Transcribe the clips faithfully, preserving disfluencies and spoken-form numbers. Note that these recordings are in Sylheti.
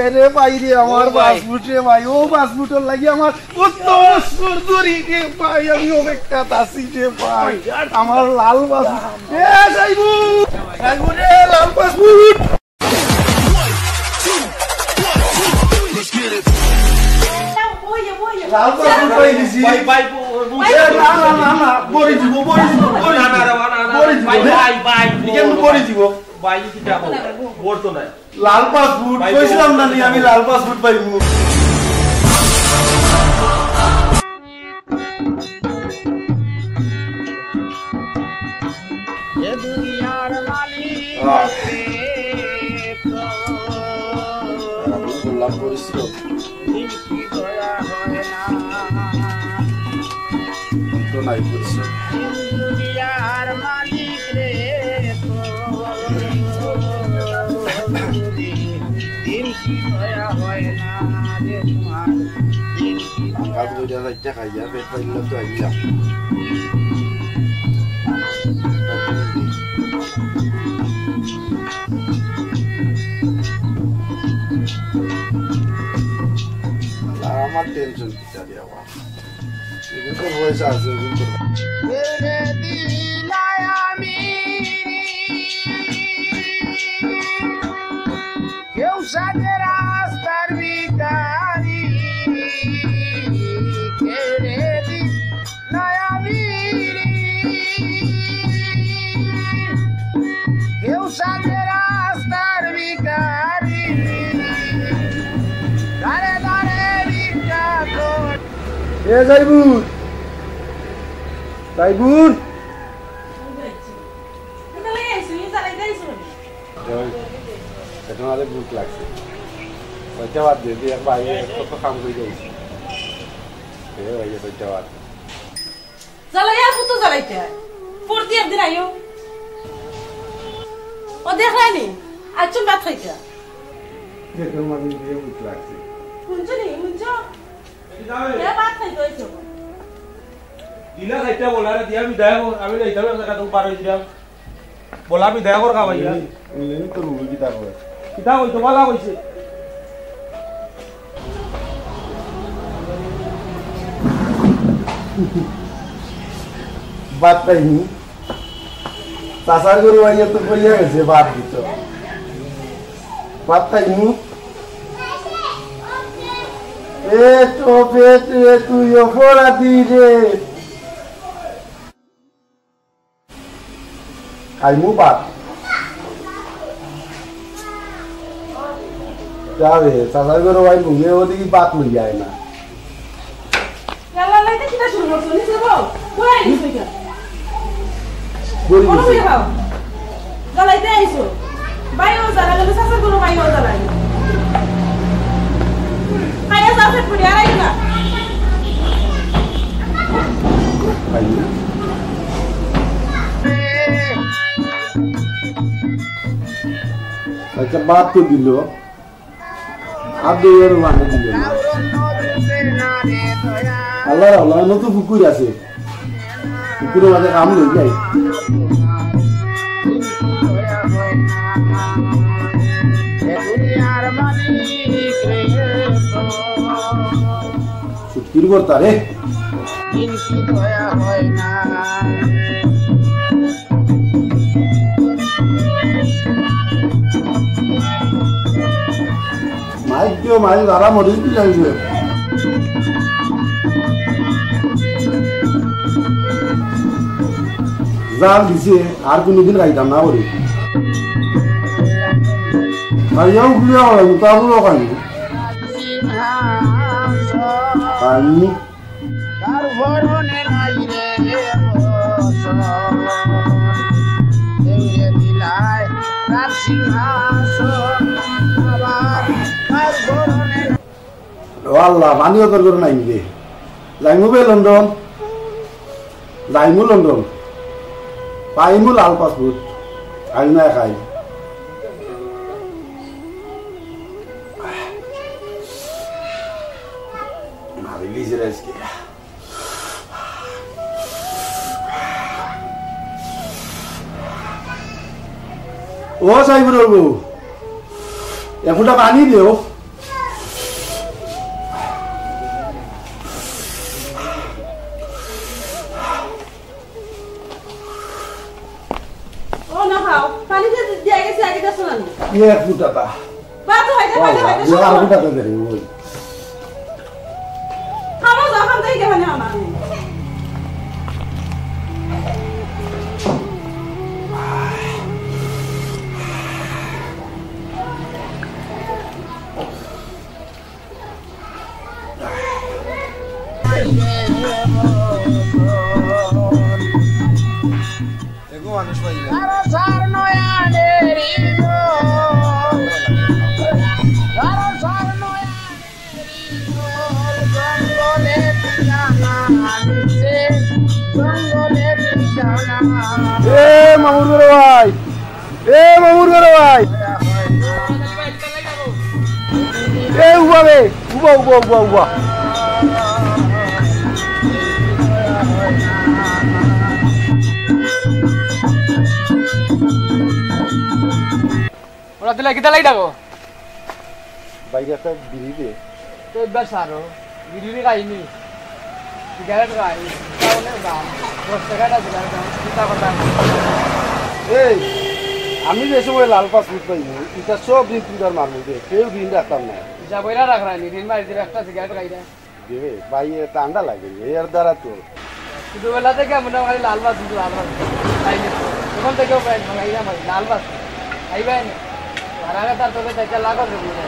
এ রে ভাই রে, আমার ও ভাই। পাসপোর্ট রে ভাই, ও পাসপোর্টর লাগি আমার কত বছর ধরি রে ভাই, আমি অপেক্ষাত আছি রে ভাই, আমার লাল পাসপোর্ট। এ সাইবু, সাইবু রে, লাল পাসপোর্ট। লাল পাসপোর্ট পাই গেছি। ভাই, ভাই, ব-, ব-, এ, না, না, না, না, পড়ি দিব, পড়ি দিব, পড়ি না, না, দিব। না, না, না, পড়ি দিব, ভাই, রে। ভাই, ভাই, ইখান পড়ি দিব। ভাই, ইটা বল। বল তো নাই। লাল পাসপোর্ট, ভাই, কইছিলাম না নি আমি লাল পাসপোর্ট পাইবো। এ দুনিয়ার মালিক আহ। রে প্রভু। আমি বললাম পরিশ্রম। তো নাই পরিশ্রম। দুনিয়ার মালিক রে, দিন কি দয়া হয় না রে তোমার, দিন কি দয়া। কাজ কইরা যাইতে খাইয়া পেট পাইলে তো আইলাম। আমার টেনশন কিতা রে বাবা? এগুলো তো পয়সা আছে, এগুলো তো। কেউ সাথে রাস্তার ভিখারি, কেউ রে দিলায় আমি। কেউ সাথে রাস্তার ভিখারি, দাঁড়ে দাঁড়ে ভিক্ষা করে। এ যাইবুন, যাইবুন। ওই, এটা আমাদের ভুক লাগছে। পয়সা বাদ দিয়ে, দিয়ে এক ভাই, এক কত কাম করে যাইছে। এ ভাই, পয়সা বাদ। জ্বালাইয়া আর কত জ্বালাইতে হয়? প্রতি একদিন আইও। ও দেখলায়নি? আচ্ছা, ভাত খাইতে। দেখলাম আমি দিয়ে ভুক লাগছে। শুনছো নি? শুনছো? এ ভাত খাইতে হইছে। দিলা খাইতে বলারে দিয়া বিদায় কর, আমি যাইতাম এক জায়গা থেকে পার হয়ে দিলাম। বলা বিদায় কর খাওয়াইয়া। এমনি, এমনি তো রুগী কিতা করে? কিতা কইছো? বালা কইছে। ভাত খাইনি। চাচার ঘরো আইয়া তো কইয়া গেছে ভাত দিত। ভাত খাইনি। পেট ও পেট রে তুই অপরাধী রে। খাইমু ভাত। যাবে, চাচার ঘরো ভাই ঘুমিয়ে ওদিকে ভাত লইয়া আয় না। ইয়াল্লা, লাইতে কিতা শুরু করছো? নিচে বও। বই আইছো এটা। বই বলো, নিচে। বই খাও। জ্বালাইতে আইছো। ভাই ও জ্বালা গেল, চাচার ঘরো ভাই ও জ্বালা গেল। খাইয়া যাও, পেট ভরিয়া আর আইও না। আচ্ছা, ভাত তো দিল, আর দুইবার পানি দিল না। আল্লাহ, আল্লাহ, নতুন পুকুর আছে, পুকুরের মাঝে কাম নেই যাই। দুনিয়ার মালিক রে। সুটকির ভর্তা রে। কিন্তু দয়া হয় না। মাইক দিও, মাইক আরাম মরিচ দিলে হইবে। জাল দিছে, আর কোনোদিন খাইতাম না করি। খাইয়াও উঠলে হয়, উতাগুলো খাই। খাইনি। তার ভরণে নাই রে বসন। কেউরে দিলায় তার সিংহাসন, আবার তার ভরণে নাই। ও আল্লাহ, পানিও তোর করে নাই রে। যাইমু বে লন্ডন, যাইমু লন্ডন, পাইমু লাল পাসপোর্ট, আজ না খাই। মারি লিজে আজকে। ও সাইফুরর বউ, এ ফুটা পানি দেও। এক ফুটা তা। বাদ দাও, হাইতে, বাহ, হাইতে, বাহ, হাইতে, ইয়ে আর সব ফুটা তা দেখি, ওই। খাবো, যা খান তাই দেখানে আমার। এগো মানুষ পাইলে। এ মামুর ঘরো ভাই, এ মামুর ঘরো ভাই। এ উবা বে, উবা, উবা, উবা, উবা। ওরা দিলে কিতা লাই ডাকো? বাইরে একটা বিড়ি দে। তো এবার সারো, বিড়ি খাইনি, সিগারেট খাই, ইটা অনেক দাম। দশ টাকা একটা সিগারেট দাম, কিতা কথা? এই, আমি যে সময় লাল পাসপোর্ট পাইমু, ইটা সব দিন তুই তার মারমু দে, কেউ দিন রাখতাম না। যা বইরা রাখ রানি, দিন মারি দিলে একটা সিগারেট খাই না। দে, ভাই, এ ঠান্ডা লাগে, এর দ্বারা তো। শুধু বেলা থেকে মনে হয় লাল বাস, শুধু লাল বাস। তাই না? ওখান থেকেও প্রায় ভাঙাইলাম ভাই, লাল বাস। আইবেন। আর আগে তার তোকে চাইতে লাগো রে বুঝে।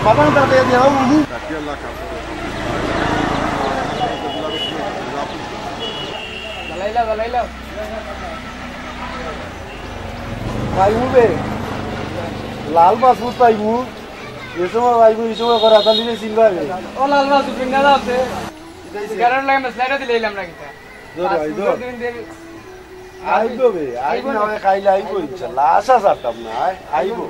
বাবা, তাতে দিয়ে দাও, বুঝি। জ্বালাইলাও, জ্বালাইলাও। পাইবু বে। লাল বাস উঠ পাইবু। যে সময় পাইবু, এই সময় করা, তাহলে রে চিনবা বে। ও লাল বাস উঠ, না আছে। এটাই সে। সিগারেট লাগে, মেসলাইটা দিলে এলাম না কিতা? ধর ভাই, ধর। পাঁচ মিনিট দিন দিন। আইবো বে, আইবো আইবো না না। হয় খাইলে আইবো ইনশাল্লাহ। আশা ছাড়তাম না, আই-, আইবো।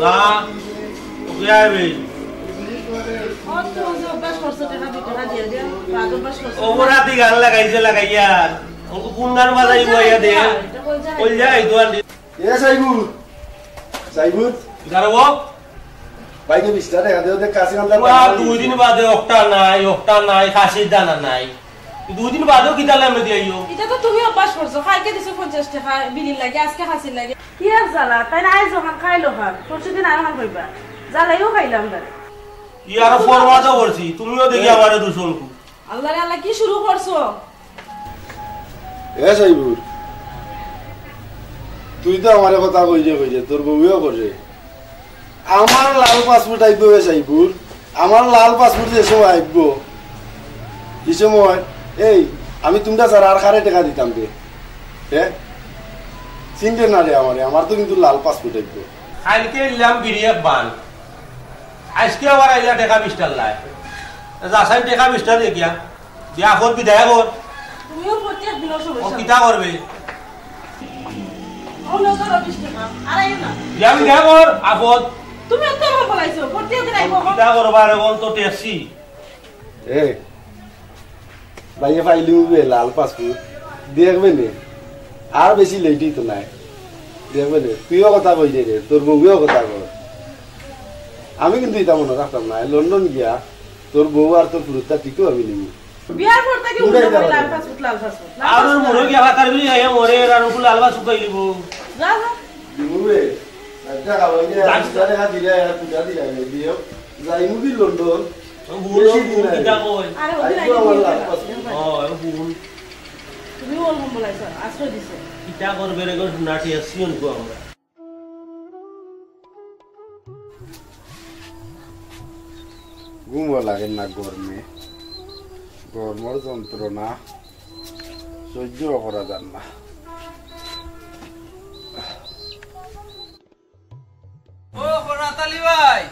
না, ওকে আইবে। অত যে অভ্যাস করছো, টাকা দুই টাকা দিয়ে দিয়ে, বাদ অভ্যাস করছো। অপরাধী গান লাগাইছে, লাগাইয়া। ও কোন গান বাজাই বইয়া দে? এটা বলছে না। কই যায়, দোয়ান দে। এ সাইবুল, সাইবুল। দাঁড়াবো। ভাই, তো বিশটা টাকা দেও, দেখ, কাশি কান্দার ওয়া, টাকা দুই দিন বাদে অকটা নাই, অকটা নাই, খাসির দানা নাই। দুই দিন বাদেও কিতা লামে দিয়াইও? এটা তো তুমি অভ্যাস করছো, কালকে দিছো পঞ্চাশ টাকা বিড়ির লাগে, আজকে খাসির লাগে। কি আর জ্বালা, তাই না? আইজ ওখান খাইলো খান, পরশু দিন আর খান কইবা। জ্বালাইও খাইলাম না। ই আরো ফরমাদও করছি, তুমিও দেখি হ্যাঁ। আমারে দূষণ কু। আল্লাহ রে আল্লাহ, কি শুরু করছো? এ সাইবুর, তুই তো আমারে কথা কইরে কইরে, তোর বউয়েও করে। আমার লাল পাসপোর্ট আইবো এ সাইবুর, আমার লাল পাসপোর্ট যে সময় আইবো, এই সময়, এই, আমি তোমরা স্যার আর কারে টাকা দিতাম রে? হ্যাঁ? চিনতে না রে আমারে, আমার তো কিন্তু লাল পাসপোর্ট আইবো। কালকে নিলাম বিড়ি এক বান, আজকে আবার আইলা টাকা বিশটার লাই। যাচাই টাকা বিশটা দেখিয়া, বিয়া কর বিদায় কর। তুমিও প্রত্যেক দিন ও সমস্যা। কিতা করবে? ও নজর অফিস থেকে, আর আইও না। বিয়া বিদায় কর, আপদ। তুমি এত ভালো বলাইছো, প্রত্যেক দিন আইবো। কিতা করবা রে, বল তো টেসি। এ, ভাইয়ে পাইলি উবে লাল পাসপোর্ট। দেখবে নে, আর বেশি লেট হইতো নাই। দেখবে নে, তুইও কথা কই দে রে, তোর বউয়েও কথা কর। আমি কিন্তু এটা মনে রাখতাম না, লন্ডন গিয়া তোর বউ আর তোর ফুরুতটা ঠিকও আমি নিমু। বিয়ার পর থেকে উল্টা করে লাল পাসপোর্ট, লাল পাসপোর্ট, লাল আর ওর পাসপোর্ট। মনে গিয়া ভাতার বিয়ে আইয়া মরে, আর ওগুলো লাল পাসপোর্ট পাই দিব। যা, যা। দিমু রে, একটা খাওয়াই দে, আর দুটা দেখা দিলে, আর দুটা দিলে, দিও। যাইমু কি লন্ডন? ও ভুল, বেশি দিন নাই। কিতা কয়? আরে, ওদিন আইবো আগে আমার দিয়ে লাল দিলাম। পাসপোর্ট। ও, ও ভুল। তুমি ওর কম্বল আইছো, আশ্রয় দিছে। কিতা করবে রে গো, নাটি আসছি অনকো আমরা। ঘুমও লাগে না গরমে, গরমর যন্ত্রণা সহ্য করা যার না। ও ফরাত আলী ভাই,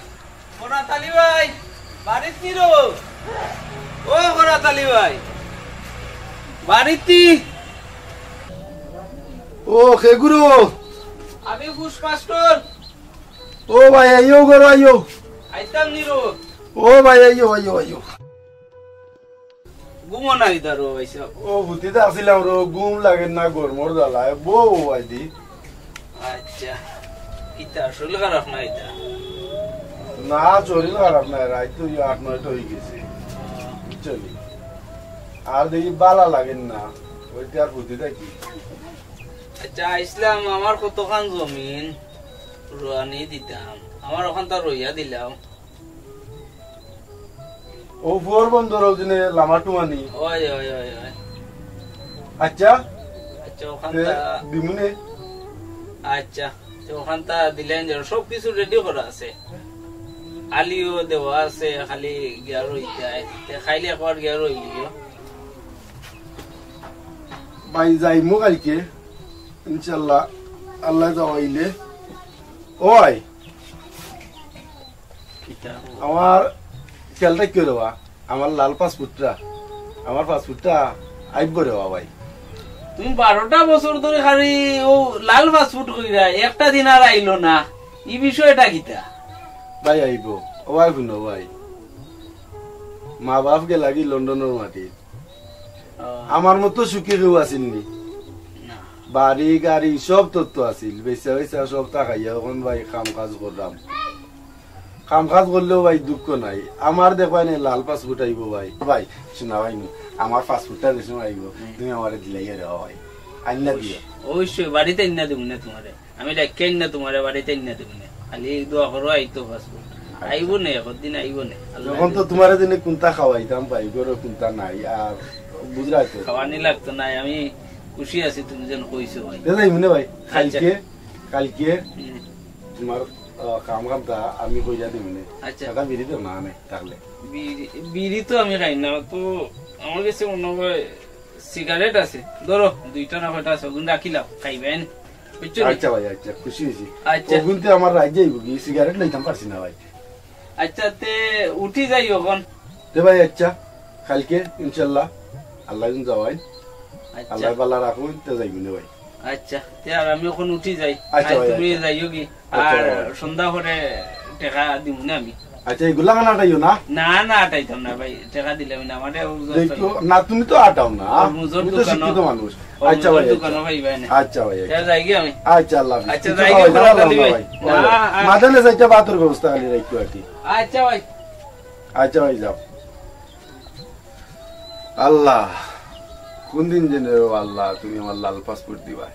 ফরাত আলী ভাই, বাড়িত নি রো? ও ফরাত আলী ভাই, বাড়িত নি? ও, কে গুরু? আমি ঘোষ মাস্টার। ও ভাই, আইও ঘরো, আইও। আইতাম নি রো। ও ভাই, আইও, আইও, আইও। ঘুমো নাই দারো ভাই সাহেব। ও, হুতিতে আছিলাম রো, ঘুম লাগে না, গরমর জ্বালায়। বউ আইদি। আচ্ছা, ইতা শরীর খারাপ না ইতা? না, শরীর খারাপ না, রাইত তো এই আট নয়টা হয়ে গেছে, বুঝছো নি? আর দেখি বালা লাগে না, ওইটা আর বুঝতে থাকি। আচ্ছা, আইসলাম, আমার কতখান জমিন রোয়ানি দিতাম, আমার ওখান তো রইয়া দিলাম। ও ফুয়ার বন্দর ওদিনে লামা টুমানি। ওই, ওই, ওই, ওই। আচ্ছা। আচ্ছা, ওখান তে তা দিমুনে। আচ্ছা, তো ওখান তা দিলেন যে সব কিছু রেডি করা আছে। আলিও দেওয়া আছে, খালি গিয়া রইতে হয়। তে খাইলে একবার গিয়া রইলিও। ভাই, যাইমু কালকে, ইনশাল্লাহ, আল্লাহ যাওয়াইলে। ওই, কিতা? আমার খেয়াল রাখিও রে বা, আমার লাল পাসপোর্টটা, আমার পাসপোর্টটা আইবো রে বা ভাই। তুমি বারোটা বছর ধরে খালি ও লাল পাসপোর্ট কইরা, একটা দিন আর আইলো না, ই বিষয়টা কিতা? ভাই আইবো, ও ভাই হুনো ভাই, মা বাপ গেলাগি লন্ডনর মাটিত, ও। আমার মতো সুখী কেউ আছিল নি? না। বাড়ি গাড়ি সব তত্ত্ব আছিল, বেচা বেচা সব টাকাইয়া, এখন ভাই কাম কাজ করলাম। কাম কাজ করলেও ভাই দুঃখ নাই। আমার দেখবায় নে লাল পাসপোর্ট আইবো ভাই। ভাই, শোনা ভাই নু, আমার পাসপোর্টটা যে সময় আইবো, হুম। তুমি আমারে দিলাইয়া দেওয়া ভাই। আইনা দিও। অবশ্যই, বাড়িত আইনা দিমু নে তোমারে। আমি ডাকিয়া আইনা তোমারে, বাড়িত আইনা দিমু নে। খালি দোয়া করো, আইতো পাসপোর্ট। আইবো নে, একদিন আইবো নে। আল্লাহ যখন তো তোমারে দিনে কোনটা খাওয়াইতাম ভাই, ঘরে কোনটা নাই, আর বুঝরায় তো। খাওয়ানি লাগতো নাই, আমি খুশি আছি তুমি যেন কইছো ভাই। তে যাইমু নে ভাই, আচ্ছা। কালকে, কালকে হুম। তোমার, আহ, কাম কামটা আমি কইয়া দিমু নে। আচ্ছা। দাদা বিড়ি তো না নে, তাহলে। বিড়ি, বিড়ি তো আমি খাই না, তো আমার কাছে মনে হয় সিগারেট আছে। ধরো, দুইটা না কয়টা আছে, ওগুন রাখিলাও, খাইবেন। বুঝছো নি? আচ্ছা ভাই, আচ্ছা, খুশি হইছি। আচ্ছা। ওগুন তো আমার রাইত যাইবো কি, সিগারেট লইতাম পারছি না ভাই। আচ্ছা, তে উঠি যাই অখন। তে ভাই, আচ্ছা, কালকে ইনশাল্লাহ আল্লাহ দিন যাওয়াই। আচ্ছা। আল্লাহ বালা রাখুন, তে যাইবো নে ভাই। আচ্ছা, তে আর আমি অখন উঠি যাই। আচ্ছা আর ভাই, তুমি আচ্ছা। যাইও কি? আচ্ছা আর ভাই। সন্ধ্যা করে টেকা দিমু না আমি। আচ্ছা, এগুলা খান আটাইও না? না, না, আটাইতাম না ভাই, টেকা দিলাম না, আমারে ও দেখো, না, তুমি তো আটাও না। তরমুজর তুমি তো দোকানও, শিক্ষিত মানুষ। তরমুজর আচ্ছা ভাই, আচ্ছা। দোকানও পাইবা না। আচ্ছা ভাই, আচ্ছা। তে যাই গি আমি? আচ্ছা, আল্লাহ হাফিজ। আচ্ছা, কিছু যাই গি খাওয়াইতে পারলাম না ভাই। না, আ- মাঝে না যাইতে ভাতর ব্যবস্থা খালি রাখিও আর কি। আচ্ছা ভাই। আচ্ছা ভাই, যাও। আল্লাহ, কোন দিন যেন রে আল্লাহ, তুমি আমার লাল পাসপোর্ট দিবা।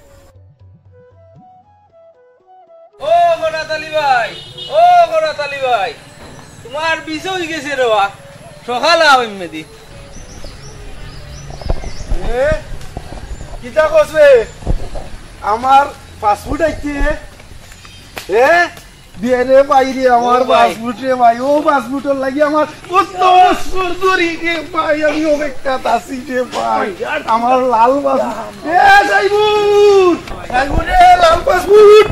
ও ফরাত আলী ভাই, ও ফরাত আলী ভাই, তোমার ভিসা হই গেছে রে বা, সকাল আও এমনি দি। এ, কিতা কস রে? আমার পাসপোর্ট আইছে। এ, বিয়ে রে ভাই রে, আমার ও ভাই। পাসপোর্ট রে ভাই, ও পাসপোর্টর লাগি আমার কত বছর ধরি রে ভাই, আমি অপেক্ষাত আছি রে ভাই। আমার লাল পাসপোর্ট। এ সাইবুর, সাইবুর রে, লাল পাসপোর্ট।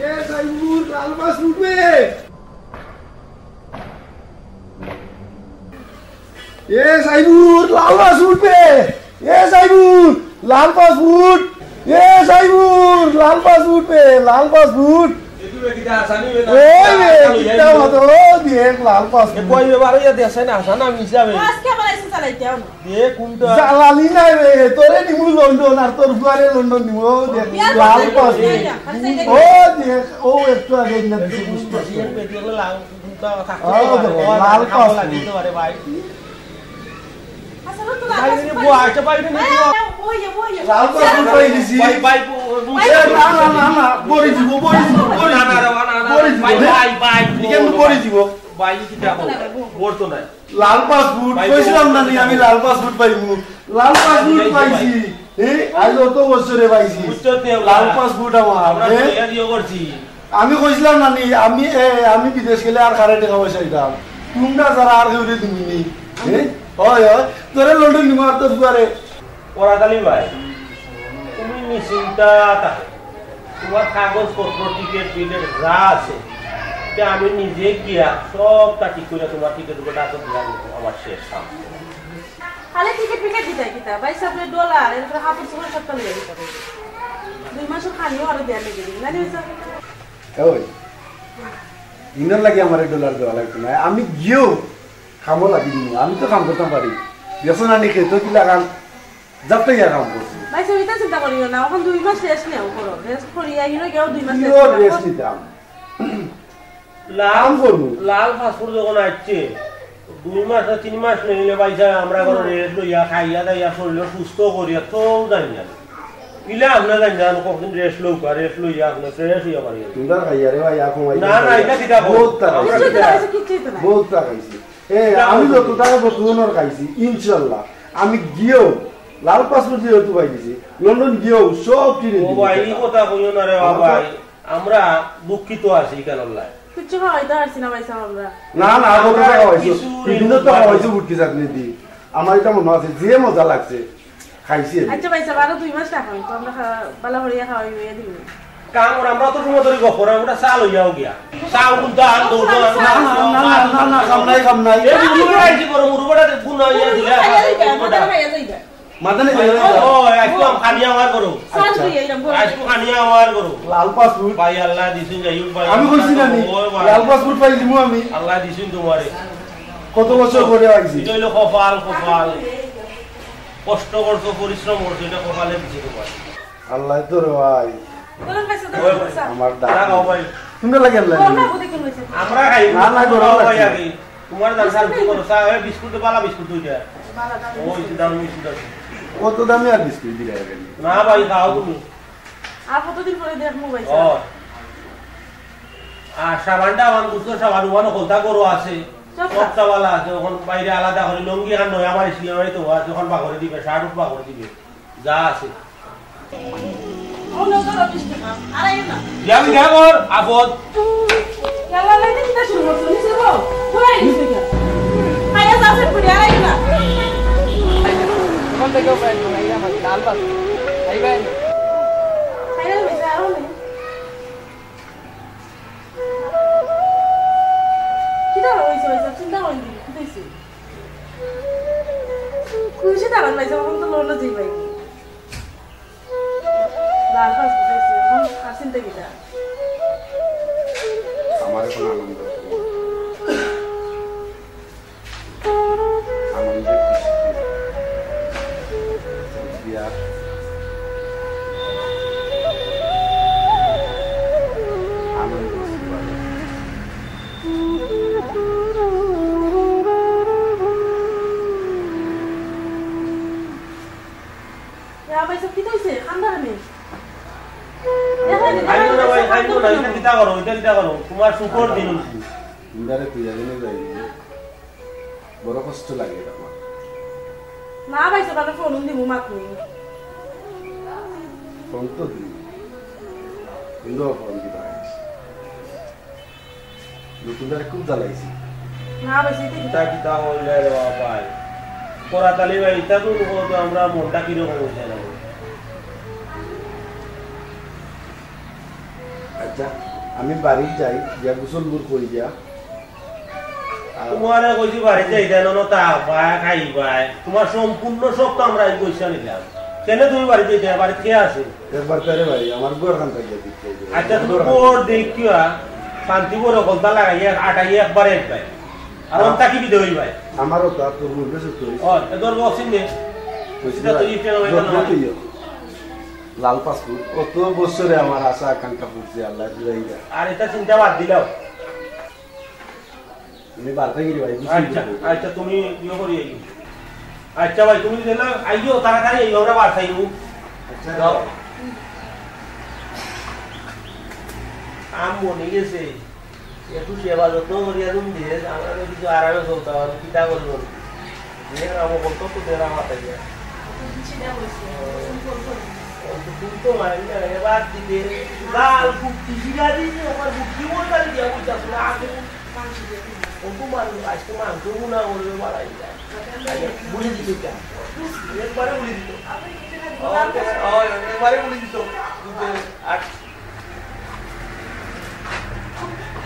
এ সাইবুর, লাল পাসপোর্ট রে। এ সাইবুর, লাল পাসপোর্ট বে। এ সাইবুর, লাল পাসপোর্ট। এ সাইবুর, লাল পাসপোর্ট বে, লাল পাসপোর্ট। এ বে, কিতা মাতো, ও দেখ, লাল পাসপোর্ট। জ্বালানি নাই রে, তোরে নিমু লন্ডন, আর তোর ফুয়ারে লন্ডন নিমু, ও দেখ, লাল পাসপোর্ট। ও দেখ, ও একটু আগে ইন্না দিছে, বুঝতে পারছো? ও দেখো, লাল পাসপোর্ট। লাল পাসপোর্ট পাই দিছি। এ, না, না, না, না, বড়ি দিব, বড়ি দিব, বড়ি দিব, বড়ি দিব। এখানে বড়ি দিব। লাল পাসপোর্ট, কইছিলাম না নি আমি লাল পাসপোর্ট পাইমু। লাল পাসপোর্ট পাইছি। এ, আজ অত বছরে পাইছি। লাল পাসপোর্ট আমার, এ? আমি কইছিলাম না নি, আমি, এ, আমি বিদেশ গেলে আর কারে টেকা পয়সা দিতাম। তোমরা ছাড়া আর কেউরে দিমু নি। এ? হয়, হয়। তোরে লন্ডন নিমু আর তোর ফুয়ারে। ফরাত আলী ভাই, তুমি নিশ্চিন্তা থাকো। তোমার কাগজপত্র, টিকিট, বিলেট যা আছে, আমি নিজে গিয়া সবটা ঠিক করিয়া তুমার টিকিট উকিট আতো দিয়া আনমু, আমার শেষ কাম। খালি টিকিট ফিকেট দিতায় কিতা? ভাইসাব, ডলার, এরপরে কাপড় চোপড় সবটা লইয়া দিতা অইবো। দুই মাসর খানিও আরো দেওয়া লেগে দিবি, জানি ভাইসাব? ওই, ইনার লাগি আমারে ডলার দেওয়া লাগতো না। আমি গিয়াউ কামো লাগি দিমু। আমি তো কাম করতাম পারি। গেছো না নি খেতো কিলা কাম? যাত্রা ইয়া কাম করছি। ভাইসাব, ইতা চিন্তা করিও না। অখন দুই মাস রেস্ট নেও, করো। রেস্ট করিয়া হিনো গিয়াউ দুই মাস কিওর রেস্ট নিতাম? লাল, কাম করমু। লাল পাসপোর্ট যখন আইছে, দুই মাস না তিন মাস নেইলে ভাইসাব, আমরা কোনো হুম। রেস্ট লইয়া, খাইয়া দাইয়া, শরীর সুস্থ করিয়া, তো জানি না। ইলা আপনে জানি না, কতদিন রেস্ট লউকা, রেস্ট লইয়া আপনে ফ্রেশ হইয়া পারি। তোমরা খাইয়া রে ভাই, আর কমাই না, না, ইটা কিতা কও? বহুত টাকা আমরা খাইছি। কিতা? বহুত টাকা খাইছি। এ, কিতা আমি কও? যত টাকা বর্তমানে খাইছি, ইনশাল্লাহ। আমি গিয়াউ, লাল পাসপোর্ট যেহেতু পাই দিছি, লন্ডন গিয়াউ সব কিনে ও দিমু ভাই, এই টাকা। কথা কইও না রে আমার বাবা। তো আমরা দুঃখিত আছি কেন লাই? কিচ্ছু খাওয়াইতে পারছি না ভাইসাব আমরা। না, না, কত টাকা খাওয়াইছো? কিছু বিভিন্ন তো খাওয়াইছো, বুটকি চাটনি দি। আমার এটা মনে আছে, যে মজা লাগছে, খাইছি আমি। আচ্ছা ভাইসাব, আরো দুই মাস রাখো, তো আমরা খা-, বালা করিয়া খাওয়াই হইয়া দিব। কাম কর, আমরা তো সময় ধরে গপ করার, ওটা চা লইয়াও গিয়া। চা উঠুন তো আন, দৌড় আন। না, না, না, না, না, না, কাম নাই, কাম নাই। এই মুরুবাটা কি করো, মুরুবাটা গুণ হইয়া দিলে, মুরুবাটা খাইয়া যাইবা, মুরুবাটা। মাথা খাইয়া যাইবা। মাথা নিয়ে যাইবা। ও, আজকে আমি খানি আমার করো। আচ্ছা। আজকে খানি আমার করো। লাল পাসপোর্ট। ভাই আল্লাহ দিছুন, যাই হোক ভাই। আমি কইছি না নি, ও ভাই। লাল পাসপোর্ট পাই দিমু আমি। আল্লাহ দিছুন তোমারে। কত বছর পরে আইছি। এটা হইলো কপাল, কপাল। কষ্ট করছো, পরিশ্রম করছো, এটা কপালে দিছে তোমার। আল্লাহ তো রে ভাই। বলেন ভাই, সাথে ওই বলেন, ভাই। স্যার। আমার দাদা। না, না, ভাই। তোমরা লাগে আল্লাহ। গরম না, বুঝে কোন হয়েছে? আমরা খাই। না, না, গরম খাও ভাই লাগছে। আগে। তোমার দাদা স্যার, কি করো? চা, ওই বিস্কুট দে, বালা বিস্কুট দুইটা। বালা দামি ওই বিস্কুট। যে দামি বিস্কুট আছে। কত দামি আর বিস্কুট দিলে হবে? না ভাই, খাও তুমি। আর কতদিন পরে দেখবো ভাই ও। স্যার? আর সাবানটা আমার বুঝতো, সাবান ওখানে হলতা করো আছে। সব সবটা বালা আছে, ওখানে বাইরে আলাদা করে লুঙ্গি আর নয়, আমার সিলেবাড়ি তো আছে, ওখানে বাগরে দিবে, শার্ট উঠ বাগরে দিবে। যা আছে। ও, না, ধরো, বিশ টাকা। আড়াই না। ইয়া, আমি দেখা কর, আপদ। ইয়াল্লা, লাগে কিতা শুরু করছো? নিচে বল। ঘুরাই নিচে গিয়া। খাইয়া যা, সে ঘুরে আড়াই না। ওখান থেকে উপায় নেই, এই আমার ডাল ভাত। খাইবেন? খাইয়া হয়েছে, আরো নেই। কিতা হয়েছে, হয়েছে? চিন্তা করেন দিবি, কিতা হয়েছে? খুশি দাঁড়ান, ভাই, যখন তো লড়লো যেই ভাই। লাল পাস বুঝাইছি, এখন আর চিন্তা কিতা? আমার এখন আনন্দ। আনন্দে খুশি। বিয়ার আনন্দ। ইয়া ভাই, সব কিতা হইছে? কান্দা কেনে? দেখা যায় না, খাইও না ভাই, খাইও না, এটা কিতা করো, এটা কিতা করো? তোমার সুখর দিন। ইন্দারে তুই জানি না যাই। বড় কষ্ট লাগে এটা আমার। না ভাই, সকালে ফোন দিমু, মাত নেই। ফোন তো দিমু। কিন্তু ফোন দিবা। নতুন তারে খুব জ্বালাইছি। না, বেশি তো ইতা কিতা হইলে রে বাবা ভাই? করাত আলী ভাই, ইতা তো লোক তো আমরা মনটা কিরকম হইছে না? আচ্ছা, আমি বাড়িত যাই, গিয়া গোসল মুর করি গিয়া। আর তোমারে কইছি বাড়িত যাইতায় না, তা ভাই খাইবায়। তোমার সম্পূর্ণ সব তো আমরা এই পয়সা নিলাম। কেনে তুমি বাড়িত যাইতায়? বাড়িত কে আছে? একবার তারে ভাই, আমার ঘর খান থাকি দেখতে হবে। আচ্ছা, তুমি ঘর দেখিয়া শান্তি করে কলতা লাগাইয়া আটাইয়া একবারে এক ভাই। আর হ্যাঁ। ওটা কি বিদে হই ভাই? আমারও তো আর তোর মধ্যে সত্য হইছে। ও, এ তোর বক্সিং নে। কইছি সেটা তো ভাই, ইফতার হইলো না। যত্ন তুইও। লাল পাসপোর্ট, কত বছরে আমার আশা আকাঙ্ক্ষা পূরছে, আল্লাহ দিলাইগা। আর এটা চিন্তা বাদ দিলাও। আমি বার্তা গিরি ভাই, বুঝলি আচ্ছা, তো? আচ্ছা, তুমি ইয়ে করি আইও। আচ্ছা ভাই, তুমি দিলে আইও, তাড়াতাড়ি আইও, আমরা বার্তা আইবো। আচ্ছা। যাও। আম বনি গেছে। একটু সেবা যত্ন করিয়া তুমি দিয়ে, আমরা তো কিছু আরামে চলতাম, আমি কিতা করবো? এ রাম, বলতো তো দেরা মাথায় দিয়া। তুমি তো মারি না, এবার দিতে। লাল কুর্তি শিরা দিয়ে, আমার বুদ্ধি বলতে দিয়া বুঝতে আসলে আগে। অত মানুষ, আজকে মাংস গুনা করবে, বাড়াই যায়। আচ্ছা, বলে দিত এটা। একবারে বলে দিত। ও, ও, একবারে বলে দিত। কিন্তু আর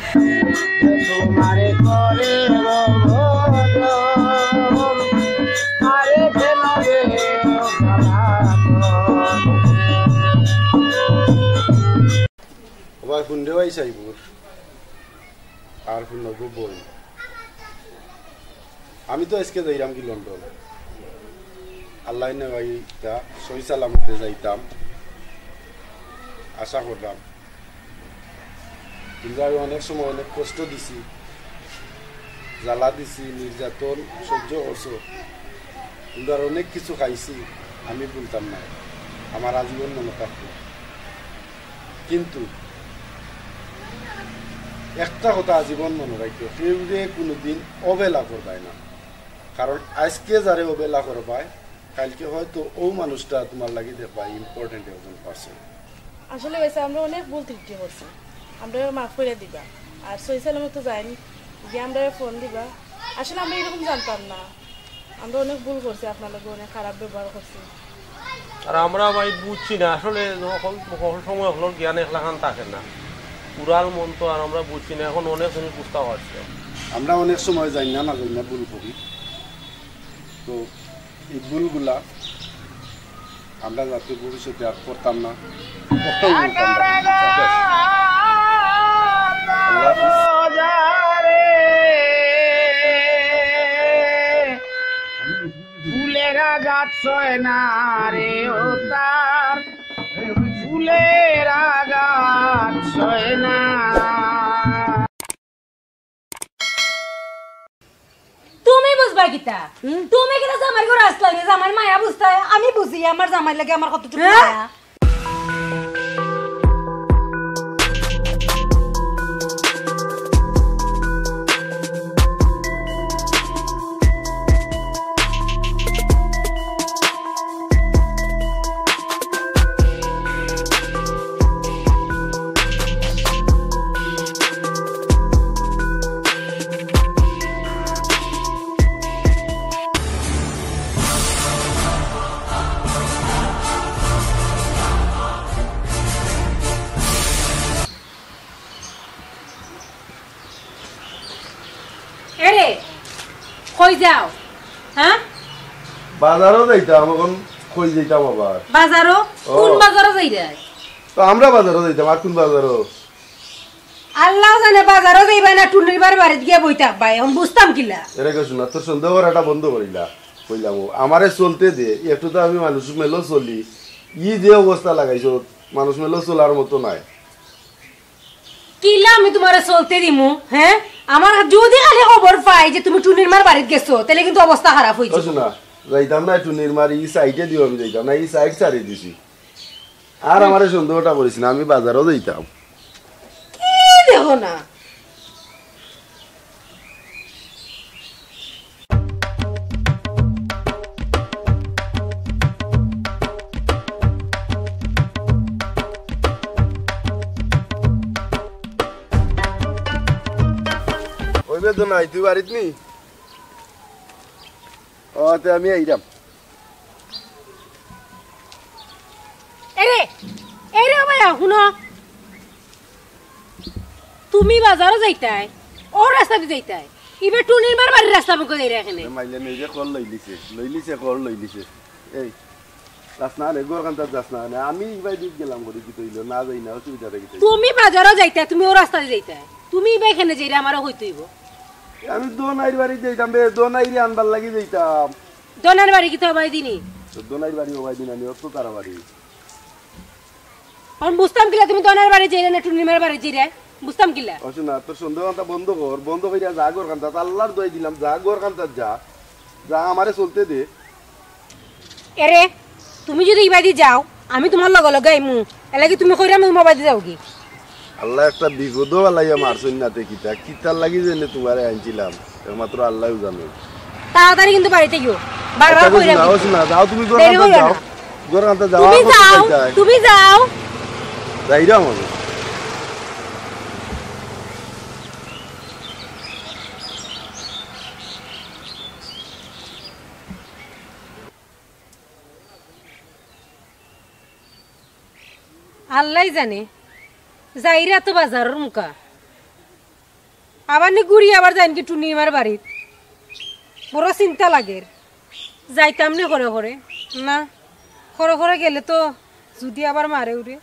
তোমারে করে রব আরে বেলা রে ভাই হুন্ডে ভাই সাইবুর আর হুন্নগো বই। আমি তো আজকে যাইরাম কি লন্ডন। আল্লাহ নেওয়াইতা সহি সালামতে যাইতাম আশা করলাম। কিন্তু আমি অনেক সময় অনেক কষ্ট দিছি, জ্বালা দিছি, নির্যাতন সহ্য করছো। কিন্তু আর অনেক কিছু খাইছি, আমি ভুলতাম না, আমার আজীবন মনে থাকবো। কিন্তু একটা কথা আজীবন মনে রাখিও, কেউরে কোনোদিন অবহেলা করবায় না। কারণ আজকে যারে অবহেলা করবায়, কালকে হয়তো ও মানুষটা তোমার লাগি দেখবা ইম্পর্টেন্ট একজন পার্সন। আসলে ভাইসাব, আমরা অনেক ভুল ত্রুটি করছি, আমরা মাফ করে দিবা। আর সহি সালামত তো যাইন, গিয়া আমরা ফোন দিবা। আসলে আমরা এরকম জানতাম না, আমরা অনেক ভুল করছি, আপনার লগে অনেক খারাপ ব্যবহার করছি। আর আমরা ভাই বুঝছি না আসলে, হকল, হকল সময় হকলর জ্ঞান একলাখান থাকে না, উড়াল মন তো, আর আমরা বুঝছি না, এখন অনেক জিনিস বুঝতে পারছি। আমরা অনেক সময় জানি না, না জানি না ভুল করি, তো এই ভুলগুলা আমরা যাতে ভবিষ্যতে আর করতাম না, করতাম না। আল্লাহ হাফিজ। ফুলেরা গাছ হয় না রে ও তার, ফুলেরা গাছ হয় না। তুমি বুঝবা কিতা? হুম? তুমি কিতা জামাইর ঘর আসলা নি? জামাইর মায়া বুঝতায়? আমি বুঝি আমার জামাইর লাগি আমার কতটুকু হ্যাঁ? মায়া। এরে, কই যাও? হ্যাঁ? বাজারো যাইতাম, এখন কই যাইতাম আবার? বাজারো? ও। কোন বাজারো যাইরায়? তো আমরা বাজারো যাইতাম, আর কোন বাজারো? আল্লাহ জানে বাজারো যাইবা না, টুনির মার বাড়িত গিয়া বই থাকবা, এখন বুঝতাম কিলা? এরে গো শোনা, তোর সন্দেহ করাটা বন্ধ করিলা, কইলাম ও, আমারে চলতে দে, একটু তো আমি মানুষ মেলো চলি, ই যে অবস্থা লাগাইছো, মানুষ মেলো চলার মতো নাই। কিলা আমি তোমারে চলতে দিমু, হ্যাঁ? আমার যদি খালি খবর পাই যে তুমি টুনির মার বাড়িত গেছো, তাহলে কিন্তু অবস্থা খারাপ হইছে। ও শোনা, যাইতাম না টুনির মার, ই সাইডে দিও আমি যাইতাম না, ই সাইড ছাড়ি দিছি। আর আমারে সন্দেহটা করিস না, আমি বাজারও যাইতাম। কি দেখো না? ওই বেদনাই, তুই বাড়িত নি? ও, তে আমি আইরাম। এরে, এরে ও ভাইয়া, হুনো। তুমি বাজারো যাইতায়, ও রাস্তা দি যাইতায়। ইবে টুনির মার বাড়ির রাস্তা মুখে যাইরা এখানে। এ মাইলে নিজে কল লইলিছে, লইলিছে, কল লইলিছে। এই, যাস না রে, ঘর কান্তাত যাস না রে। আমি ইবাই দিক গেলাম করি কি তৈল, না যাই না, অসুবিধা রেখে তুমি বাজারো যাইতায়, তুমি ও রাস্তা দি যাইতায়। তুমি ইবে এখানে যাইরা আমারও হইতে হইব। আমি দোনাইর বাড়ি যাইতাম বে, দোনাইরে আনবার লাগি যাইতাম। দোনাইর বাড়ি কি তো ভাই দিনি? তো দোনাইর বাড়ি ও ভাই দিন আমি, অত তারা বাড়ি। আমি বুঝতাম কিলা তুমি দোনাইর বাড়ি যাইরে না টুনিমার বাড়ি যাইরে? বুঝতাম কিলা? অসু না, তোর সন্দেহ কান্তা বন্ধ কর, বন্ধ করিয়া যা ঘর কান্তা, আল্লাহর দোয়াই দিলাম, যা ঘর কান্তা যা, যা আমারে চলতে দে। এরে, তুমি যদি ইবাদি যাও, আমি তোমার লগে লগে আইমু। এলাকি তুমি কইরা আমি মোবাইল যাওগি। আল্লাহ একটা বিপদও আলাইয়া মারছইন না তে কিতা, কিতার লাগি যে এনে তোমারে আনছিলাম, একমাত্র আল্লাহউ জানে। তাড়াতাড়ি কিন্তু বাড়িতে গিও, বারবার আচ্ছা, কইরা না, কিন্তু। অসু না, যাও তুমি ঘর দেরি কান্তা করিও যাও, না। ঘর কান্তা যাও, তুমি আর কত যাও, যাইতাই? তুমি যাও। যাইরাম আমি। আল্লাহ জানে, যাইরা তো বাজারর মুখা। আবার নি ঘুরি আবার যাইন কি টুনি আমার বাড়িত? বড় চিন্তা লাগের। যাইতাম নি খরে খরে। না, খরে খরে গেলে তো যুদি আবার মারে উরে।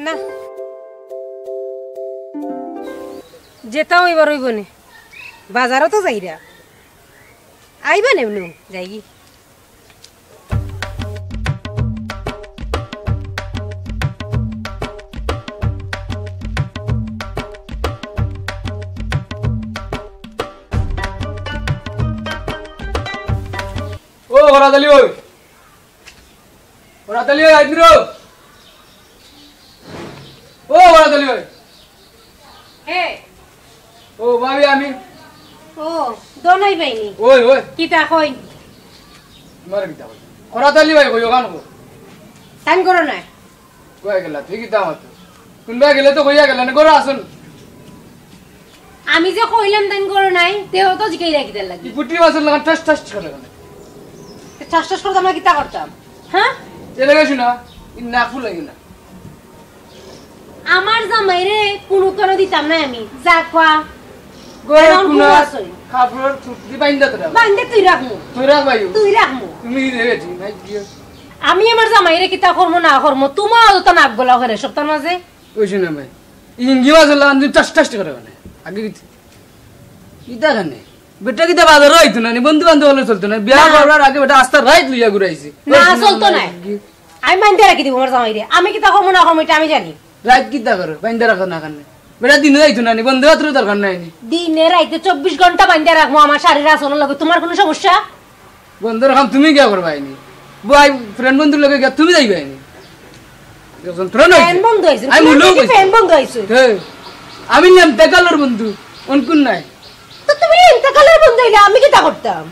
না, যেতা অইবার অইবো নে। বাজারো তো যাইরা। আইবা নে নু, যাইগি। ও, বরাত আলী ভাই। বরাত আলী ভাই, আইন রে। ও, বরাত আলী ভাই। হে। ও, ভাবি, আমি। ও, দোনাই বাইনি। ওই, ওই। কিতা কই? তোমার কিতা কই? বরাত আলী ভাই, কই ওখান কো? তান করো না। কই গেলা? তুই কিতা মাতো? কোনবা গেলে তো কইয়া গেলা না, ঘরো আসুন। আমি যে কইলাম তাইন ঘরো নাই, তেও তো জিকাই রাখি দেন লাগি। কি পুটি মাছের লাগান ঠাস ঠাস করে গেলে। ঠাস ঠাস করতাম না, কিতা করতাম? হ্যাঁ? এ লাগে শুনা, ই নাক ফুলাই না। আমার জামাইরে কোনো কেন দিতাম না আমি। যা কওয়া। ঘরের এখন কোনা, ঘুম আছে। কাপড়ের খুঁটি বাইন্দা তোরা। বাইন্দা তুই রাখমু। তুই রাখ ভাই। তুই রাখমু। তুমি রে বেটি, ভাই গিয়ে। আমি আমার জামাইরে কিতা করমু না করমু, তোমার অত নাক গলা করে সপ্তাহ মাঝে। ওই শুনে ভাই, ইঞ্জি মাছ হলো আমি টাস টাস করে মানে। আগে কিতা? কিতা জানে? বেটা কিতা বাজারো আইতো না নি, বন্ধু বান্ধব হলে চলতো না। বিয়া না। করার আগে বেটা আস্তা রাইত লইয়া ঘুরাইছে। না, ওই শুনে চলতো ভাই, না। কি? আমি বাইন্দা রাখি দিব আমার জামাইরে। আমি কিতা করমু না করমু, এটা আমি জানি। রাইত কিতা করো? বাইন্দা রাখো না কেনে? বেটা দিনে আইতো না নি, বন্ধু বান্ধব দরকার নাই নি। দিনে রাইতে চব্বিশ ঘন্টা বাইন্দা রাখমু আমার শাড়ির আসনের লগে। তোমার কোনো সমস্যা? বন্ধুর কাম তুমি গিয়া করবায় নি? বয় ফ্রেন্ড বন্ধুর লগে গিয়া তুমি যাইবায় নি? একজন ফ্রেন্ড হইছে। ফ্যান বন্ধ হইছে। আমি তুমি মূলেও কি কইছি। ফ্যান বন্ধ হইছে? হে, আমি লেমটা কালোর বন্ধু, অনকুন নাই। তো তুমি লেমটা কালোর বন্ধু হইলে আমি কিতা করতাম?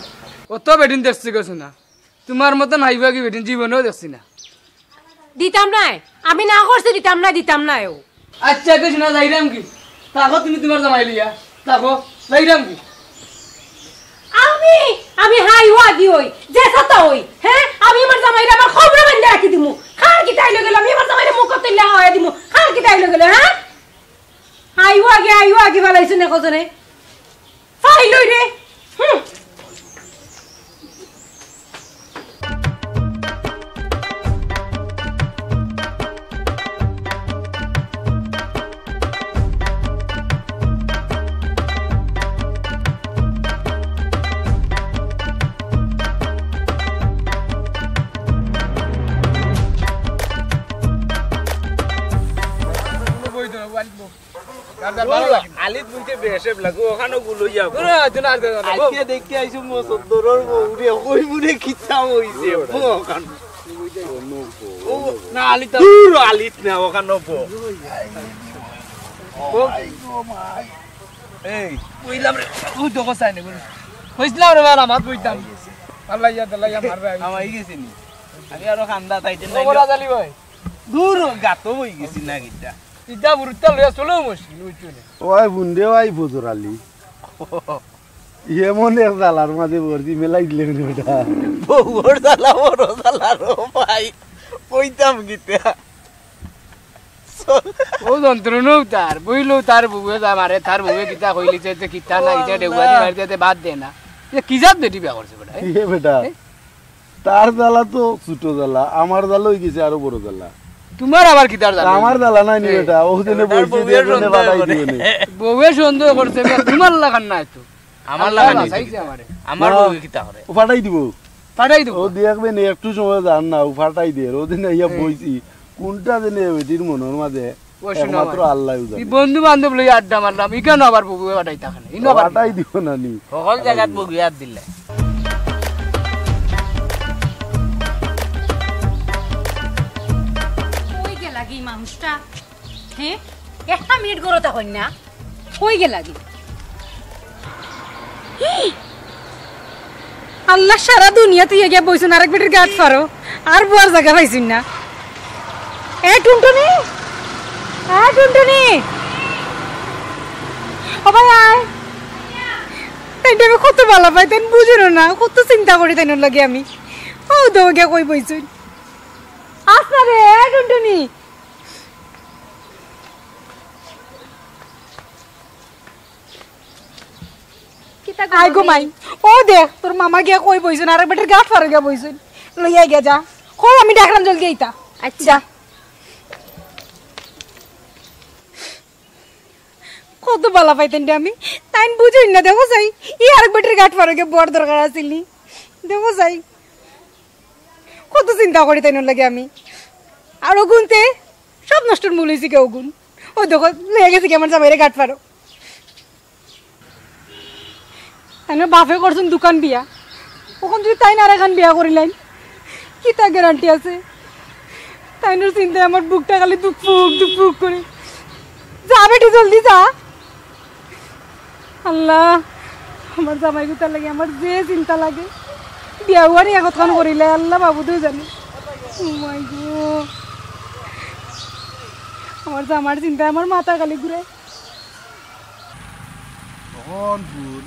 অত বেটিন দেখছি গো সোনা। তোমার মতন হাইবা কি বেটিন জীবনেও দেখছি না। দিতাম নায়। আমি না করছি, দিতাম নায়, দিতাম নায় ও। আচ্ছা, কইছ না, যাইরাম কি? থাকো তুমি তোমার জামাই লইয়া। থাকো, যাইরাম কি? আমি, আমি হাই ওয়াগি হই, যে সাতা হই, হ্যাঁ? আমি আমার জামাইরে আমার খবরে বান্ধে রাখি দিমু। খার কিতা আইলো গেল, আমি আমার জামাইরে মুখ তুললে হাওয়া দিমু। খার কিতা আইলো গেল, হ্যাঁ? হাই ওয়াগি, হাই ওয়াগি ফালাইছো না কজনে? ফাইল হই রে। হুম। ও, আলিত বুঝতে বেশেব লাগে, ওখানে গুলো যাও। আজকে দেখতে আইছো মসদ্দরর বউ রে, কই বুড়ে কিচ্ছা হইছে, বউ ওখানে। ও, না, আলিত না। দূর, আলিত না, ওখানে বউ। ও, এই, কইলাম রে, ওই দেখো সাইনে বলে। কইছিলাম রে বাবা, আমার কইতাম। আল্লাহ ইয়া, আল্লাহ ইয়া, মারবে আমি। আমার এই গেছে নি। আমি আরো কান্দা তাইতে ও, নাই। বড় আলী ভাই। দূর, গাতো বই গেছি না কিতা। ইটা বুরুত্তা লইয়া চলেও মুশকিল, বুঝছো নি? ওই বুন রে, ওই ফজর আলী। এমন এক জ্বালার মাঝে পড়ছি, মেলাই দিলে কেন বেটা? বউর জ্বালা, বড় জ্বালা রো ভাই। কইতাম কিতা? ও যন্ত্রণাও তার, বইলেও তার বউয়ে যা মারে, তার বউয়ে কিতা কইলি যে, তে কিতা না, ও ইটা ডেউয়া দি আল্লাহ। মারি দিতে বাদ দে না। এ কি জাত বেটি বিয়া করছে বেটা, এ? এ বেটা, এ? তার জ্বালা তো ছোট জ্বালা, আমার জ্বালা হই গেছে আরো বড় জ্বালা। তোমার আবার কিতার জ্বালা? আমার জ্বালা নাই নি এ, বেটা, ও দিনে এটার বইছি বউয়ের দিয়ে সন্দেহ পাঠাই করে। দিও নি। বউয়ে সন্দেহ করছে, বেটা, তোমার লাগান নাই তো। আমার আল্লাহ লাগান নাই বাঁচাইছে তো। আমারে। আমার না, বউয়ে কিতা করে? ও পাঠাই দিব। পাঠাই দিব। ও দেখবে নি, একটু সময় যান না, ও পাঠাই দের। ও দিনে ইয়া এ। বইছি, কোনটা দিনে বেটির মনের মাঝে ওই শোনো একমাত্র ভাই, আল্লাহ জানে। এই বন্ধু বান্ধব লই আড্ডা মারলাম, ইখানো আবার বউয়ে পাঠাই থাকে না, ইনো আবার পাঠাই দিব না নি। সকল জায়গাত বউয়ে আর দিলে। কই গেলা গি মানুষটা? হ্যাঁ, একটা মিনিট গরতা কই না, কই গেলা গি? আল্লাহ, সারা দুনিয়া তুই গিয়া বইছুন, আরেক বেটির গাত ফারো, আর বুয়ার জাগা পাইছুন না। এ টুনটুনি, এ টুনটুনি, ও ভাই আয়। তাইন আমি কত ভালা পাই, তাইন বুঝুন না, কত চিন্তা করি তাইন লাগে আমি। ও দৌ গিয়া কই বইছুন। আস না রে, এ টুনটুনি। আয় গো মাই, ও দেখ, তোর মামা গিয়া কই বইছইন, আরেক বেটির গাট ফারো গিয়া বইছইন। লইয়া গিয়া যা। কই আমি ডাকরাম জলদি আইতা। আচ্ছা। যা। কত বালা পাইতাম রে আমি। তাইন বুঝইন না, দেখো চাই। ই আরেক বেটির গাট ফারো গিয়া বওয়ার দরকার আছিল নি। দেখো চাই। কত চিন্তা করি তাইনর লাগি আমি। আর অগুনতে সব নষ্টর মূল অইছে গি অগুন। ও দেখো, লইয়া গেছে গি আমার জামাইরে গাট ফারো। তাইনর বাপে করছইন দুখান বিয়া, অখন যুদি তাইন আরেকখান বিয়া করিলাইন, কিতা গ্যারান্টি আছে? তাইনর চিন্তায় আমার বুকটা খালি দুকফুক দুকফুক করে। যা বেটি, জলদি যা। আল্লাহ, আমার জামাইগুতার লাগি আমার যে চিন্তা লাগে, বিয়া অওয়ার আগখান করিলে আল্লাহ মাবুদে জানে। ও মাই গো, আমার জামার চিন্তায় আমার মাথা খালি ঘুরে। অখন ফুল,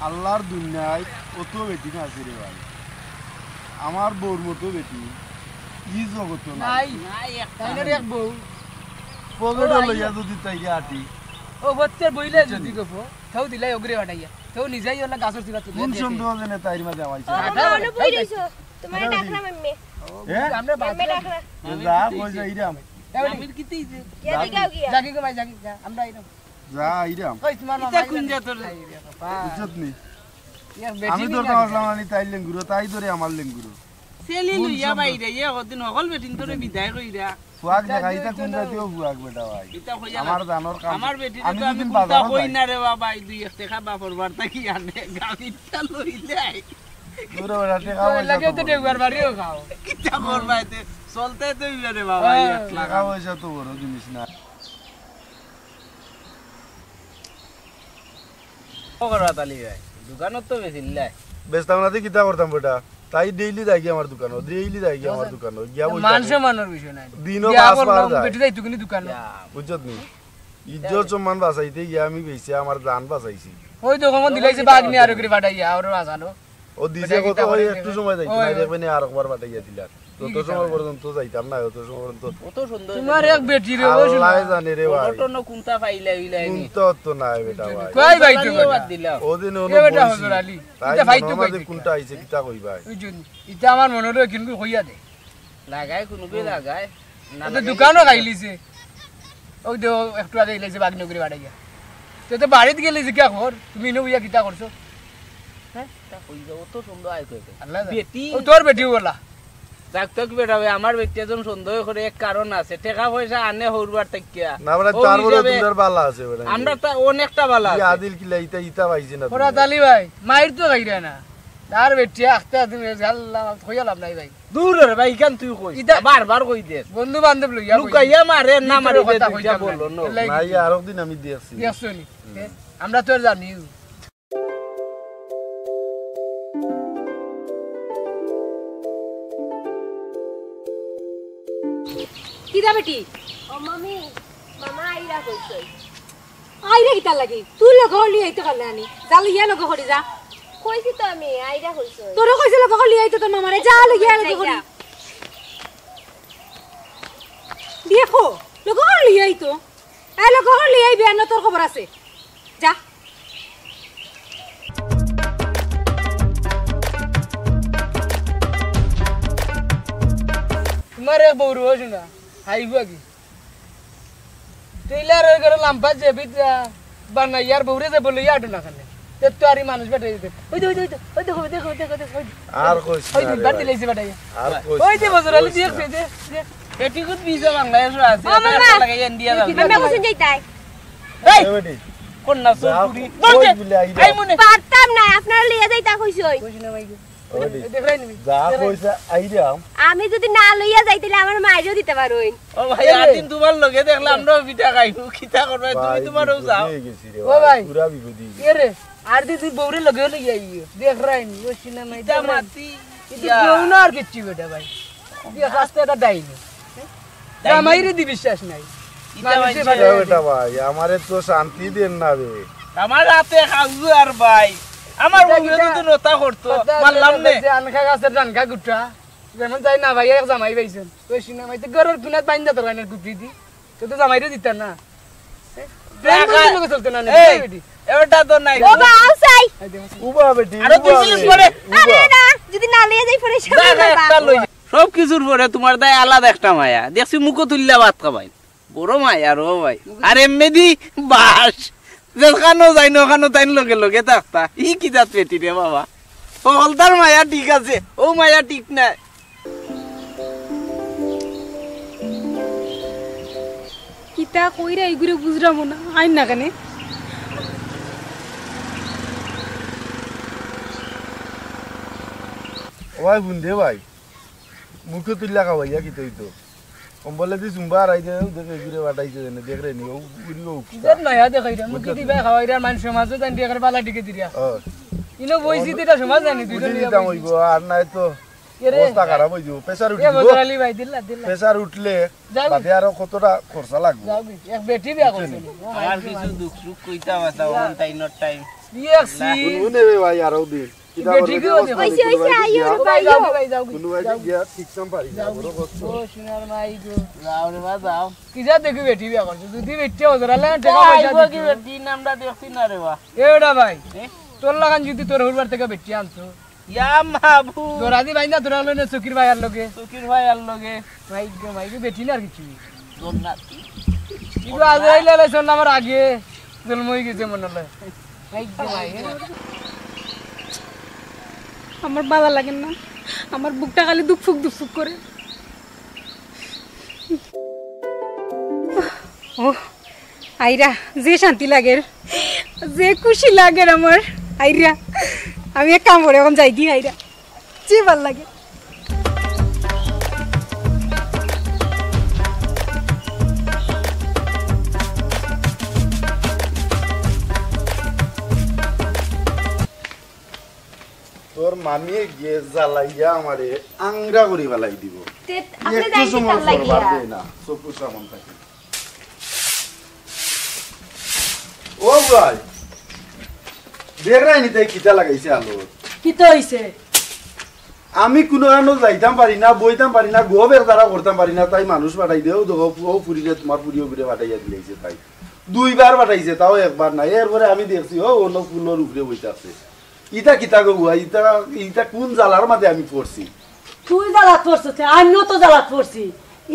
আল্লার দুনিয়াত অত বেটি আছে রে ভাই, আমার বউর মতো বেটি ই জগতো নাই। নাই। নাই একটা। তাইনর এক বউ। পকেটো লইয়া যুদি তাইরে আটি। ও বত্তের বইলে যুদি গফ, তেউ দিলাই অগুরে ফাটাইয়া। তেউ নিজেই অলা গাছর চিপাত তুলে কোন সন্দেহ জেনে তাইর মাঝে আমাইছে? ও, বাবা, অনো বই রইছো। তুমারে ডাকরাম আম্মে। এ? আমরা বাদ আম্মে ডাকরাম। যা, কই যাইরাম। আমি কিতা অইছে? গিয়া দেখাও গিয়া। যাগি গো ভাই, যাগি, যা। আমরা আইরাম। যা, আইরাম। কই তুমার ইতা মামা কোন আইরাম? জাতর? আই রে বাবা। বুঝছত নি? ইয়া বেটি আমি নি তোর লাগে। কাছে আসলাম, আমি তাই লেঙ্গুরো, তাই ধরে আমার লেঙ্গুরো। সেলি কোন লইয়া সব বাইরে, ইয়ে কদিন হকল বেটিন তোরে বিদায় কইরা। ফুয়াক দেখা, ইতা কোন জাতীয় ফুয়াক বেটা ভাই? ইতা কইয়া আমার না। জানোর কাম। আমার বেটিরে আমি তো আমি দুদিন কুন্তা বাজারও কই যাই। না রে বাবা, এই দুই এক টেকা বাপর বাড়ি থাকি আনে, গাড়িটা লইলাই। তোর বেটা টেকা তো পয়সা লাগে তো তো ডেগুয়ার বাড়িও খাও। কিতা করবা এতে? চলতে তো অইবে রে বাবা, হ্যাঁ। এক লাখ। টেকা পয়সা তো বড় জিনিস না। ও করবা তালি ভাই, দোকানত তো বেশি লাই। বেচতাম না তে কিতা করতাম বেটা? তাই ডেইলি যায়গি আমার দোকানো, ডেইলি যায়গি আমার দোকানো। গিয়া বই মান সম্মানর বিষয় নাই। দিনও বিয়া পাঁচ বার করলাম, যায়। বেটি যাইতো কিন্তু দোকানো। ইয়া। বুঝছত নি? ইজ্জত সম্মান বাঁচাইতে গিয়া আমি বেচি আমার জান বাঁচাইছি। ওই তো কখন দিলাইছে বাঘ নিয়া আরো করে ফাটাইয়া, আরো বাঁচানো। ও দিছে বেটা কত কিতা করে ওই একটু সময় যাইতো ওই, না, ওই। দেখবে নি আরো একবার ফাটাইয়া দিলা। যত সময় পর্যন্ত যাইতাম না, অত সময় পর্যন্ত অত সুন্দর তুমার এক বেটি রে, ও আল্লাহ শোনা। জানে রে ভাই। ঘটনা কোনটা পাইলে অইলে নি? কোনটা তো নাই বেটা ভাই। কই ভাই তো জানিও বেটা? বাদ দিলাম। ওদিন এ অনু বেটা বইছি। হজর আলী, তাই ইটা ভাই তো মনে কই হয় কোনটা আইছে, কিতা কই ভাই? ওই জন্য। ইটা আমার মনে হলো কিন্তু কইয়া দে। লাগায় কোনো বে লাগায়। না ও তো লাগায় দোকানও খাইলিছে। ওই তো একটু আগে ইলাইছে বাগনি করে বাড়াইয়া। তো তো বাড়িত গেলে যে কিয়া খবর? তুমি ইনো বইয়া কিতা করছো? হ্যাঁ? তা কই যাও? অত সুন্দর আয় কই? আল্লাহ জানে। বেটি। ও তোর বেটি বলা। যাক তো কি বেটা ভাই, আমার বেটি একজন সন্দেহ করে এক কারণ আছে। টেকা পয়সা আনে হউরবার থাকিয়া। না, বেটা, ও তার বড় হিসাবে দুটার বালা আছে, বেটা। আমরা তো অনেকটা বালা ইয়া আছে। আদিল কিলা ইতা, ইতা পাইছে না ফরাত তুমি। আলী ভাই, মাইর তো খাইরা না। তার বেটি আখতে আদিল আল্লাহ, কইয়া লাভ নাই ভাই। দূর রে ভাই, ইখান তুই কই? ইতা বারবার কই দে। বন্ধু বান্ধব লইয়া কই। লুকাইয়া মারে, না ভিতরে মারে কথা দে, কইতাম দুইটা না। বললো, no। এর লাগি নাই, আরক দিন আমি দেখছি। দেখছো নি? হুম। এ, আমরা তো আর জানি। কিতা বেটি? ও মামি, মামা আইরা কইছইন। আইরা কিতার লাগি? তুই লগে লই আইতে পারলে আনি। যা লইয়া লগে করি যা। কইছি তো আমি, আইরা কইছইন। তোরে কইছে লগে লই আইতে তোর মামারে। যা লইয়া লগে করি। যা। বিয়ে কো, লগে লই আইতো। এ লগে লই আইবি, আনো তোর খবর আছে। যা। তোমার এক বউ রয়েছে না, হাই বুয়া কি? টেইলারর ঘরো লাম্বা যে বিদ্যা বানাইয়ার বউরে যে বলে ইয়াডো না খানে। তে তো আরি মানুষ বেটা দিতে। ওই দে, ওই দে, ওই দে, ওই দেখো, ওই দেখো, ওই দেখো, ওই দেখো, ওই দে। আর কইস ওই না রে বিদ্যা ভাই। দিলাইছে বেটাইয়া। আর কইস ওই না। দে বজর আলী দেখছে যে, যে। পেটিকুট ভিসা বাংলাদেশো আছে, আচ্ছা, মামা। লাগা ইন্ডিয়া যাও। মামা কোথায় যাইতাই? এই! এ বেটি। কোন না, চোর যা, পুরি। ওই বলে আইরা। এই মনে। পারতাম না, আপনার লিয়ে যাইতা কইছই। কইছি না ভাই? ওই রে। দেখলাই নিবি। যা কইছে আইরাম। আমি যদি না লইয়া যাই, তাইলে আমার মাইরও দিতে পারইন। ও ভাই, এ আর রে। দিন তোমার লগে দেখলে আমরাও পিঠা খাইমু। কিতা করবে? তুমি ভাই, তোমারও বিপদ যাও। হয়ে গেছি রে ও ভাই, ভাই। পুরা বিপদ হয়ে গেছি। এ রে, আর দিন তুই বউরে লগে লইয়া আইও। দেখরাইনি, ও সিনেমা ইটা দেখরাইনি। মাতি কিন্তু ইয়া। বউ না আর কিচ্ছু বেটা ভাই। তুই আস্তে এটা ডাইনি। জামাইরে দি বিশ্বাস নাই। ইটা মানুষে ভাই। এ বেটা ভাই, আমারে তো শান্তি দেন না রে। আমার হাতে খাওয়া আর ভাই। আমার ইটা বউয়ে কিতা? যদি নতা করতো, কথা মারলাম আছে নে। যে আনখা গাছের ডানখা গুটা, যেমন যাই না ভাই, এক জামাই পাইছেন। তো সিনেমাইতে ঘরের কোনাত বাইন্দা তোর গানের গুটি দি। তো তো জামাইরে দিতা না। এ? প্রেম দেখা বন্ধুর লগে চলতে না, এই, বেটি। এ বেটা তো নাই। ও বা, আও, চা উবা বেটি, আরো দুই উবা মিনিট বে, পরে। উবা। আরে না, যদি না লইয়া যাই পরে সব যা, যা, বাবা। একটা লই যা। সব কিছুর পরে তুমার দায় আলাদা একটা মায়া। দেখছি মুখো তুললা ভাত খাবাই। বড় মায়া রো ভাই। আর এমনেদি বাস। যেখানো যাই না, ওখানো তাইন লগে লগে থাকতা। ই কি জাত বেটি রে বাবা? হকলতার মায়া ঠিক আছে, অউ মায়া ঠিক নায়। কিতা কইরা ইগুরে বুঝরাম না, আইন না কেনে? ও ভাই, হুন দে ভাই, মুখো তুললা খাবাইয়া কিতা অইতো? কম্বলেদি চুম্বা আড়াই দে, দেখে ঘুরে বাটাইছে যেন, দেখরে নি, ও ঘুরি ও উঠতা। কিজাত নয়া দেখাইরা, মুখে বুঝছো? দিবা খাওয়াইরা, মানুষ সমাজে জানি দিয়ে করে বালা টিকে দিরা। ও। ইনো বইছি দিতা সমাজ জানি, দুইজন উঠি নিয়া দিতাম বইছি। অইবো, আর নাই তো এরে। অবস্থা খারাপ অইযিবো, প্রেশার এ উঠি দিবো। মজুর আলী ভাই, দিল্লা, দিল্লা। প্রেশার উঠলে যাও। বাদে আরো কতটা খরচা লাগবো। যাও গি, এক বেটি বিয়া করছে। বুঝছো নি? আমার কিছু দুঃখ সুখ কইতাম আছে, অন টাইম, not টাইম। দেখছি। হুন, হুন, এ ভাই, আরো দিন। কিতা বেটি করবে? কিও দেখো। অইছে, অইছে, আইও রে ভাই, যাও, যাও। ভাই, যাও। কুনু ভাই যাও। গিয়া ঠিক সাম পারি না, যাও। বড় কষ্ট। ও, সোনার মাই গো। যাও রে বা, যাও। কিজাত দেখি বেটি বিয়া করছে। যদি বেটি অজরালে টেকা পয়সা আইবো দিত। কি বেটি, আমরা দেখছি না রে বা। এ বেটা ভাই, এ? তোর লাখান যদি তোর হুরবার থেকে বেটি আনতো। ইয়া মাবুদ। তোরা দি ভাই না, তোরা লইনে চকির ভাই আর লগে। চকির ভাই আর লগে। মাই গো, মাই গো, বেটি না আর কিছু। জন্নাতি। ইগো আজ আইলে আইলে চল আমার আগে। জন্ম হয়ে গেছে মনে হয়। আমার বালা লাগে না, আমার বুকটা খালি দুকফুক দুকফুক করে। ও আইরা, যে শান্তি লাগের, যে খুশি লাগের আমার আইরা। আমি এক কাম করি, এখন যাই গি আইরা, যে ভালা লাগে। তোর মামিয়ে গিয়ে জ্বালাইয়া আমারে আংরা করি ফালাই দিব। তে আপনি একটু যাই কি সময় তার লাগিয়া? করবার দে না, চকুর সামন থাকে। ও ভাই, দেখরায় নি তাই কিতা লাগাইছে আলো? কিতা হইছে? আমি কুনু কানো যাইতাম পারি না, বইতাম পারি না, গো বের দ্বারা করতাম পারি না, তাই মানুষ পাঠাই দেও, দেখো, ও ফুরিরে তোমার ফুরিও ঘুরে পাঠাইয়া দিলাইছে তাই। দুইবার পাঠাইছে, তাও একবার না। এরপরে আমি দেখছি, ও অন্য ফুলর উপরে বইতে আছে। ইতা কিতা গো বুয়া, ইতা, ইতা কুন জ্বালার মাঝে আমি পড়ছি? তুই জ্বালাত পড়ছস তে, আমিও তো জ্বালাত পড়ছি।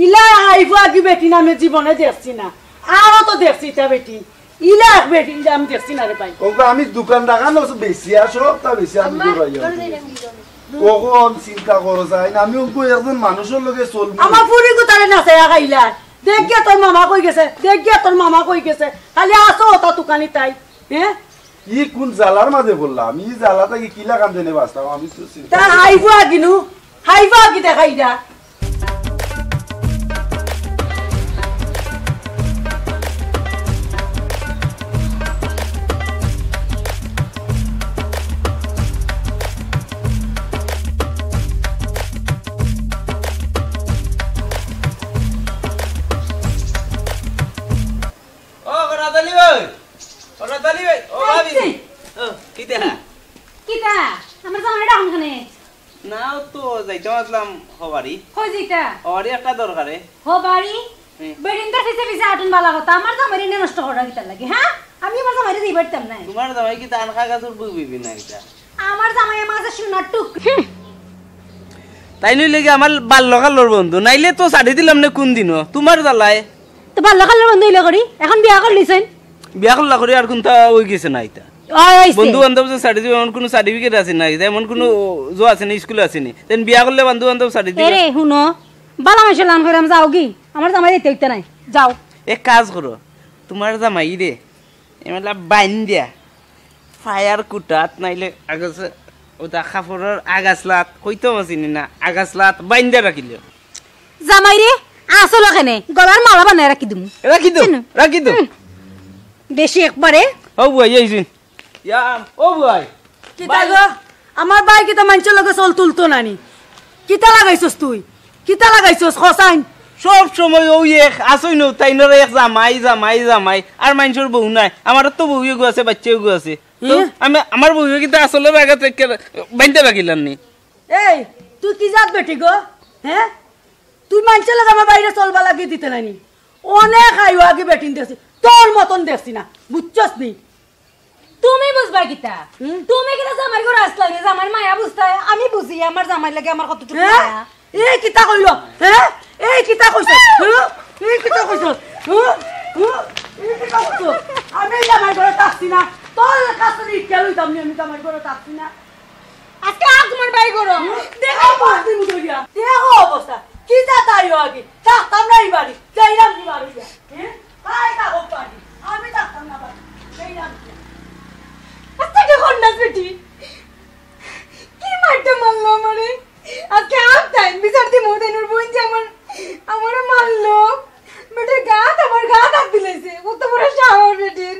ইলা আইবো আগে বেটি না আমি জীবনে দেখছি না, আরো তো দেখছি ইতা বেটি। ইলা এক বেটি, ইলা আমি দেখছি না রে ভাই। ওগো আমি দোকান দাকান আছে বেশি, আর সব তা বেশি আমি আম্মা, দৌড়াইয়া ঘরে যাই আমি। ওগো আমি চিন্তা করো যাই না, আমি ওগো একজন মানুষের লগে চলবো। আমার ফুরি গুতারে না চাইয়া খাইলা। দেখ গিয়া তোর মামা কই গেছে, দেখ গিয়া তোর মামা কই গেছে। খালি আসো ওটা দোকানি তাই, হ্যাঁ? ই কুন জ্বালার মাঝে পড়লাম? ই জ্বালা থাকি কিলা কান দেনে বাঁচতাম? আমি তো চিন্তা তা করি হাইফু আগিনু, হাইফু আগি দেখাই দা। ও, রাতালি ভাই। ও, রাতালি ভাই। ও, ভাবি। আইছে। ও, কিতা? কিতা? আমার জামাই ডাউন খানে। না, ও তো যাইতাম আসলাম হবারি। কই যাইতা? হবারি একটা দরকারে। হবারি? হুম। বেটিন্তর পিছে পিছে আটুন বালা কথা। আমার জামাইরে এনে নষ্ট করা কিতার লাগি, হ্যাঁ? আমি আমার জামাইরে দিবার দিতাম না। তোমার জামাই কিতা আনখা গাছর বই বইবি না কিতা? আমার জামাই আমার কাছে সোনার টুক। তাই নইলে কি আমার বাল্যকালর বন্ধু? নাইলে তো ছাড়ি দিলাম না কোন দিনও। তোমার জ্বালায়। তো বাল্যকালর বন্ধু ইলা করি, এখন বিয়া করলিছইন। বিয়া করলা করি আর কোনটা ওই গেছে না ইতা। ওই, ওই সে। বন্ধু বান্ধব যে ছাড়ি দিবে, এমন কোনো সার্টিফিকেট আছে না, এমন কোনো জো আছে না, স্কুলে আছে নি। তেন বিয়া করলে বন্ধু বান্ধব ছাড়ি দিবে। এরে, হুনো, বালা মাইনষর লান কইরাম যাও গি, আমার জামাই দিতে হইতে নাই, যাও। এক কাজ করো, তোমার জামাই রে, এমলা বাইন দিয়া, ফায়ার কুটাত নাইলে আগাছ, ওটা কাপড়র আগাছলাত, কইতো মাসিনি না, আগাছলাত বাইন দিয়া রাখিলে। জামাই রে, আসল কেনে, গলার মালা বানায় রাখি দিমু। রাখি দো, চিনো? রাখি দো। হুম। বেশি একবারে। ও বুয়া, এই জিন। ইয়া, ও বুয়াই। কিতা ভাই। গো? আমার ভাই কিতা মাইনষর লগে চল তুলতো নানি? কিতা লাগাইছস তুই? কিতা লাগাইছস? খসাইন। সব সময় ওই এক, আসই নু, তাই নরে এক জামাই, জামাই, জামাই। আর মাইনষর বউ নাই। আমার তো বউ এগু আছে, বাচ্চা এগু আছে। তো হে? আমি, আমার বউ কিতা আসলে বাগাতে বাইন্দা রাখিলাম নি? এই, তুই কি জাত বেটি গো? হ্যাঁ? তুই মাইনষর লগে আমার বাইরে চলবা লাগি দিতে নানি? অনেক আয়ু আগে বেটিন দেখছি, তোর মতন দেখছি না, বুঝছস নি? তুমি বুঝবা কিতা? হুম? তুমি কিতা জামাইর ঘরো আছলায় নি? জামাইর মায়া বুঝতায়? আমি বুঝি আমার জামাইর লাগি আমার কতটুকু হ্যাঁ? মায়া। এই কিতা কইলো? হ্যাঁ? এই কিতা কইছো? হ্যাঁ? এই কিতা কইছো? হ্যাঁ? হ্যাঁ? এই কিতা কইছো? আমি জামাইর ঘরো থাকছি না। তোর কাছে ইটা লইতাম নি, আমি জামাইর ঘরো থাকছি না। আজকে আর তোমার ভাই ঘরো। হুম? দেখো বাদ দিন ধরিয়া। দেখো অবস্থা। কি যা তাই আগে। থাকতাম না এই বাড়ি। যাইলাম কি বাড়ি? হ্যাঁ? তাই থাকো বাড়ি। আমি থাকতাম না বাড়ি। যাইলাম কি? আচ্ছা, কি করলাস বেটি? কি মারটা মারলো আমারে? আজকে আপ তাই বিচার দি মোদের বোন যে আমার, আমারে মারলো। বেটির গাত, আমার গাত আত দিলাইছে। কত বড় সাহস বেটির।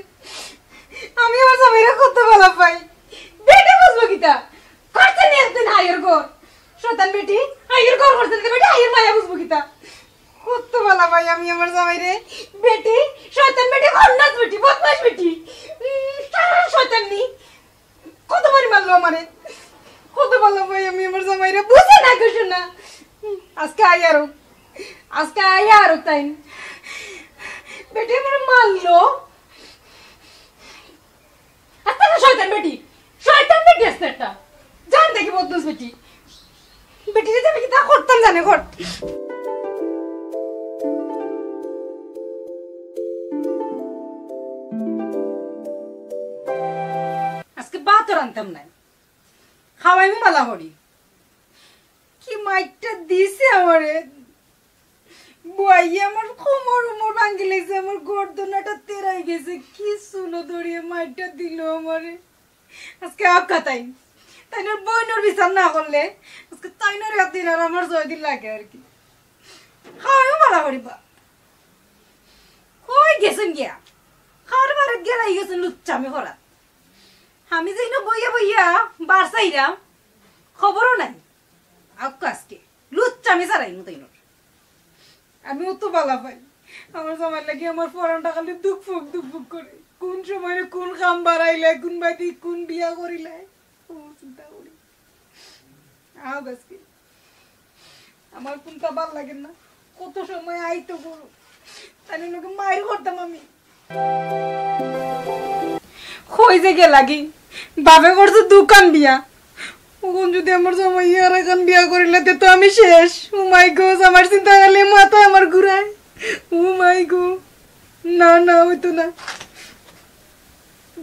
আমি আমার জামাইরে কত ভালা পাই। বেটি বুঝবো কিতা? করছে নি একদিন হাইয়ের ঘর। শয়তান বেটি, হাইয়ের ঘর করছে নি বেটি, হাইয়ের মায়া বুঝবো কিতা? কত ভালা পাই আমি আমার জামাইরে। বেটি, শয়তান বেটি, খন্নাস বেটি, বদমাশ বেটি। উম, সারা শয়তান নি। কত মারি মারলো আমারে। কত ভালা পাই আমি আমার জামাইরে। বুঝে না কিছু না। আজকে আই আরো। আজকে আই আরো তাই। বেটি আমারে মারলো। আস্তে না শয়তান বেটি। শয়তান বেটি আস্তে একটা। জান দেখি বদমাশ বেটি। বেটি যদি আমি কিতা করতাম জানে কর। আজকে ভাতও রানতাম নায়। খাওয়াইমু ভালা করি। কি মাইরটা দিছে আমারে। বুয়াইয়ে আমার কোমর উমর ভাঙ্গি লাইছে, আমার গর্দনাটা তেরাই গেছে। কি চুলো ধরিয়া মাইরটা দিল আমারে। আজকে আক্কা তাই, তাইনর বইনর বিচার না করলে আজকে তাইনর একদিন আর আমার ছয় দিন লাগে আর কি। খাওয়াইও মারা করিবা। কই গেছেন গিয়া? কার বাড়িত গেলাই গেছেন লুচ্চামি করা। আমি যেন বইয়া বইয়া বার চাইরাম, খবরও নাই। আউক্কা আজকে লুচ্চামি ছাড়াই মতো ইনোর। আমি অত বালা পাই। আমার জামাই লাগি আমার পরানটা খালি দুকফুক দুকফুক করে। কোন সময় কোন কাম বাড়াইলে, কোন বাদি কোন বিয়া করিলে, ও চিন্তা করি। আও আজকে আমার কোনটা ভালা লাগে না। কত সময় আইতো গো, তাইলে লগে মাইর করতাম আমি। কই যে গেলাগি? বাপে করছে দুখান বিয়া। অখন যদি আমার জামাই আর একখান বিয়া করিলে, তে তো আমি শেষ। ও মাই গো, আমার চিন্তা করলে মাথা আমার ঘুরায়। ও মাই গো, না, না, অইতো না।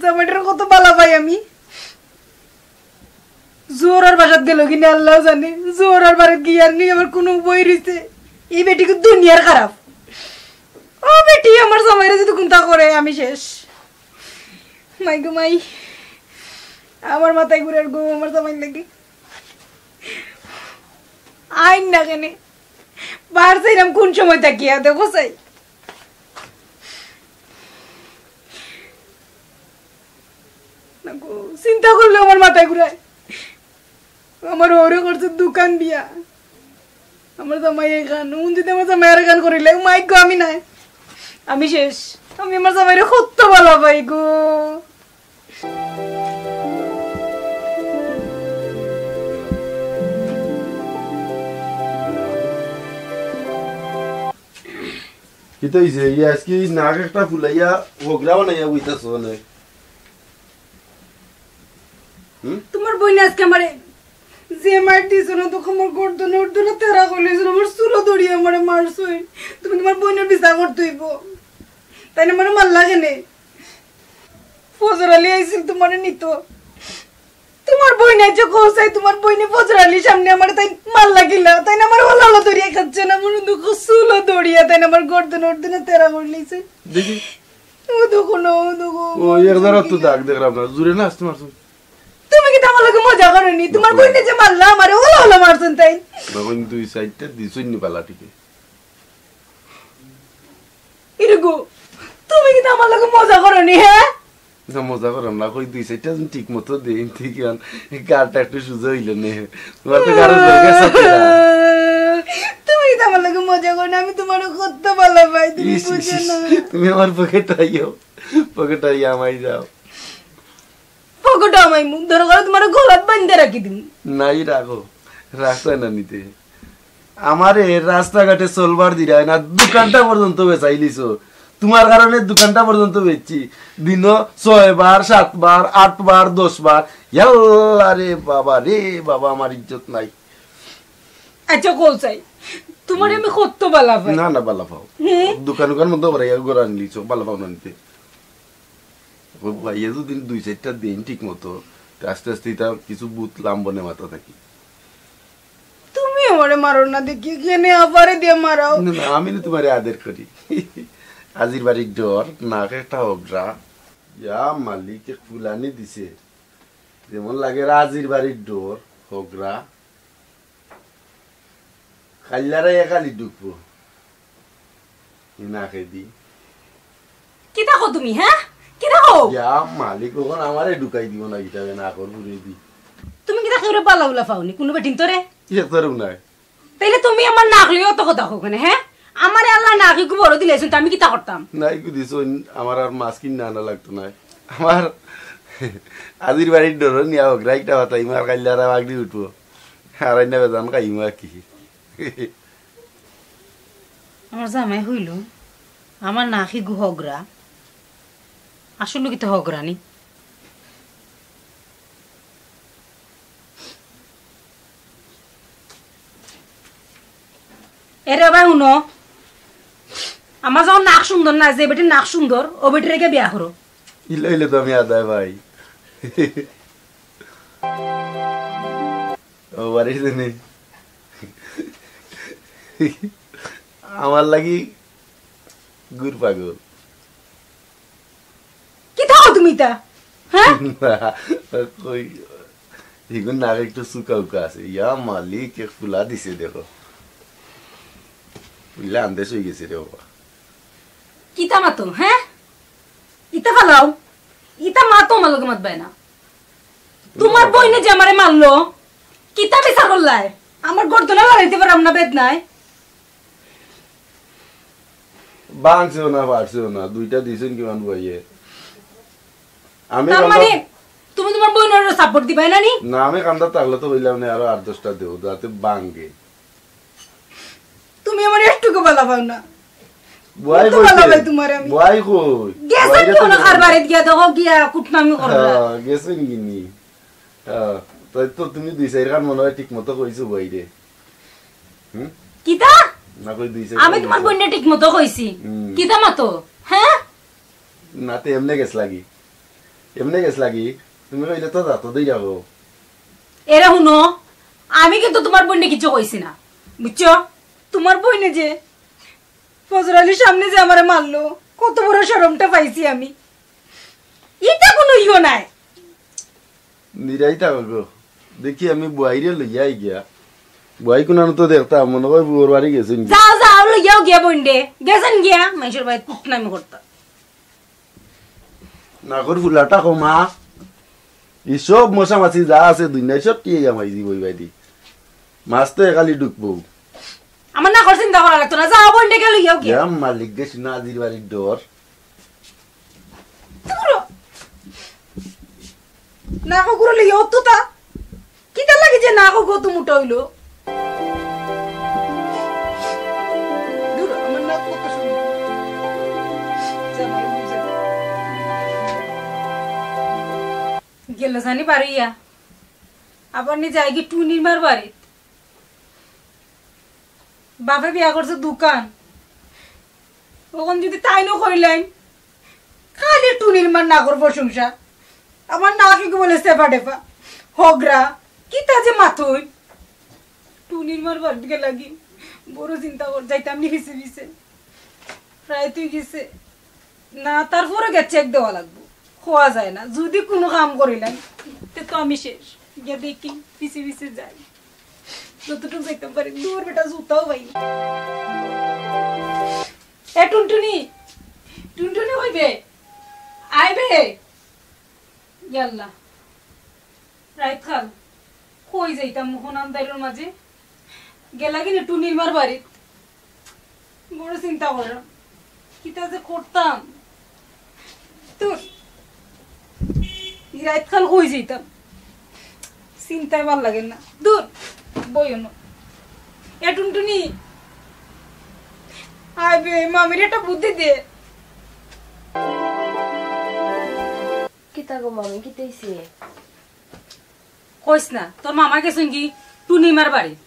জামাইটারে কত বালা পাই আমি। জোহরার বাসাত গেল কিনা আল্লাহ জানে। জোহরার বাড়িত গিয়া আর নি আমার কোনো বই রইছে। এই বেটি কি দুনিয়ার খারাপ। ও বেটি, আমার জামাইরে যদি কুন্তা করে, আমি শেষ। মাই গো মাই, আমার মাথায় ঘুরার গো, আমার জামাই লাগে। আইন না কেনে? বার চাইলাম কোন সময় থাকিয়া, দেখো চাই। না গো, চিন্তা করলে আমার মাথায় ঘুরায়। আমার ওরে করছে দুখান বিয়া। আমার জামাই এখান, উন যদি আমার জামাই আর এখান করিলে, মাই গো, আমি নাই। আমি শেষ। আমি আমার জামাইরে কত বালা পাই গো। কিতা অইছে? ই আজকে নাক একটা ফুলাইয়া হগরা বানাইয়া বইতাছো অনে। হুম? তোমার বইনে আজকে আমারে যে মাইর দিছে না, তো আমার গর্দন উর্দন তেরা করিলিছে, আমার চুলো ধরিয়া আমারে মারছইন। তুমি তোমার বইনর বিচার করতে অইবো। তাইন আমারে মারলা কেনে? ফজর আলী আইছিল তোমারে নিতো। তোমার বইনে আইছে কও চাই, তোমার বইনে ফজর আলীর সামনে আমারে তাইন মারলা কিলা, তাইন আমারে ওলালো ধরিয়া খাচ্ছে না, আমার দুঃখ চুলো ধরিয়া, তাইন আমার গর্দন উর্দন তেরা করিলিছে। দেখি। ও দেখো না, ও দেখো। ও, এক জাগাত তো দাগ দেখলাম না, জুরে না আস্তে মারছইন। তুমি কিতা আমার লগে মজা করো নি? তোমার বইনে যে মারলা আমারে, ওলালো মারছইন তাইন। না, কইন দুই সাইডটা দিছইন নি বালা ঠিকে। ইরে গো, তুমি কিতা আমার লগে মজা করো নি, হ্যাঁ? না, মজা করলাম না, কই দুই চাইরটা যদি ঠিক মতো দেই, ঠিক অন, গাড়টা একটু সুজা অইলো নে। তোমার তো গাড় উঠে গেছে কিনা? তুমি কিতা আমার লগে মজা করো না, আমি তোমারে কত বালা পাই, তুমি ইস, ইস, বুঝো ইস, না। তুমি আমার পকেট আইও, পকেট আইয়া আমাই যাও। পকেট আমাই মুখ ধরো করে তোমার গলাত বান্ধে রাখি দিমু। নাই রাখো, রাখো না নিতে। আমারে রাস্তাঘাটে চলবার দিরায় না, দোকানটা পর্যন্ত বেচাইলিছো। তোমার কারণে দোকানটা পর্যন্ত বেচছি। দিনো ছয় বার, সাত বার, আট বার, দশ বার। ইয়াল্লা রে বাবা রে বাবা, আমার ইজ্জত নাই। আচ্ছা, কও চাই, তোমারে আমি কত বালা পাই। না, না, বালা পাও। হুম? দোকান উকান বন্ধ করে, ইয়া, ঘর আনলি, চো, বালা পাও না নিতে। ও ভাই, এ দুদিন দুই চাইরটা দিন ঠিক মতো, তে আস্তে আস্তে ইতা কিছু ভূত লাম্বনে মাথা থাকি। তুমি আমারে মারো না দেখি, কেনে আবারে দিয়া মারাও। না, না, আমি না তোমারে আদর করি। আজির বাড়ির ডর, নাক একটা হগরা। ইয়া মালিক, এক ফুলানি দিছে। যেমন লাগে রাজির বাড়ির ডর, হগরা। খাইল্লারা একালি ঢুকবো। ই নাকে দি। কিতা কও তুমি, হ্যাঁ? কিতা কও? ইয়া মালিক, অখন আমারে ঢুকাই দিবো না কিতা, নাকর ফুরে দি। তুমি কিতা কেউরে বালা উলা পাওনি? কুনু বেটিন্তরে? একটারেও নাই। তাইলে তুমি আমার নাক লইয়া অত কথা কও কেনে, হ্যাঁ? আমারে আল্লায় নাক ইগু বড় দিলাইছইন, তে আমি কিতা করতাম? না, ইগু দিছইন, আমার আর মাছ কিনা আনা লাগতো নায়। আমার আজির বাড়ির ডর নিয়া হগরা একটা মাতাইমু, আর খাইল্লারা বাগড়ি উঠবো। আর আইনা বেজান খাইমু আর কি। আমার জামাই কইলো, আমার নাক ইগু হগরা। আসলে কিতা হগরা নি? এরে ভাই, হুনো, আমার যেমন নাক সুন্দর না, যে বেটির নাক সুন্দর, ও বেটিরে গিয়া বিয়া করো। ইলা অইলে তো আমি আদায় ভাই। ও বাড়ির জন্য আমার লাগি গুড় পাগল। কিতা কও তুমি ইতা? হ্যাঁ? কই, ইগুর নাক একটু চুকা উকা আছে। ইয়া মালিক, এক ফুলা দিছে দেখো। ফুলা আন্দেশ অই গেছে রে বাবা। কিতা মাতো, হ্যাঁ? ইতা ফালাও। ইতা মাতো, আমার লগে মাতবায় না। তোমার বইনে যে আমারে মারলো, কিতা বিচার করলায়? আমার গর্দনা লড়াইতে পারাম না বেদনায়। ভাঙছেও না, ফাটছেও না, দুইটা দিছইন কিমান বইয়ে। আমি তার কান্দা মানে তুমি তোমার বইনরে support দিবায় না নি? না, আমি কান্দা থাকলে তো কইলাম না, আরো আট দশটা দেও, যাতে ভাঙে। তুমি আমার একটুকু বালা পাও না। বুয়াই কত বালা কইছে? পাই তোমার আমি। বুয়াই কই? গেছেন বুয়াইরে কি তো ওনা কার বাড়িত গিয়া দেখো গিয়া কুটনামি করলা? হ্যাঁ, গেছেন গিনি। হ্যাঁ, তাই তো তুমি দুই চাইর খান মনে হয় ঠিক মতো কইছো বুয়াইরে। হুম? কিতা? না কই দুই চাইর আমি খান তোমার মতো। বইনরে ঠিক মতো কইছি। হুম। কিতা মাতো? হ্যাঁ? না তে এমনে গেছ লাগি। এমনে গেছ লাগি। তুমি কইলে তো যাতো দেই রাখো। এরে হুনো, আমি কিন্তু তোমার বইনরে কিছু কইছি না। বুঝছো? তোমার বইনে যে ফজর আলীর সামনে যে আমারে মারলো, কত বড় শরমটা পাইছি আমি। ইটা কোনো ইয়ো নাই। নিরাই থাকো গো। দেখি আমি বুয়াইরে লইয়া আই গিয়া। বুয়াই কুনানো তো দেখতাম, মনে হয় বুয়ার বাড়ি গেছেন গিয়া। যাও, যাও, লইয়াও গিয়া বইনরে। গেছেন গিয়া, মানুষের বাড়ি কুটনামি করতা। নাকর ফুলাটা কমা। ই সব মশা মাছি যা আছে দুনিয়ায় সব টিয়ে গিয়া মাইজি বই বাইদি। মাছ তো একালি ঢুকবো। আমার নাকর চিন্তা করা লাগতো না, যাও বইনরে গিয়া লইয়াও গিয়া। ইয়া মালিক গেছি না আজির বাড়ির ডর। তুকুরো। নাকো গুরো লইয়া অত তা। কিতা লাগি যে নাকো গো তো মোটা হইলো? দূর, আমার নাক কত সুন্দর। যা ভাই, যা। গেল জানি বাড়িয়া। আবার নি যাইগি টুনির মার বাড়িত। বাপে বিয়া করছে দোকান। অখন যদি তাইনও কইলাইন, খালি টুনির মার নাকর প্রশংসা। আমার নাক ইগু বলে সেফা ডেফা, হগরা, কিতা যে মাতইন। টুনির মার বাড়িত গেলাগি, বড় চিন্তা কর, যাইতাম নি পিছে পিছে। রাইত অই গেছে। না, তারপরে গিয়া check দেওয়া লাগবো। খোয়া যায় না। যদি কোনো কাম করিলাই, তে তো আমি শেষ। গিয়া দেখি, পিছে পিছে যাই। যতটুকু যাইতাম পারি। দূর বেটা, জুতাও পাই না। এ টুনটুনি, টুনটুনি কই বে? আয় বে। ইয়াল্লা। রাইত খান। কই যাইতাম মোহন আন্দাইরর মাঝে? গেলাগি নি টুনির মার বাড়িত। বড় চিন্তা করাম। কিতা যে করতাম। দূর। ই রাইত খান কই যাইতাম। চিন্তায় ভালা লাগে না। দূর। বইও না। এ টুনটুনি। আয় বে, মামিরে একটা বুদ্ধি দে। কিতা গো মামি, কিতা অইছে? কইস না, তোর মামা গেছইন গি টুনিমার বাড়িত।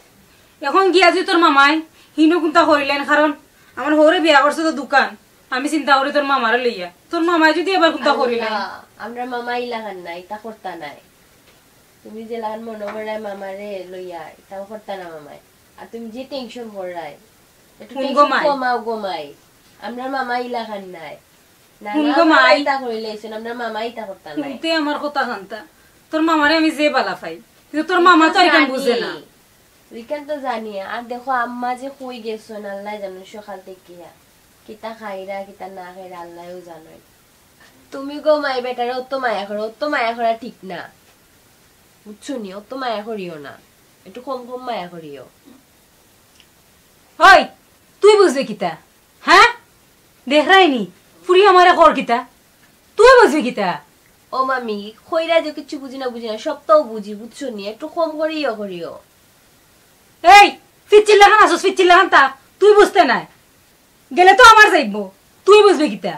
এখন গিয়া যদি তোর মামায় হিনো কুন্তা করিলাইন, কারণ আমার হউরে বিয়া করছে তো দুকান, আমি চিন্তা করি তোর মামারে লইয়া, তোর মামায় যদি আবার কুন্তা করিলাইন। আল্লাহ, আমরার মামা ইলাখান নায়, ইতা করতা নায়। তুমি যেলাখান মনো কররায় মামারে লইয়া, ইতাও করতা না মামায়। আর তুমি যে টেনশন কররায়, একটু হুন গো টেনশন মাই। কমাও গো মাই। আমরার মামা ইলাখান নায়। না, হুন না, গো মাই। ইতা করিলাইছইন, আমরার মামা ইতা করতা নায়। হুনতে আমার কথা খান্তা, তোর মামারে আমি যে বালা পাই, কিন্তু তোর মামা তো আর ইখান বুঝে না। ইখান তো জানি, আর দেখো আম্মা যে কই গেছইন, আল্লায় জানইন সকাল থাকিয়া। কিতা খাইরা, কিতা না খাইরা, আল্লায়উ জানইন। তুমি গো মাই বেটারে অত মায়া করো, অত মায়া করা ঠিক না। বুঝছো নি? অত মায়া করিও না, একটু কম কম মায়া করিও। ওই, তুই বুঝবে কিতা? হ্যাঁ? দেখরায়নি, ফুরি আমারে কর কিতা? তুই বুঝবি কিতা? ও মামি, কইরা যে কিচ্ছু বুঝি না, বুঝি না, সবতাউ বুঝি, বুঝছো নি? একটু কম করিও করিও। এই, ফিচ্চির লাখান আছস, ফিচ্চির লাখান তা, তুই বুঝতে নায়। গেলে তো আমার যাইবো, তুই বুঝবে কিতা?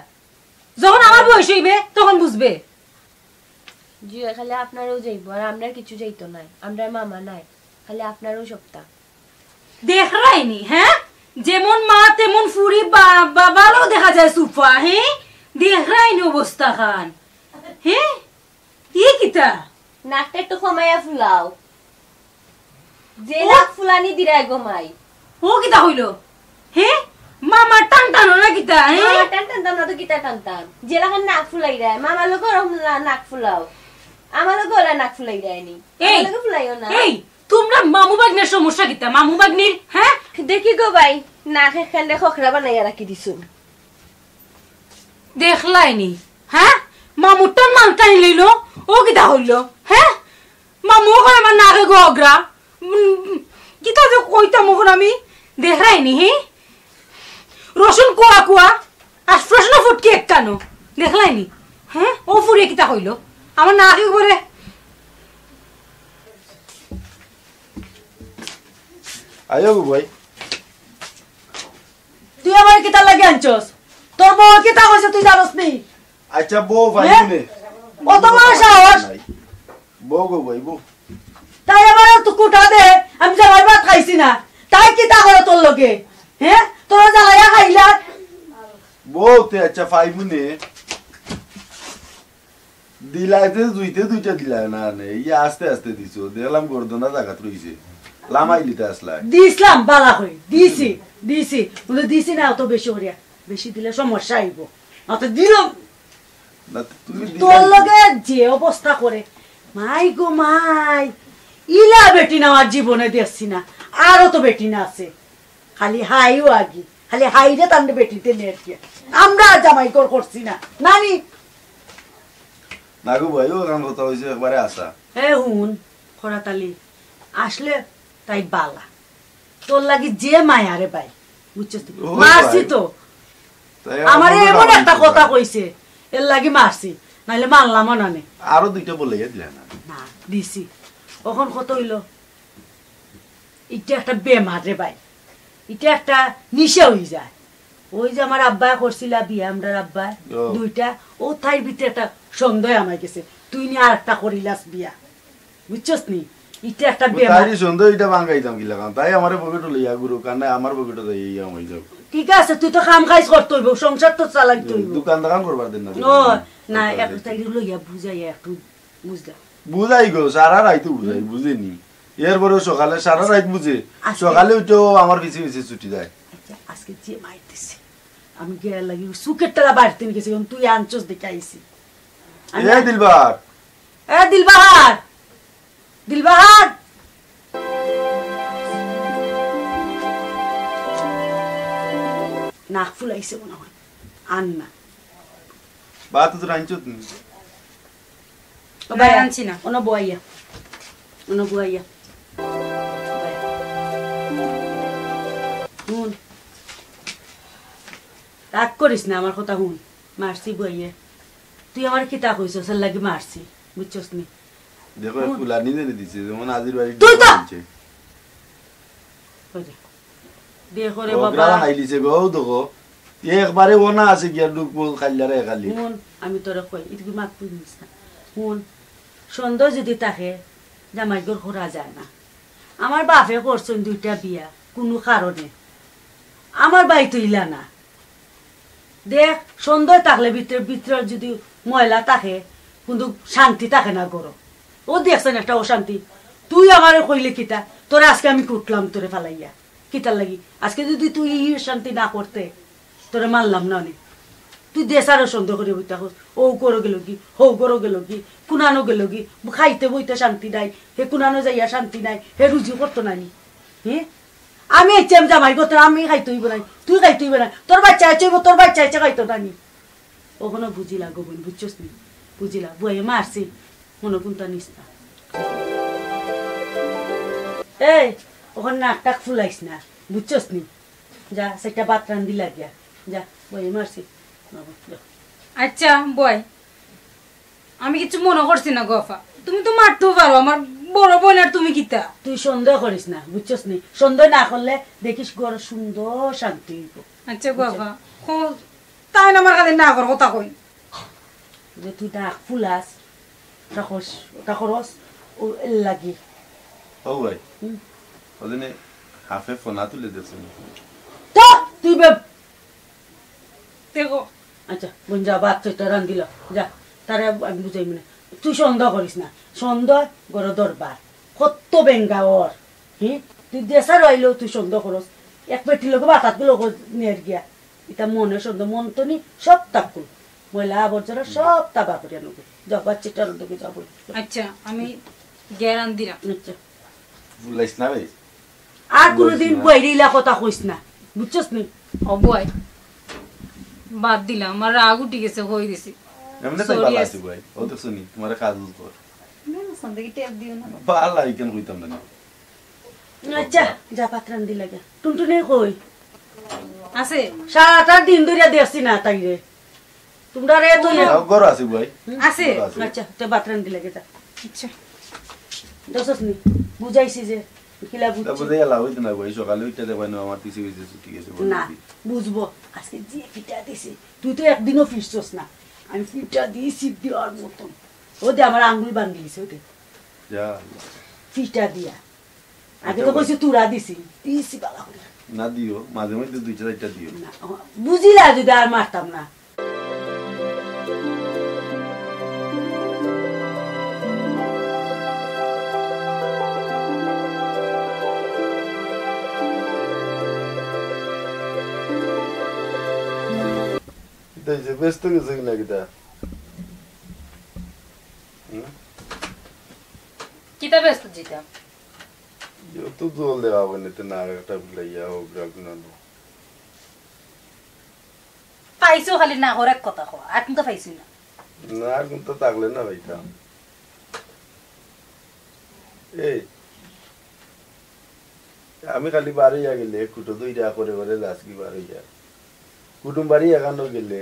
যখন আমার বয়স অইবে, তখন বুঝবে। জি, খালি আপনারও যাইবো, আর আমরার কিচ্ছু যাইতো নায়, আমরার মামা নায়, খালি আপনারও সবতা। দেখরায়নি, হ্যাঁ? যেমন মা তেমন ফুরি, বা-, বাবারও দেখা যায় সুফা, হ্যাঁ? দেখরায়নি অবস্থা খান, হ্যাঁ? ই কিতা? নাকটা একটু কমাইয়া ফুলাও। যে ও। নাক ফুলানি দিরায় গো মাই। ও কিতা কইলো? হে? মামার টান টানো না কিতা, হে? মামার টান টানতাম না তো কিতা টানতাম? যেলাখান নাক ফুলাইরায়, মামার লগে ওরম লা-, নাক ফুলাও। আমার লগে ওলা নাক ফুলাইরায় নি। আমার এই, লগে ফুলাইও না। এই, তোমরা মামু ভাগ্নের সমস্যা কিতা? মামু ভাগ্নির, হ্যাঁ? দেখি গো ভাই, নাক একখান খখরা বানাইয়া রাখি দিছুন। দেখলায়নি, হ্যাঁ? মামুর টান মাল টানি লইলো, ও কিতা কইলো, হ্যাঁ? মামু কয় আমার নাকে গগরা। উম, কিতা যে কইতাম অখন আমি, দেখরায়নি, হে? রসুন কুয়া কুয়া, আর প্রশ্ন ফুটকি একখানো, দেখলায়নি, হ্যাঁ? ও ফুরিয়ে কিতা কইলো, আমার নাকে করে। আয়ো গো ভাই। তুই আমারে কিতার লাগি আনছস? তোর বউ কিতা কইছে তুই জানোস নি? আচ্ছা, বউ পাইবি নে। অত বড় সাহস? নাই। বউ গো ভাই, বউ। তাই আমারে তো কুটা দে, আমি জামাই ভাত খাইছি না। তাই কিতা করে তোর লগে? হ্যাঁ? তোরা জ্বালাইয়া খাইলা? বউ তে আচ্ছা পাইবি নে। দিলাইতে জুইতে দুইটা দিলায় না নে, ইয়া আস্তে আস্তে দিছো, দেখলাম গর্দনা জাগাত রইছে, লামাই লিতে আসলায়। দিছলাম বালা করি, দিছি, দিছি, বলে দিছি না অত বেশি করিয়া, বেশি দিলে সমস্যা আইবো, অত দিলাম। না, তুমি দিলায় তোর না। লগে যে অবস্থা করে, মাই গো মাই, ইলা বেটি না আর জীবনে দেখছি না, আরো তো বেটি না আছে। খালি হাইও আগি, খালি হাইরে তান্ডে বেটিতে নেট গিয়া। আমরা আর জামাই ঘর করছি না, নানি? না গো ভাই, ও কাম কথা হইছে একবারে আসা। এ হুন, খরাতালি, আসলে তাই বালা। তোর লাগি যে মায়া রে ভাই, বুঝছস তুই? ও মারছি ভাই। তো। তাই আমার আমারে মনে এমন হয় একটা মারছি কথা ভাই। কইছে, এর লাগি মারছি, নাইলে মারলাম না নে। আরো দুইটা বলে দিলে না। না, দিছি। অখন কত হইলো? ইটা একটা বেমার রে ভাই, ইটা একটা নিশা হই যায়। ওই যে আমার আব্বায় করছিলা বিয়া, আমরার আব্বায় ও। দুইটা, ও তাইর ভিতরে একটা সন্দেহ আমার গেছে, তুই নি আর একটা করিলাস বিয়া, বুঝছস নি? ইটা একটা ও বেমার। তাইরই সন্দেহ, ইটা ভাঙাইতাম কি লাগাম? তাই আমারে পকেটে লইয়া ঘুরো, কারণ আমার পকেটে যাই ইয়া হই যাও। ঠিক আছে, তুই তো কাম কাজ করতে হইব, সংসার তো চালাইতে হইব। দোকান দোকান করবার দিন না। ও, না, দোকান এক করতে তাই লইয়া বুঝাই একটু, বুঝলাম। বুঝাই গো, সারা রাইত বুঝাই, বুঝেনি। এরপরে সকালে সারা রাইত বুঝে। আজকে সকালে উঠেও আমার পিছে পিছে ছুটি যায়। আচ্ছা, আজকে যে মাইর দিছে, আমি গিয়া লাগি সুখের টাকা বাড়িতে নিয়ে গেছি, এখন তুই আনছস দেখে আইছি। আমি এ দিলবার। এ দিলবাহার! দিলবাহার! নাক ফুলাইছে মনে হয়। আন না। ভাত তো রাঁধছো তুমি। ও ভাই, আনছি না। অনো বইয়া। অনো বইয়া। হুন। রাগ করিস না, আমার কথা হুন। মারছি বইয়ে। তুই আমার কিতা কইছস, এর লাগি মারছি। বুঝছস নি? দেখো, হুন। ফুলানি জানি দিছে, যেমন আজির বাড়ি তুই তো বলছে। ওই যে। বিয়ে করে ও বাবা। গ্রাম আইলিছে গো, ও দেখো। একবারে ও না আছে গিয়া ডুব খাইলারে খালি। হুন, আমি তোরে কই, ইটুকি মাত তুই নিস না। হুন, সন্দেহ যদি থাকে, জামাইর ঘর করা যায় না। আমার বাপে করছইন দুইটা বিয়া, কুনু কারণে। আমার বাড়িত অইলা না। দেখ, সন্দেহ থাকলে ভিতরে, ভিতরে যদি ময়লা থাকে, কিন্তু শান্তি থাকে না ঘরো। ও দেখছইন একটা অশান্তি। তুই আমারে কইলে কিতা? তোরে আজকে আমি কুটলাম, তোরে ফালাইয়া। কিতার লাগি? আজকে যদি তুই ই শান্তি না করতে, তোরে মানলাম না অনে। তুই দেশারও সন্দেহ করি বইতা থাকস, ও ঘরো গেল কি, হউ ঘরো গেল কি, কুনানো গেল কি, খাইতে বইতে শান্তি নাই, হে কুনানো যাইয়া শান্তি নাই, হে রুজি করতো না নি। হে? আমি আইছি, আমি জামাই করতে, আমি খাইতে অইব নাই, তুই খাইতে অইব না, তোর বাচ্চা আইছে অইব, তোর বাচ্চা আইছে খাইতো না নি। অখনো বুঝিলা গো বইন, বুঝছস নি? বুঝিলা, বুয়াইয়ে মারছি, মনো কুনতা নিস না। এই, অখন নাক টাক ফুলাইস না, বুঝছস নি? যা, সেটা ভাত রান্ধিলা গিয়া, যা, বুয়াইয়ে মারছি। বাবা, যা। আচ্ছা, বুয়াই, আমি কিছু মনো করছি না গো আফা। তুমি তো মারতেও পারো, আমার বড় বইন, আর তুমি কিতা? তুই সন্দেহ করিস না, বুঝছস নি? সন্দেহ না করলে দেখিস ঘর সুন্দর শান্তি অইব। আচ্ছা গো আফা, তাইন আমার খালি না কর কথা কইন। যে তুই নাক ফুলাস, ওটা করস, ওটা করস, ও এর লাগি। ও ভাই, হুম। ওদিনে হাফে ফোনা তুলে দিয়েছেন। তো তুই বে-, দেখো। আচ্ছা, বইন যা, ভাত সেটা রান্ধিলা, যা, তারে আমি বুঝাইমু নে। তুই সন্দেহ করিস না, সন্দেহ ঘরো দরবার, কত বেঙ্গা ওর। হি, তুই দেশারও আইলেও তুই সন্দেহ করস, এক পেটি লগে ভাত আতগুলো নের গিয়া। ইটা মনে সন্দেহ, মন তো নি সব তাকুল, ময়লা আবর্জনা সব তাবা করিয়া নেবে। যাও, বাচ্চাটার দিকে যাও বলে। আচ্ছা, আমি গিয়া রান্ধিরাম। আচ্ছা। ভুলাইস না রে। আর কোনোদিন বুয়াইরে ইলা কথা কইস না, বুঝছস নি? ও বুয়াই, বাদ দিলাম, আমার রাগ উঠি গেছে, কই দিছি। এমনে তাই sorry ভালো আছে। আছি বুয়াই, ও তো শুনি, তোমার কাজ কর। না, সন্দেহ টেপ দিও না। ভালো, ইখান কইতাম না। আচ্ছা, যা ভাত রান্ধিলা গিয়া। টুনটুনি কই? আছে। সারাটা দিন ধরিয়া দেখছি না তাইরে। তোমরা রে তো ও না। ঘর আছে বুয়াই। আছে। ঘর আছে। আচ্ছা, তে ভাত রান্ধিলা গিয়া যা। আচ্ছা। দেখছস নি? বুঝাইছি যে, কিলা তা বুঝছি। বুঝে গেলা, ওই তো না বুয়াই, সকালে উঠতে দেখবাই না, আমার পিছে পিছে ছুটি গেছে, বলে না, দিবি। বুঝবো। আজকে যে পিঠা দিছি, তুই তো একদিনও ফিরছস না। আমি পিঠা দিছি দেওয়ার মতন। ও দে, আমার আঙ্গুল ভাঙ্গি গেছে, ও দে। যা। পিঠা দিয়া। আগে তো কইছি তুরা দিছি, দিছি বালা করি। না দিও, মাঝে মধ্যে দুইটা চারটা দিও। না, ও, বুঝিলা যদি আর মারতাম না। কিতা অইছে? ব্যস্ত গেছে কিনা কিতা? হুম? কিতা ব্যস্ত যেতা? যত জল দেওয়া বনে তো না একটা বুলাইয়া হোক, রাখ না লো। পাইছো খালি না করে কথা কও, আর কিন্তু পাইছি না। না, আর কিন্তু থাকলে না পাইতাম। এই, আমি খালি বার অইয়া গেলে কুটো দুইটা করে করে যাস কি বার অইয়া। কুটুম বাড়ি এখানো গেলে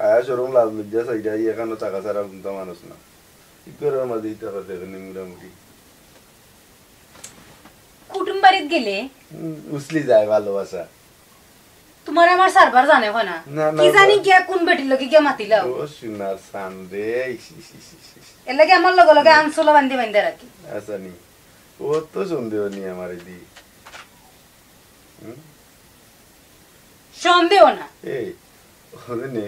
আয়া শরম লাজ লজ্জা চাইরা এখানো টাকা ছাড়া বুঝতে মানুষ না। কি করে আমার দিতে পারে এখানে মুড়ামুড়ি? কুটুম বাড়িত গেলে হুম, উছলি যায় ভালোবাসা। তোমার আমার সারবার জানে হয় না। না, না, কি জানি না। গিয়া কোন বেটির লগে গিয়া মাতিলাও। ও সোনার চান রে, ইস, ইস, ইস, ইস, ইস। এর লাগি আমার লগে লগে আনসোলা বান্ধি বান্ধি রাখি। আচ্ছা নি, ও তো সন্দেহ নি আমার এদি। হুম? সন্দেহ না। এই, ওদিনে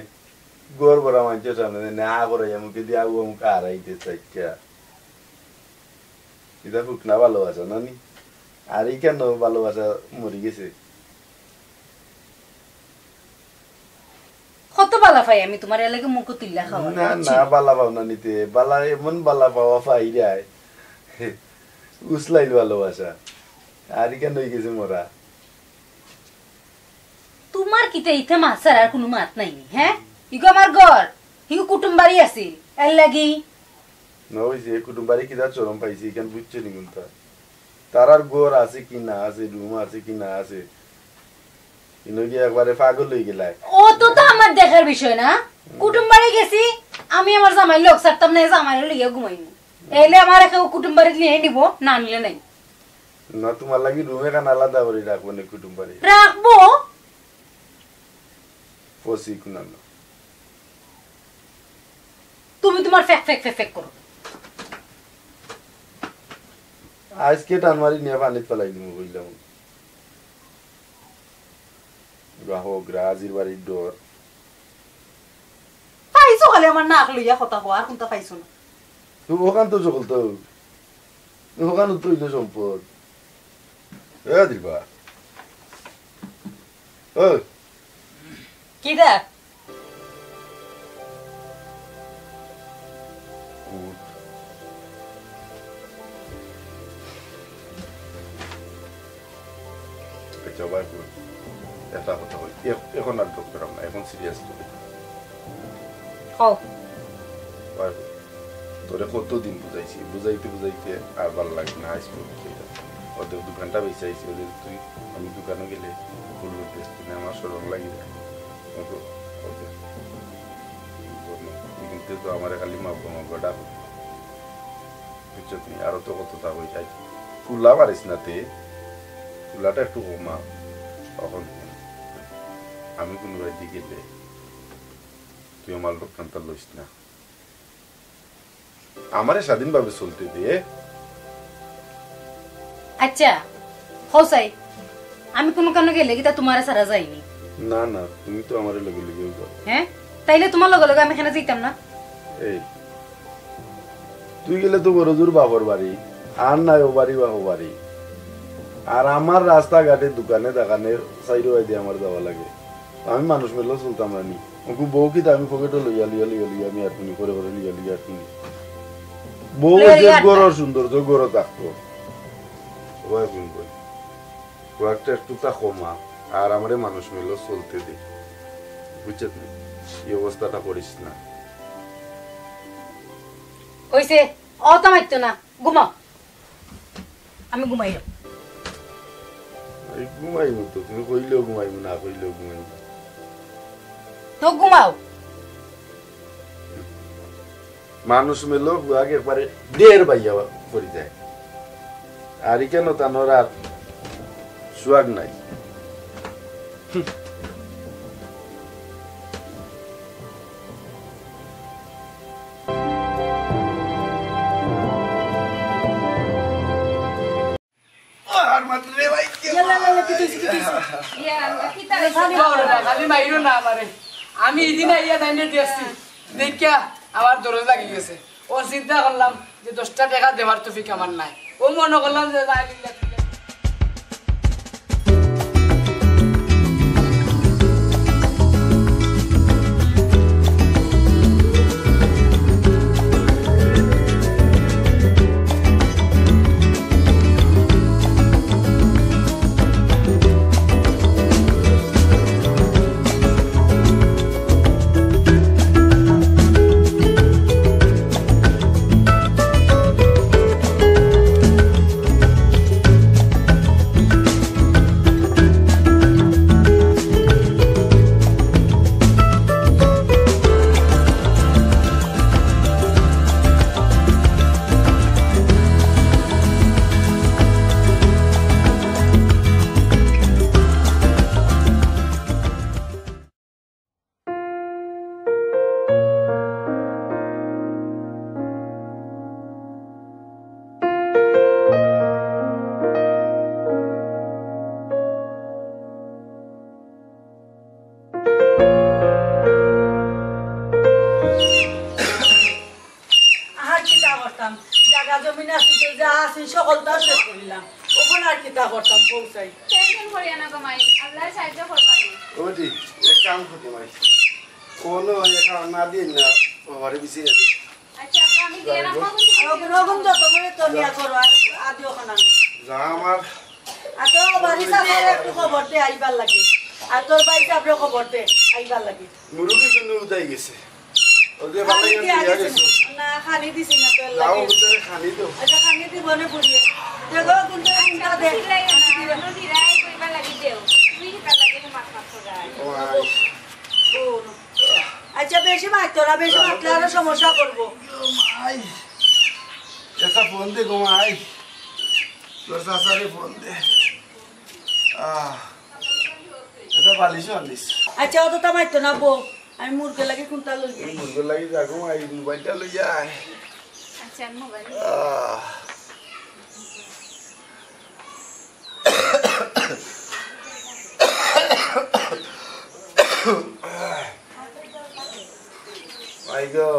ঘর ভরা মানুষের সামনে না করে মুখে দিয়া ও মুখে হারাইতে চাইটা। এটা হুক না ভালোবাসা, না নি? আর এই কেন ভালোবাসা মরি গেছে? কত বালা পাই আমি তোমার, এর লাগি মুখ তুলিয়া খাওয়া না, না, বালা পাও না নিতে, বালা, এমন বালা পাওয়া পাই যায়। উসলাইল ভালোবাসা। আর কেন হয়ে গেছে মরা? তোমার কিতা ইতে মাত ছাড়া আর কোনো মাত নাই নি, হ্যাঁ? ইগো আমার ঘর, ইগো কুটুম বাড়ি আছিল, এর লাগি। না, ওই যে কুটুম বাড়ি কিতা চরম পাইছি, এখান বুঝছো নি কোনটা? তারার ঘর আছে কি না আছে, রুম আছে কি না আছে, ইনো গিয়া একবারে পাগল হয়ে গেলায়। ও তো, তো আমার দেখার বিষয় না। কুটুম বাড়ি গেছি, আমি আমার জামাই লোক ছাড়তাম না, জামাই লইয়া ঘুমাইমু। এলে আমার কেউ কুটুম বাড়ি নিয়ে নিব, না নিলে নাই। না, তোমার লাগি রুম এখান আলাদা করে রাখবো নি কুটুম বাড়ি। রাখবো। ফসি কুনানো। তুমি তুমার ফেক ফেক ফেক ফেক করো। আইজকে টান মারি নিয়া পানিত ফালাই দিমু কইলাম। গ্রাহক, রাজির বাড়ির ডর। পাইছো খালি আমার নাক লইয়া কথা কও, আর কুনতা পাইছো না? তো ওখান তো সকল তো, ওখান তো অইলো সম্পদ। এ দিবা। ও। কিতা? উঠ। আচ্ছা, ভাই, একটা কথা কই। এখ-, এখন আর ডর করাম না, এখন সিরিয়াস করি। কও। ভাই, তোরে কতদিন বুঝাইছি, বুঝাইতে বুঝাইতে আর ভালা লাগে না, আইজ পর্যন্ত এটা। ওদের দোকানটা বেঁচে আইছি, ওদের তুই, আমি দোকানে গেলে ফুল উঠতে আসতে না, আমার শরম লাগে না। ওকে, ওকে। কিন্তু তো আমারে খালি মাব্বা মাব্বা ডাক। বুঝছত নি? আরো তো কত তা হয়ে যায়। ফুলা মারিস না তে, ফুলাটা একটু কমা। তখন আমি কোনো বাড়িতে গেলে তুই আমার লোকখানটা লইস না। আমারে স্বাধীনভাবে চলতে দে। আচ্ছা, হও চাই, আমি কোনো কানো গেলে কিতা তুমারে ছাড়া যাইনি? না, না, তুমি তো আমারে লগে লগে যাও। হ্যাঁ? তাইলে তুমার লগে লগে আমি কেনে যাইতাম না? এই, তুই গেলে তো বড় জোর বাপর বাড়ি, আর নাই ও বাড়ি বা ও বাড়ি। আর আমার রাস্তাঘাটে, দোকানে, দোকানে, চাইরো বায়দি আমার যাওয়া লাগে। আমি মানুষ মেলো চলতাম না নি। ওকে বউ কিতা আমি পকেটো লইয়া, লইয়া, লইয়া, লইয়া, আমি আর কুনি করে করে লইয়া, লইয়া আর কুনি। বউ লইয়া যে আর ঘরর সুন্দর, যে ঘরো থাকতো। ও আর কুনি কই? ও একটা একটু তা কমা, আর আমারে মানুষ মেলো চলতে দে। বুঝছত নি? এই অবস্থাটা করিস না। কইছে, অত মারতো না। ঘুমাও। আমি ঘুমাইলাম। এই ঘুমাইমু তো, তুমি কইলেও ঘুমাইমু, না কইলেও ঘুমাইমু। তো ঘুমাও। মানুষ মেলো হুয়াগ একবারে ঢের বাইয়া পড়ি যায়। আর ইখানো তানোর আর সুয়াগ নাই। আর মাত্র রে ভাই, কে ইয়াল্লা, ইয়াল্লা, কিতা অইছে, কিতা অইছে? ইয়া আল্লাহ, কিতা অইছে? বাবা, খালি মাইরো না আমারে। আমি ইদিন আইয়া তাইনে দেখছি। দেখিয়া আমার দরদ লাগি গেছে। ও চিন্তা করলাম যে দশটা টেকা দেওয়ার তৌফিক আমার নাই। ও মনো করলাম যে যাই লিল্লা ফিল্লা। আর কিতা করতাম? জাগা জমিন আছিল, যা আছিল, সকলতা শেষ করিলাম। অখন আর কিতা করতাম, কও চাই? টেনশন করিও না গো মাই, আল্লায় সাহায্য করবা নি। ও বেটি, এক কাম করি মাই। কোনো এক কাম না দিন না, বাবারে বিছে যাবে। আচ্ছা, আব্বা, আমি গেলাম। আর ওগুন, ওগুন যত করে তো নিয়া করো, আর আদিও খানা। যা আমার। আর তোর বাড়ি সাহেব একটু খবর দে, আইবার লাগি। আর তোর ভাই সাহেবরে খবর দে, আইবার লাগি। মুরগি কিন্তু উদাই গেছে। ওদের খানি বাবা দিয়া ইয়া গেছে। না, খানি দিছি না তো, এর যাও, লাগি। ওদের খানি দাও। আচ্ছা, খানি দিব না বুড়িয়ে। দেখো, কিন্তু চিল্লাইও না, আমরা ফিরাই কইবার লাগি দেও। তুমি হিতার লাগি মাত মাত করায়। ও, আই। ও, আচ্ছা, বেশি মাত তোরা, বেশি মাতলে আরো সমস্যা করবো। ও, মাই। একটা ফোন দে গো, মাই। তোর চাচারে ফোন দে। আহ, এটা বালিশও আনিস। আচ্ছা, অত তো মারতো না, বউ। আমি মুরগের লাগি কোনটা লই এই যাই? মুরগের লাগি যাগো, এই মোবাইলটা লইয়া আয়। আচ্ছা, আমি মোবাইল নিয়ে আহ। I go.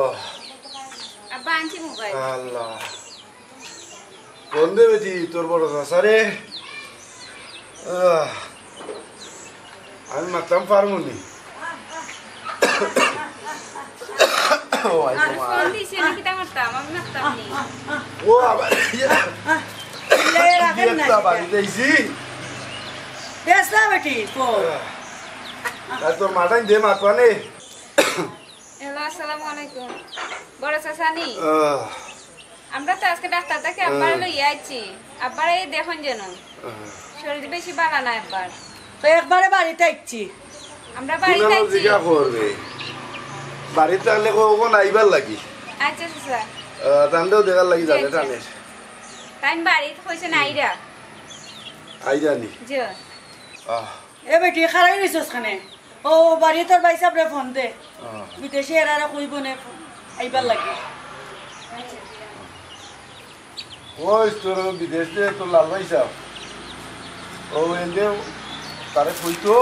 আব্বা, আনছি মোবাইল। আল্লাহ। কোন দে বেটি, তোর বড় চাচা রে? আহ, আমি মাততাম পারমু নি। ও, আই আমি তোমার। ফোন দিছে নাকি তা মারতাম, আমি মারতাম নি। ও, আবার ইয়ে। ইয়ে, রাখেন না। একটা বাড়িতে আইছি। বেসলা বেটি, ফোন। আর তোর মাথায় দে মাতবা নে। হ্যালো, আসসালামু আলাইকুম। বড় চাচা নি? আহ। আমরা তো আজকে ডাক্তার থাকি আব্বারে হ্যাঁ। লইয়া আইছি। আব্বারে এই দেখুন যেন। হ্যাঁ। শরীর বেশি ভালা না আব্বার। তো একবারে বাড়িত আইছি। আমরা বাড়িত কোন আইছি। জিগা করবে? বাড়িত থাকলে কখন আইবার লাগি? আচ্ছা, চাচা। আহ, তানরেও দেখার লাগি জি, জানে আচ্ছা। টানের। তাই বাড়িত কইছে না আইরা। আইরা নি? জি। আহ। এ বেটি, খাড়াই রইছস কেনে? ও, বাড়ি তোর ভাই সাবরে ফোন দে। আহ। বিদেশে এরারে কইব নে আইবার লাগি। ওই তোর বিদেশ দে তোর লাল ভাই সাব। ও এন্দে তারে কইতো।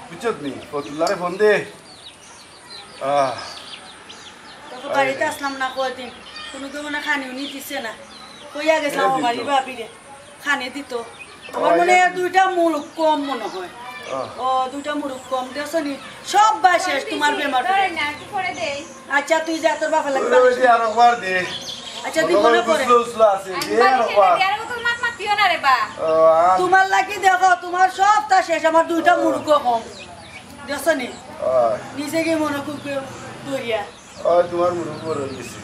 বুঝছত নি? ফতুল্লারে ফোন দে। আহ। তোকে বাড়িতে আসলাম না কয়দিন। কোনো তো মনে খানি উনি দিছে না। কইয়া গেছিলাম কেনে ও বাড়ির দিত? ভাবিরে। খানি দিত। আমার মনে হয় দুইটা মুরুগ কম মনে হয়। আহ। ও, দুইটা মুরুগ কম। দেখছো নি? সব বা শেষ তোমার বেমার ধরে পড়ে। না, একটু পরে দেই। আচ্ছা, তুই যা, তোর বাপের লাগি ওই বালিশ যে আরো বার দে। আচ্ছা, দিব না পরে। উসলো উসলো আছে, আমি দে বালিশ আরো এনে বার। দিই, আর ও তো মাত মাতিও না রে বা। ও, আন। তোমার লাগি দেখো, তোমার সবটা শেষ, আমার দুইটা মুরুগ কম। দেখছো নি? আহ। নিজে গিয়ে মনে খুব দরিয়া। ওই তোমার মুরুগ বড় হইছে।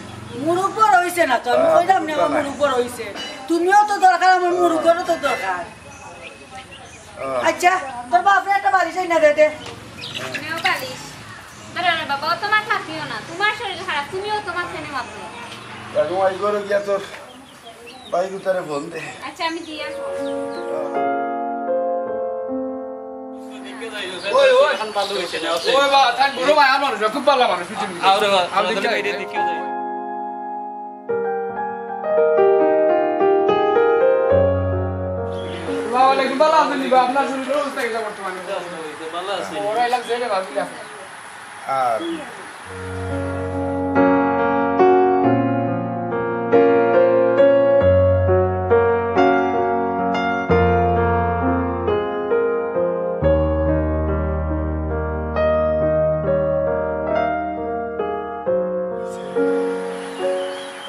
মুরুগ বড় হইছে না তো, আমি আহ, কইলাম না, আমার না। মুরুগ বড় হইছে। তুমিও তো দরকার, আমার মুরুগরও তো দরকার। আহ। আচ্ছা, তোর বাপরে একটা বালিশ আইনা দে দে। নেও বালিশ। ধরো রে বাবা, অত মাত মাতিও না। তোমার শরীর খারাপ, তুমিও তো মাত কেনে মাতো? এখন আই ঘরে গিয়া তোর ভাই গুতারে ফোন দে। আচ্ছা, আমি দিয়া ফোন। ওই, ওই। ওই বা, তাই বড় ভাই, আমার মানুষ, খুব ভালা মানুষ, বুঝছেন? আরে বা, আমি দেখি। দেখি যাই। বাবা, ওয়ালাইকুম, ভালা আছেন নি বা? আপনার শরীরের অবস্থা কিতা বর্তমানে? ভালা আছি। ওরা এলাকা জেলে ভাবিলা। আর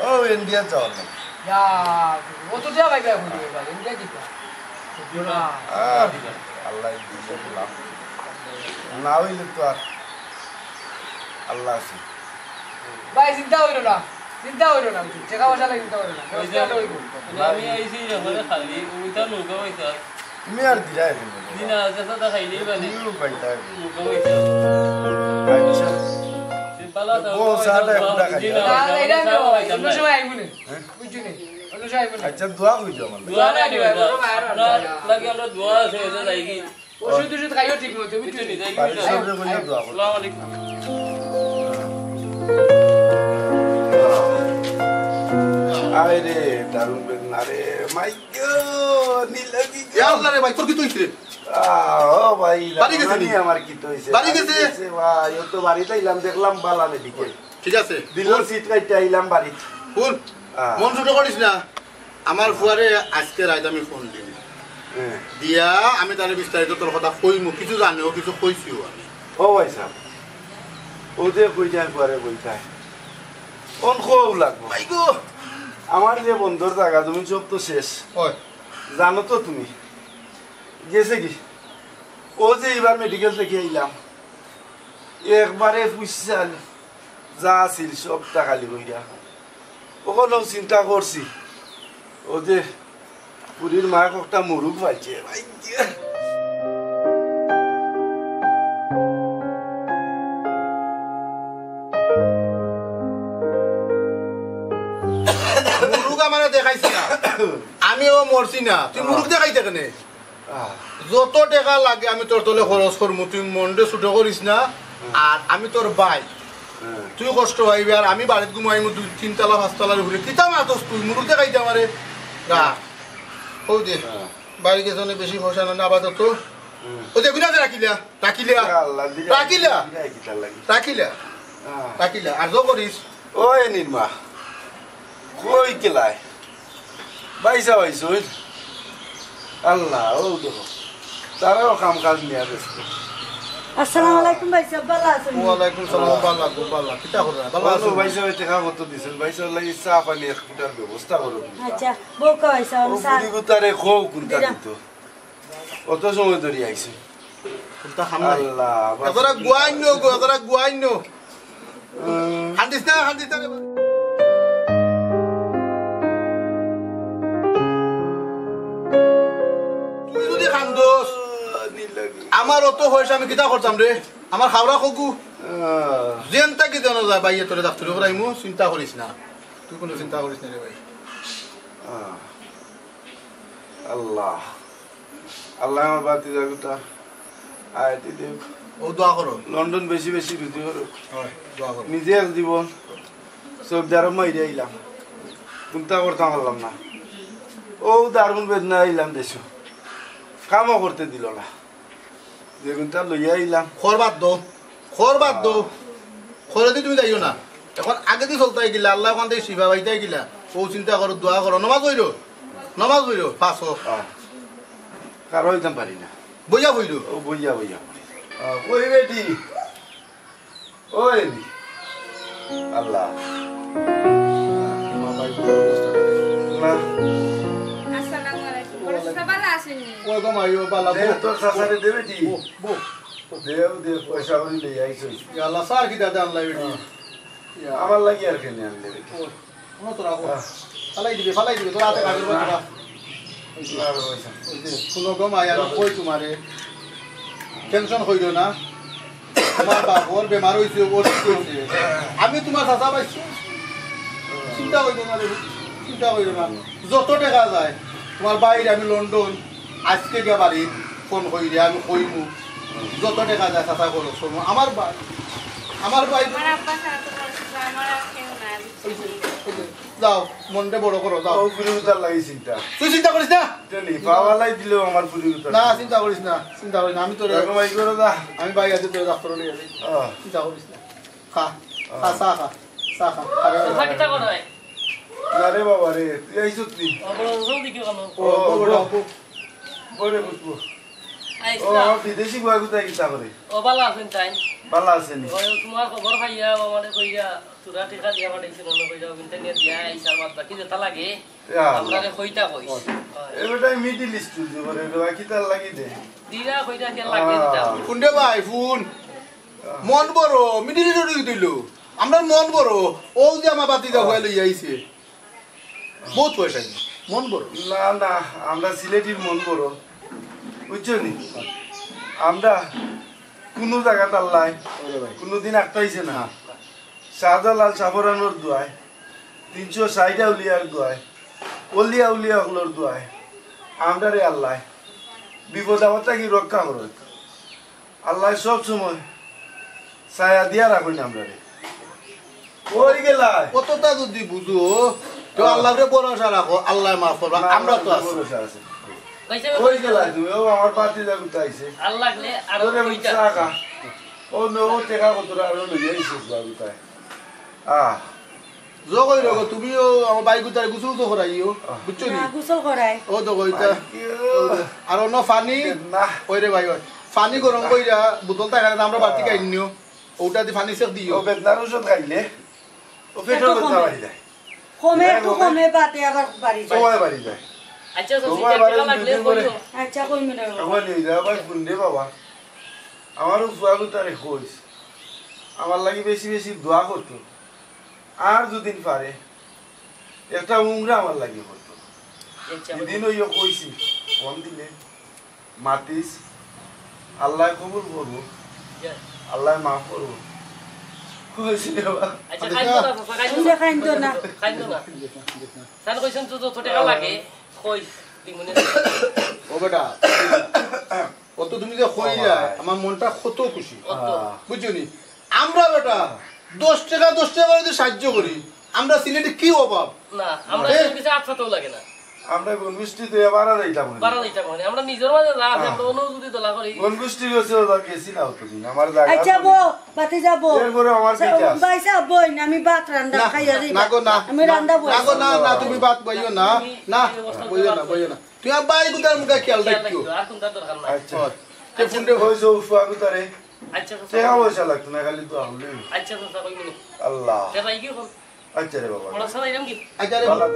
ও ইন্ডিয়া চল। ইয়া, ও তো যা ভাই, ভাই, ভাই, ইন্ডিয়া কিতা? আহ, আল্লাহ দিছে গোলাম। না হইলে তো আর আল্লাহ আছে। ভাই, চিন্তা হইল না, চিন্তা হইল না, টাকা পয়সা লাগে চিন্তা হইল না, ব্যবস্থা হইব। আমি আইছি যখন খালি, ওইটা নৌকা পয়সা। তুমি আর দিরায় এখন। দিন আছে, তো দেখাই নেই, মানে। তুমিও পাইতা এখন। নৌকা পয়সা। আচ্ছা। ও, চাটা এখন দেখাই। না, এটা আমি অন্য সময় আইব না। হ্যাঁ? বুঝছো নি? অন্য সময় আইব না। আচ্ছা, দোয়া কই যাও আমার? দোয়া না দিবা, আপনার লাগি আমরা দোয়া আছে, এটা যাই কি? ওষুধ টষুধ খাইও ঠিক মতো, বুঝছো নি? বাড়ির সবরে কইয়া দোয়া করো। আসসালামু আলাইকুম। আয় রে, দারুণ বেদনা রে, মাই গো, নীলগি গো। ইয়া আল্লাহ রে ভাই, তোর কিতা হইছে রে? আহ, ও ভাই, বাড়ি গেছে নি? আমার কিতা হইছে? বাড়ি গেছে? বাড়ি গেছে ভাই, ও তো বাড়িত আইলাম, দেখলাম বালা মেডিকেল। ঠিক আছে। দিল সিট কাটতে আইলাম বাড়িত। হুন, আহ। মন ছোট করিস না। আমার ফুয়ারে আজকে রাইত আমি ফোন দিমু। হ্যাঁ। দিয়া আমি তারে বিস্তারিত তোর কথা কইমু, কিছু জানে ও, কিছু কইছিও আমি। ও ভাই সাহেব, ও যে কই যায় ফুয়ারে কই যায়। কোন খুব লাগবো? ভাই গো। আমার যে বন্ধর জাগা জমি সব তো শেষ। ওই। জানো তো তুমি। গেছে কি? ও যে এবার মেডিকেল থাকি আইলাম। একবারে পুইসাল যা আছিল সবটা খালি কইরা। অখনও চিন্তা করছি, ও যে পুরীর মায় একটা মুরুগ পাইছে, ভাই। মুরুগ আমারে দেখাইছি না, আমিও মরছি না, তুই মুরুগ দেখাইতে কেনে? আহ। যত টেকা লাগে আমি তোর তলে খরচ করমু, তুই মনরে ছোট করিস না। আর আমি তোর ভাই। হ্যাঁ। তুই কষ্ট পাইবে, আর আমি বাড়িত ঘুমাইমু দুই তিন তলা পাঁচ তলার উপরে। কিতা মাতস তুই? মুরুখ দেখাইতে আমারে। না। ও দে। হ্যাঁ। বাড়ি গেছে অনেক বেশি পয়সা না, আপাতত। হুম। ও দে, গুনা আছে রাখিলা, রাখিলা। ইয়া আল্লাহ, দিলে রাখিলা। দিলে কিতা লাগে? রাখিলা। হ্যাঁ। রাখিলা। আর জো করিস। ওই নির্মা, কই গেলায়? বাইসা বাইসা, ওই। আল্লাহ, ও দেখো। তারাও কাম কাজ নিয়া ব্যস্ত। আসসালামু আলাইকুম ভাইসাব, ভালা আছইন? ওয়ালাইকুম সালাম, ভালা, খুব ভালা। কিতা কররা? ভালা আছইন? ভাইসাব, টেকা কত দিছইন? ভাইসাবর লাগি চা পানি এক ফুটার ব্যবস্থা করো। আচ্ছা, বউকে ভাইসাব, ও আমি চা বুড়ি গুতারে কও কোনটা দিলা। দিত। অত সময় ধরি আইছে। কোনটা খাম নাই? আল্লাহ, বাস। এতটা গুয়াইন নো গো, এতটা গুয়াইন নো। হুম। কান্দিস না, কান্দিস না রে। তুই যদি কান্দোস, আমার অত পয়সা আমি কিতা করতাম রে? আমার খাওরা খগু। আহ। যেনটা কি জানো যায়, ভাইয়ে তোরে ডাক্তারি করাইমু, চিন্তা করিস না। তুই কোনো চিন্তা করিস না রে ভাই। আহ। আল্লাহ। আল্লাহ আমার বাতি জাগুতা। আয়াতি দেব। ও দোয়া করো। লন্ডন বেশি বেশি রুজি করো। হয়, দোয়া করো। নিজে এক জীবন। সৌদি আরব মাইরে আইলাম। চিন্তা করতাম পারলাম না। ও দারুণ বেদনা আইলাম দেশো। কামও করতে দিল না। যেগুনটা লইয়া আইলাম। খর বাদ দো। খর বাদ দো। খরে দি তুমি যাইও না। এখন আগে দি চলতায় গিলা, আল্লাহ ওখান থেকে শিফা পাইতায় গিলা। ও চিন্তা করো, দোয়া করো, নমাজ পড়ো। নমাজ পড়ো, পাঁচ ওয়াক্ত। আহ। কারো হইতাম পারি না। বইয়া পড়ো। ও বইয়া, বইয়া। আহ, কই বেটি? ওই আল্লাহ। না। আসসালামু আলাইকুম। বড় চাচা ভালা আছইন নি? ওই গো মাইও, ভালা, দে, বউ, তোর চাচারে দে বেটি। বউ, বউ। দেও, দে, পয়সা করি লই আইছস। ইয়া আল্লাহ, স্যার কিতা দে আল্লাহ বেটি। ইয়া। আমার লাগি আর কেনে আনলে বেটি? ও, ও তো রাখো। আহ। ফালাই দিবে, ফালাই দিবে, তোর হাতে কাগজ বাজ না। না রে পয়সা। ওই যে, শুনো গো মাই, আমি কই তোমারে, টেনশন কইরো না। তোমার বাপর বেমার অইছে, ও ঠিক অইছে। আমি তোমার চাচা পাইছি। চিন্তা কইরো না রে, চিন্তা কইরো না। যত টেকা যায়, তোমার ভাইরে আমি লন্ডন, আইজকে গিয়া বাড়ি ফোন করিয়া আমি কইমু। যত টেকা যায়, চাচা খরচ করমু। আমার ভাই, আমার ভাই। আমার আব্বা ছাড়া তো খরচ করবো, আমার আর কেউ নাই। ওই যে, ওই যে, যাও, মনটা বড় করো, যাও। ও গুরু তার লাগি চিন্তা। তুই চিন্তা করিস না। জানি, পাওয়ালাই দিলেও আমার পুরি উতার। না, চিন্তা করিস না, চিন্তা করিস না। আমি তোরে, এরকম এই করে দা। আমি ভাই আছে তোরে ডাক্তার নিয়ে যাই। আহ। চিন্তা করিস না। খা, খা, আহ। চা খা, চা খা। আরে, চা কিতা করে? না রে বাবা রে, তুই আইছত নি? ও, বড়, জলদি কেউ আনো। ও, ও, ও, বড়, বড়। বড় বুঝবো। আইস ও, না। আমার বিদেশি বুয়া কোথায় কিতা করে? ও, ভালা আছইন তাইন? ভালা আছইন নি? ওই, তোমার খবর পাইয়া, ও আমারে কইয়া, তোরা টেকা দিয়া পাঠাইছিল না, কইয়া, ওখান থেকে দিয়া, আইসার মাত্র কি যেটা লাগে, ইয়া আল্লাহ। আমরারে কইতা কইস। ও। হয়। এ বেটায় Middle East চুলছে করে রে, বাকি তার লাগি দে। দিরা কইতা কে লাগে দিতা। আহ। কোনটা ভাই, ফোন? মন বড়, Middle East দিল। আমরার মন বড়, ও যে আমার বাতি দা হয়ে লই আইছে। বহুত পয়সা, মন বড়। না, না, আমরা সিলেটির মন বড়। বুঝছো নি? আমরা কুনু জাগাত আল্লায় ওরে ভাই। কুনুদিন আটকাইছে না। না। শাহজালাল শাহপরানোর দোয়ায়, তিনশো ষাইট আউলিয়ার দোয়ায়, অলিয়া উলিয়া অকলর দোয়ায়, আমরারে আল্লায় বিপদ আপদ থাকি রক্ষা করইন। আল্লায় সব সময় ছায়া দিয়া রাখইন আমরারে। কই গেলায়? কতটা যদি বুঝো, তো আল্লাহরে ভরসা রাখো, আল্লায় মাফ করবা, না, আমরা তো আল্লাহর আছি। ভরসা আছে। কই গেলায় তুমি? ও, আমার বাতি জাগুতা আইছে। আল্লাহ লাগলে আরো তোরে কইতা। চা খা। ও, নো, ও টেকা কতটা আরো লইয়া আইছে জাগুতায়। আহ। জো কই রগো, তুমিও আমার ভাই গুতারে গোসল তো করাইও, আহ। বুঝছো নি? হ্যাঁ, গোসল করাই। ও তো কইতা। আই কিও। আর অন্য পানি, না। ওই রে ভাই, ওই। পানি গরম কইরা, বোতল থাকে না, আমরা বাড়তি আহ। খাই নিও। ওটা দি পানি সেক দিও। ও বেদনার ঔষধ খাইলে, ও পেটও পেটও ব্যথা কমে। বাড়ি যায়। কমে, হ্যাঁ, একটু কমে। কমে, বাদে আবার বাড়ি যায়। কমে বাড়ি যায়। আচ্ছা, তো চাচি, কমে বাড়ি টেকা দুই লাগলে দিন পরে। কইও। আচ্ছা, কই মিনিট। এখন নিয়ে যাও, ভাই, ফোন দে বাবা। আমারও ফুয়াগু তারে কইস। আমার লাগি বেশি বেশি দোয়া করতো। আর দুদিন পারে, একটা উমরা আমার লাগি করতো। আচ্ছা, দুদিন ওই কইছি, ফোন দিলে। মাতিস, আল্লায় কবুল করবো, ইয়া। আল্লায় মাফ করবো। কইছি রে বাবা। আচ্ছা, খাইতো না, চাচা, খাইতো না। ইন্দা খাইতো না। খাইতো না। স্যার কইছেন তো, যত টেকা লাগে, কই, দিমুনে। ও বেটা, অত তুমি যে কইলা, আমার মনটা কত খুশি। বুঝছো নি? আমরা বেটা দশ টেকা দশ টেকা করি যদি সাহায্য করি, আমরা সিলেটে কি অভাব? না, আমরা এ- কিছু আফাতও লাগে না। আমরা বনমিষ্টি তো এবার আর এইটা মনে বাড়া দিতাম মানে। আমরা নিজের মাঝে যা আছে, আমরা অনু যদি দলা করি। বনমিষ্টি গেছে ওরা গেছি না অতদিন। আমার জায়গা আচ্ছা, বউ, বাতি যাবো। এরপরে আমার আচ্ছা, পিঠা আছে। ভাই সাহেব, বই না, আমি ভাত রান্না না, খাই আর না গো, না। আমি রান্না বই। না গো, না, না, তুমি ভাত বইও না। তুমি না, এই অবস্থা বইও না, করো। বইও না। তুই আর ভাই গুতার মুখে খেয়াল রাখিও। আর কোনটা দরকার নাই। আচ্ছা। কে ফোন দে? ওই যে উফা গুতারে। আচ্ছা, আচ্ছা। টেকা পয়সা লাগতো না, খালি তো আমলে। আচ্ছা, আচ্ছা, কই মিনিট। আল্লাহ। তে ভাই কি বল? আচ্ছা রে বাবা। বড় সালা এরকম কি? আচ্ছা রে বাবা।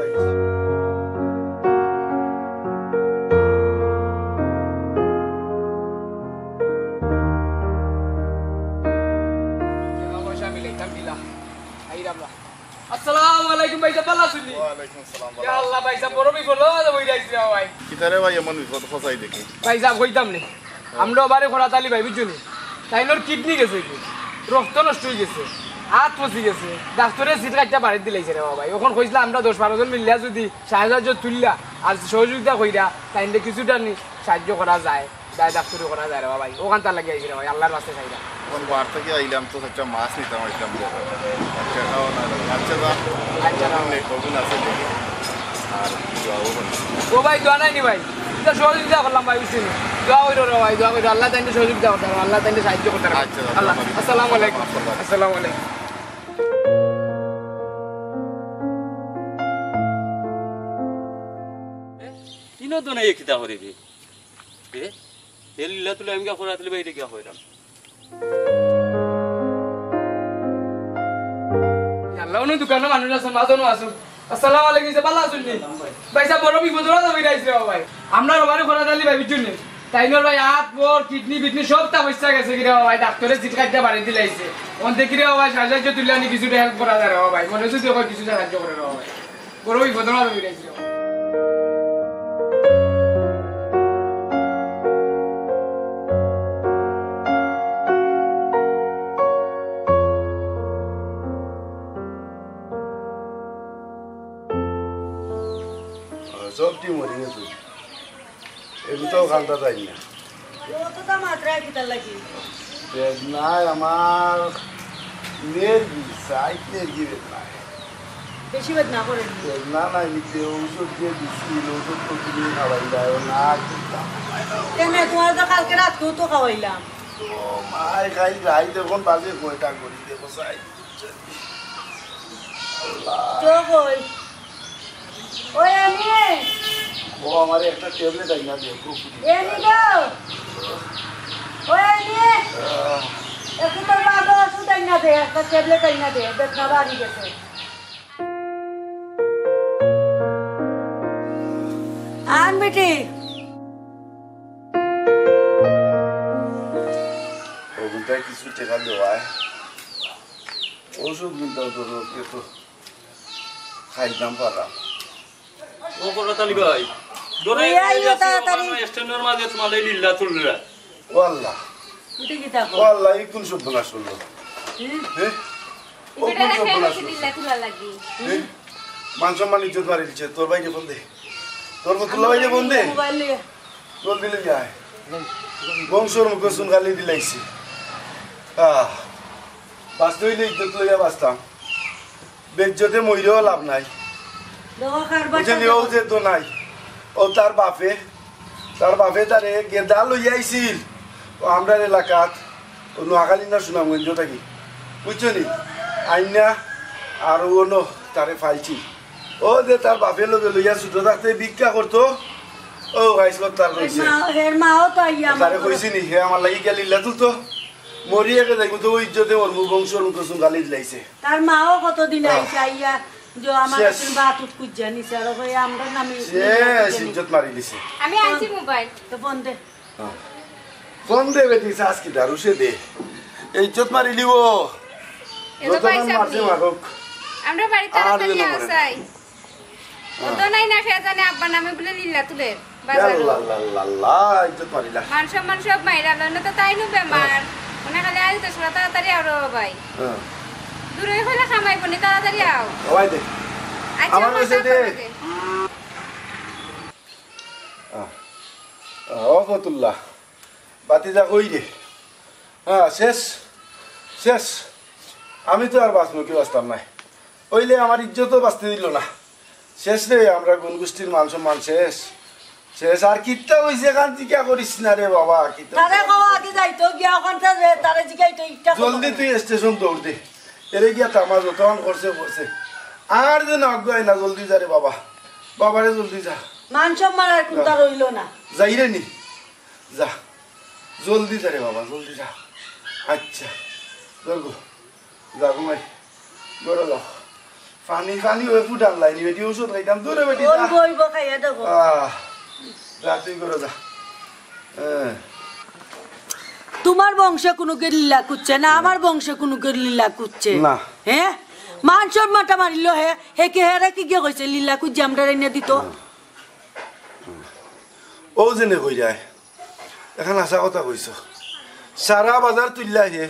আসসালামু আলাইকুম ভাই সাহেব, ভালা আছইন নি? ওয়ালাইকুম আসসালাম, ভালা ইয়া আল্লাহ আছি। ভাই সাহেব, বড় বিপদ, বড় বিপদ আইছে রে ভাই। কিতারে ভাই এমন বিপদ ফসাই দেখি? ভাই সাহেব, কইতাম নি। আমরা বাড়ি খরাত আলী ভাই, বুঝছো নি? তাইনর কিডনি গেছে কি? রক্ত নষ্ট অই গেছে, আত ফসি গেছে। ডাক্তরে সিট কাটিয়া বাড়িত দিলাইছে রে বাবা ভাই। অখন কইছলা আমরা দশ বারো জন মিলিয়া যদি সাহায্য তুললা আর সহযোগিতা কইরা তাইনরে কিছুটা নি সাহায্য করা যায়। দায় ডাক্তরি করা যায় রে বাবা ভাই, অখান তার লাগি আইছি রে ভাই, আল্লাহর ওয়াস্তে চাইরা। অখন বার থাকি আইলাম তো একটা মাছ নিতাম আইলাম যে। আচ্ছা, খাও না, আচ্ছা, যা। আচ্ছা, খাও। নেই, কখন আছে দেখি। আর দোয়াও করো। ও ভাই, দোয়া নাই নি ভাই? ইতা সহযোগিতা করলাম ভাই, বুঝছো নি? দোয়া কইরো রে ভাই, দোয়া কইরো। আল্লাহ তাইনরে সহযোগিতা করতা, আল্লাহ তাইনরে সাহায্য করতা। আচ্ছা, আল্লাহ। আসসালামু আলাইকুম। আসসালামু আলাইকুম। ইনো তো নাই কিতা করি রে? এ? এ লিল্লা তুলে আমি গিয়া করাত আলী ভাইরে গিয়া কইরাম। আল্লাহ, অনো দোকানো মানুষ আছে, মাঝে অনো আছে। আসসালামু আলাইকুম, ভালা আছইন নি? ভাই সাহেব, বড় বিপদ, বড় বিপদ আইছে রে ভাই। আমরা রবারি করাত আলী ভাই, বুঝছো নি? তাইনর ভাই আত, বর, কিডনি, বিডনি সবতা ফসি গেছে কি রে ভাই, ডাক্তরে সিট কাটিয়া বাড়িত দিলাইছে। অন দেখি রে ভাই, সাহায্য তুললে আনি কিছুটা হেল্প করা যায় রে ভাই, মনে যদি হয় কিছু সাহায্য করে রে ভাই। বড় বিপদ, বড় বিপদ আইছে। সব টিম মরি গেছে। এগুলো তো ওখানটা যাই না। ও তো তা মাত্রায় কিতার লাগি? বেদনায় আমার নেরগি, সাইড নেরগি বেদনায়। বেশি বেদনা করে নি? বেদনা নাই নিতে, ঔষধ যে দিছি, ঔষধ তো তুমি খাওয়াই যায় না, আর কিতা? কেনে, তোমার তো কালকে রাতকেও তো খাওয়াইলাম। ও মাই, খাই যাই, দেখুন বাজে কয়টা করি, দেখো সাইড। আল্লাহ। চোখ ওই। ওই এনি। ও, আমারে একটা ট্যাবলেট আইনা দে, খুব এনি গো। ওই এনি। আহ। একটু তোর বাবা ওষুধ আইনা দে, একটা ট্যাবলেট আইনা দে, বেদনা বাড়ি গেছে। আন বেটি। ওগুনটায় কিছু টেকা দেওয়ায়। ওষুধ কিনতাম তো, রোগকে তো খাইতাম পারা। ও করাত আলী ভাই, ধরে এই আইও যাচ্ছি, তাড়াতাড়ি। ওখানে স্ট্যান্ডের মাঝে তোমার এই লিল্লা তুলরা। ও আল্লাহ। উঠে কি থাকো? ও আল্লাহ, এই কোন সর্বনাশ করলো? হুম? হ্যাঁ? ও কোন সর্বনাশ করলো? লিল্লা তুলা লাগি। হ্যাঁ? মান সম্মান ইজ্জত মারি দিছে, তোর ভাইরে ফোন দে। তোর ফতুল্লা ভাইরে ফোন দে। মোবাইল নিয়ে। জলদি লই আয়। বংশর মুখে চুন কালি দিলাইছে। আহ, বাঁচতে অইলে ইজ্জত লইয়া বাঁচতাম। বেইজ্জতে মইরেও লাভ নাই। দেখো কার বাচ্চা বুঝলি, ও দেখো। যে তো নাই। ও তার বাপে, তার বাপে তারে গেদা লইয়া আইছিল। ও আমরার এলাকাত, ও নোয়াখালী না সুনামগঞ্জ থাকি। বুঝছো নি? আইনা আর ও ন তারে ফাইছি। ও যে তার বাপে লগে লইয়া ছোট থাকতে ভিক্ষা করতো, ও গাইস তার এর কইছে। মা, এর মাও তো আইয়া তারে আমার কইছি নি, হে আমার লাগি গেল ইল্লা তুলতো। মরি একে যাইবো তো ওই ইজ্জতে ওর মুখ বংশ ওর মুখ গালি দিলাইছে। তার মাও কতদিন হ্যাঁ। আইছে, আইয়া যে আমার শেষ। কাছে বাত উঠ কুজ্জা নিছে, আর ওই আমরা নামি শেষ, ইজ্জত মারি দিছে। আমি আনছি মোবাইল। তো বন্ধে। হ্যাঁ। ফোন দে বেটি, চাস কি দারু সে দে। এই ইজ্জত মারি লিবো। এ তো যত ভাই নাম সাহেব মারছে নি। মারুক। আমরা বাড়িতে আর তাড়াতাড়ি যেন মরে না। আসাই। হ্যাঁ। ও তো নাই না, ফেজানে আব্বার নামে বলে লিল্লা তুলে বাজারো। আল্লাহ, আল্লাহ, আল্লাহ, ইজ্জত মারিলা। মান সম্মান সব মাইরা লইন তো তাই নু বেমার। হ্যাঁ। মনে খালি আজ তো সারা তাড়াতাড়ি আরো ভাই। হ্যাঁ। দূরে হইলে খামাই বনি তাড়াতাড়ি আও। সবাই দে। আচ্ছা, আমার আমার কাছে দে। কাপড় দে। আহ, আহ, ও ফতুল্লাহ। বাতিজা কই রে? হ্যাঁ, শেষ, শেষ। আমি তো আর বাঁচমু কি বাঁচতাম নায়। অইলে আমার ইজ্জতও বাঁচতে দিল না। শেষ রে, আমরা গুণ গোষ্ঠীর মান সম্মান শেষ, শেষ। আর কিতা অইছে এখান জিকা করিস না রে বাবা, কিতা তারে কও আগে যাইতো, গিয়া ওখানটা যে তারে জিগাইতো, ইটা জলদি তুই স্টেশন দৌড় দে। এরে গিয়া তামা যতক্ষণ করছে করছে, আর যে না আগুয়ায় না, জলদি যা রে বাবা, বাবারে জলদি যা। মান সম্মান আর কোনটা রইলো না। যাই রে নি, যা, জলদি যা রে বাবা, জলদি যা। আচ্ছা, ধর গো, যা ঘুমাই, ঘরো যাও। পানি, পানি ওই ফুটান লাইনি, বেটি ঔষধ খাইতাম, দূরে বেটি, যা। বইবো, খাইয়া দেখো। আহ, যা, তুই ঘরো যা। হ্যাঁ। তোমার বংশে কুনুকে লীলা করছে না, আমার বংশে কুনুকে লীলা করছে। না। হ্যাঁ? মান সম্মানটা মারিল হে, হে কি হেরে কি গিয়ে কইছে লীলা করছে আমরা রাইনা দিত? ও জেনে কই যায়, এখন হাছা কথা কইছো। সারা বাজার তুললা হে,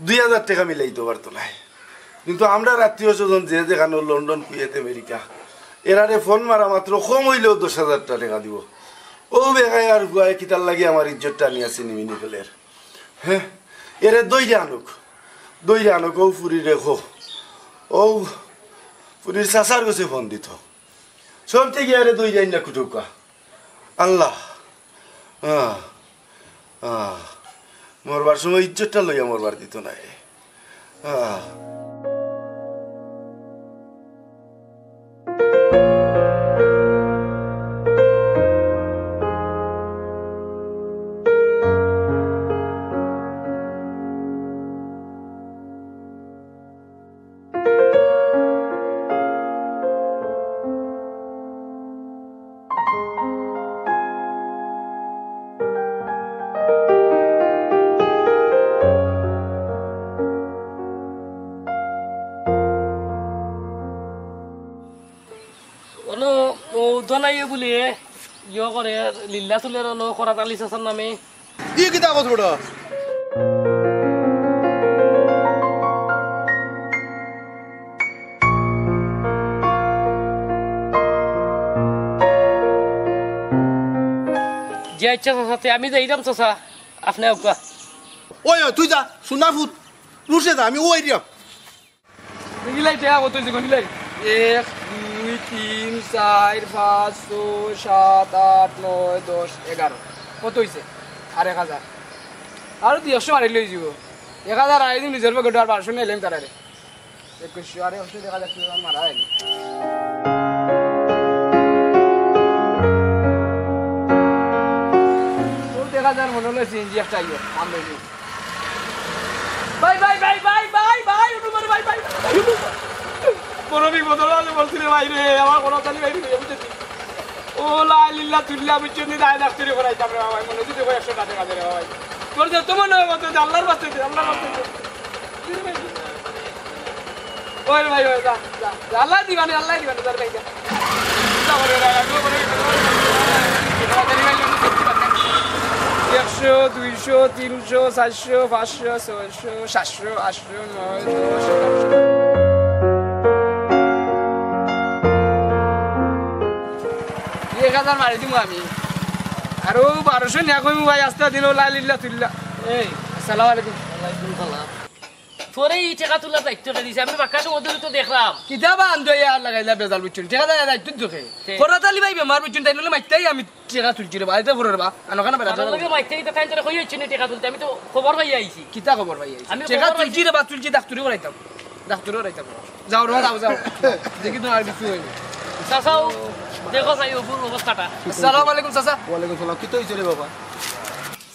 দুই হাজার টেকা মিলাইতো পারতো নায়। কিন্তু আমরার আত্মীয় স্বজন যে যেখানো লন্ডন, কুয়েত, আমেরিকা, এরারে ফোন মারা মাত্র কম অইলেও দশ হাজার টেকা দিবো। ও বেগাইয়ার ফুয়ায় কিতার লাগি আমার ইজ্জতটা নিয়া ছিনিমিনি ফেলের। হ্যাঁ, এরে দইরা আনুক, দইরা আনুক, ও ফুরিরে কও, ও ফুরির চাচার গেছে ফোন দিত। সব থেকে এরে দইরা আইনা কুটুকা। আল্লাহ, আহ, আহ, মরবার সময় ইজ্জতটা লইয়া মরবার দিত নায়। আহ। অনো, ও দনাইয়ে বুলে ইয়ে করে, লিল্লা তুলের অনো করাত আলী চাচার নামে। ই কিতা কস বেটা? জি আচ্ছা চাচা, তে আমি যাইরাম চাচা, আপনে আউক্কা। ওই, ওই, তুই যা, সোনা ফুত, রুশে যা, আমি ওই দিয়া। গিলাই টেকা কত অইছে গো, গিলাই? এক, দুই, তিন, চাইর, পাঁচ, ছয়, সাত, আট, নয়, দশ, এগারো। কত অইছে? আর এক হাজার। আরো দুই একশো বাড়ি লই যাইবো। এক হাজার আড়াই দিন নিজের পকেটে আর বারোশো নিলাম তারারে। একুশশো, আরে অবশ্যই দেখা যাচ্ছে আমার মারা হয়নি। ও দেখা যার মনে হলো সিএনজি একটা আইও, আমরাই। ভাই, ভাই, ভাই, ভাই, ভাই, ভাই, উঠু মারে, ভাই, ভাই, উঠু। বড় বিপদ হলো, আমি বলছি রে ভাই রে, আমার কোনো জানি ভাই রে, বুঝতে দি। ও লা ইল্লা তুল্লা বুঝছো নি, দায় ডাক্তারি করাইতাম রে ভাই, মনে যদি একশো টাকা দে রে ভাই। তোর যে তোমার নয় মতো, আল্লাহর বাস্তে দে, আল্লাহর বাস্তে দে। ওই রে ভাই, ওই, যা, যা, যা, আল্লাহ দিবানে, আল্লাহ দিবানে, যা রে ভাই, যা। যা করে রে, আমিও করে রে। একশো, দুইশো, তিনশো, চাইরশো, পাঁচশো, ছয়শো, সাতশো, আটশো, নয়, দশ, এগারোশো। এক হাজার মারি দিমু আমি। আর ও বারোশো নিয়া কইমু ভাই, আস্তা দিন ও লা ইল্লা তুল্লা। এই, আসসালামু আলাইকুম। ওয়ালাইকুম সালাম। তোরে ই টেকা তুলার দায়িত্ব কে দিছে? আমি বাক্কা সময় ধরি তো দেখরাম। কিতা বা আন্দো ইয়া লাগাইলা বেজাল বুঝছইন? টেকা দেওয়া দায়িত্ব তো কে? কে? করাত আলী ভাই বেমার বুঝছইন, তাইন অইলে মাততাই আমি টেকা তুলছি রে বা, আইতে ফুরো রে বা, আনো খানা বেড়া। তার লগে মাততে দিতে তাইন তোরে কই অইছে নি টেকা তুলতে? আমি তো খবর পাইয়া আইছি। কিতা খবর পাইয়া আইছি? আমি টেকা খবর পাইছি। তুলছি রে বা, তুলছি, ডাক্তারি করাইতাম। ডাক্তারি করাইতাম। যাও রে বা, যাও, যাও। দেখি তো আর কিছু অইনি। চাচাও, দেখো চাই অবুর অবস্থাটা। আসসালামু আলাইকুম চাচা। ওয়ালাইকুম সালাম। কিতা অইছে রে বাবা?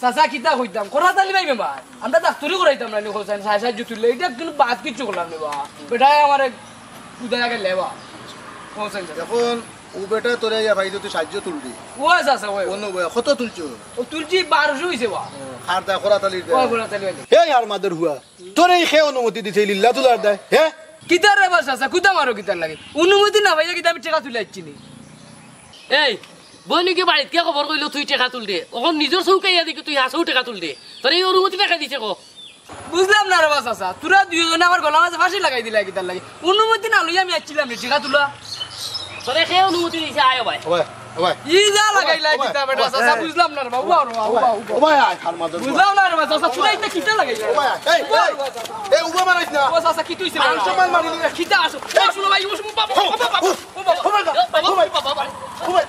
চাচা, কিতা কইতাম? করাত আলী ভাই বেমার। আমরা ডাক্তারি করাইতাম না নি, হোসেন, সাহায্য তুললে। ইটা কিন্তু বাদ কিচ্ছু করলাম না বা। বেটায় আমারে উদা লাগে লেবা। হোসেন চাচা। এখন ও বেটা তোরে ইয়া ভাই তুই সাহায্য তুলবি। ও চাচা, ওই। অন্য বয়া কত তুলছো? ও তুলছি বারোশো অইছে বা। ও, খার দা করাত আলীর দা। ওই করাত আলী ভাই। এই আর মাদার হুয়া, তোরে ই কে অনুমতি দিছে এই লিল্লা তুলার দায়, হে? কিতার রে বা চাচা, কুতা মারো কিতার লাগি? অনুমতি না পাইয়া কিতা আমি টেকা তুলে আইছি নি? এই, বইনকে বাড়িত গিয়া খবর কইলো তুই টেকা তুলরে। অখন নিজর চউখে আইয়া দেখি তুই হাছাউ টেকা তুলরে। তোরে ই অনুমতি কে দিছে ক? বুঝলাম না রে বা চাচা, তোরা দুইওজনে আমার গলার মাঝে ফাঁসি লাগাই দিলা কিতার লাগি? অনুমতি না লইয়া আমি আইছিলাম নি টেকা তুলা। তোরে কে অনুমতি দিছে? আয় ভাই। ওই, ও ভাই, ই যা লাগাইলা ও ভাই, কিতা বেটা, ও ভাই, চাচা, এই, বুঝলাম না রে বাবা, ও ভাই, ও ভাই, ও ভাই, আয়, হার মাদর। বুঝলাম না রে বাবা, চাচা, তুই ইটা কিতা লাগাইলা? ও ভাই, এই, এই, এই, উবা মারাইস না। ও চাচা, কিতা অইছে? মান সম্মান মারি দিলে। কিতা আছে? ও শুনো ভাই, ও শুনো, বাবা, ও বাবা, ও বাবা, ও ভাই, ও ভাই, ও ভাই।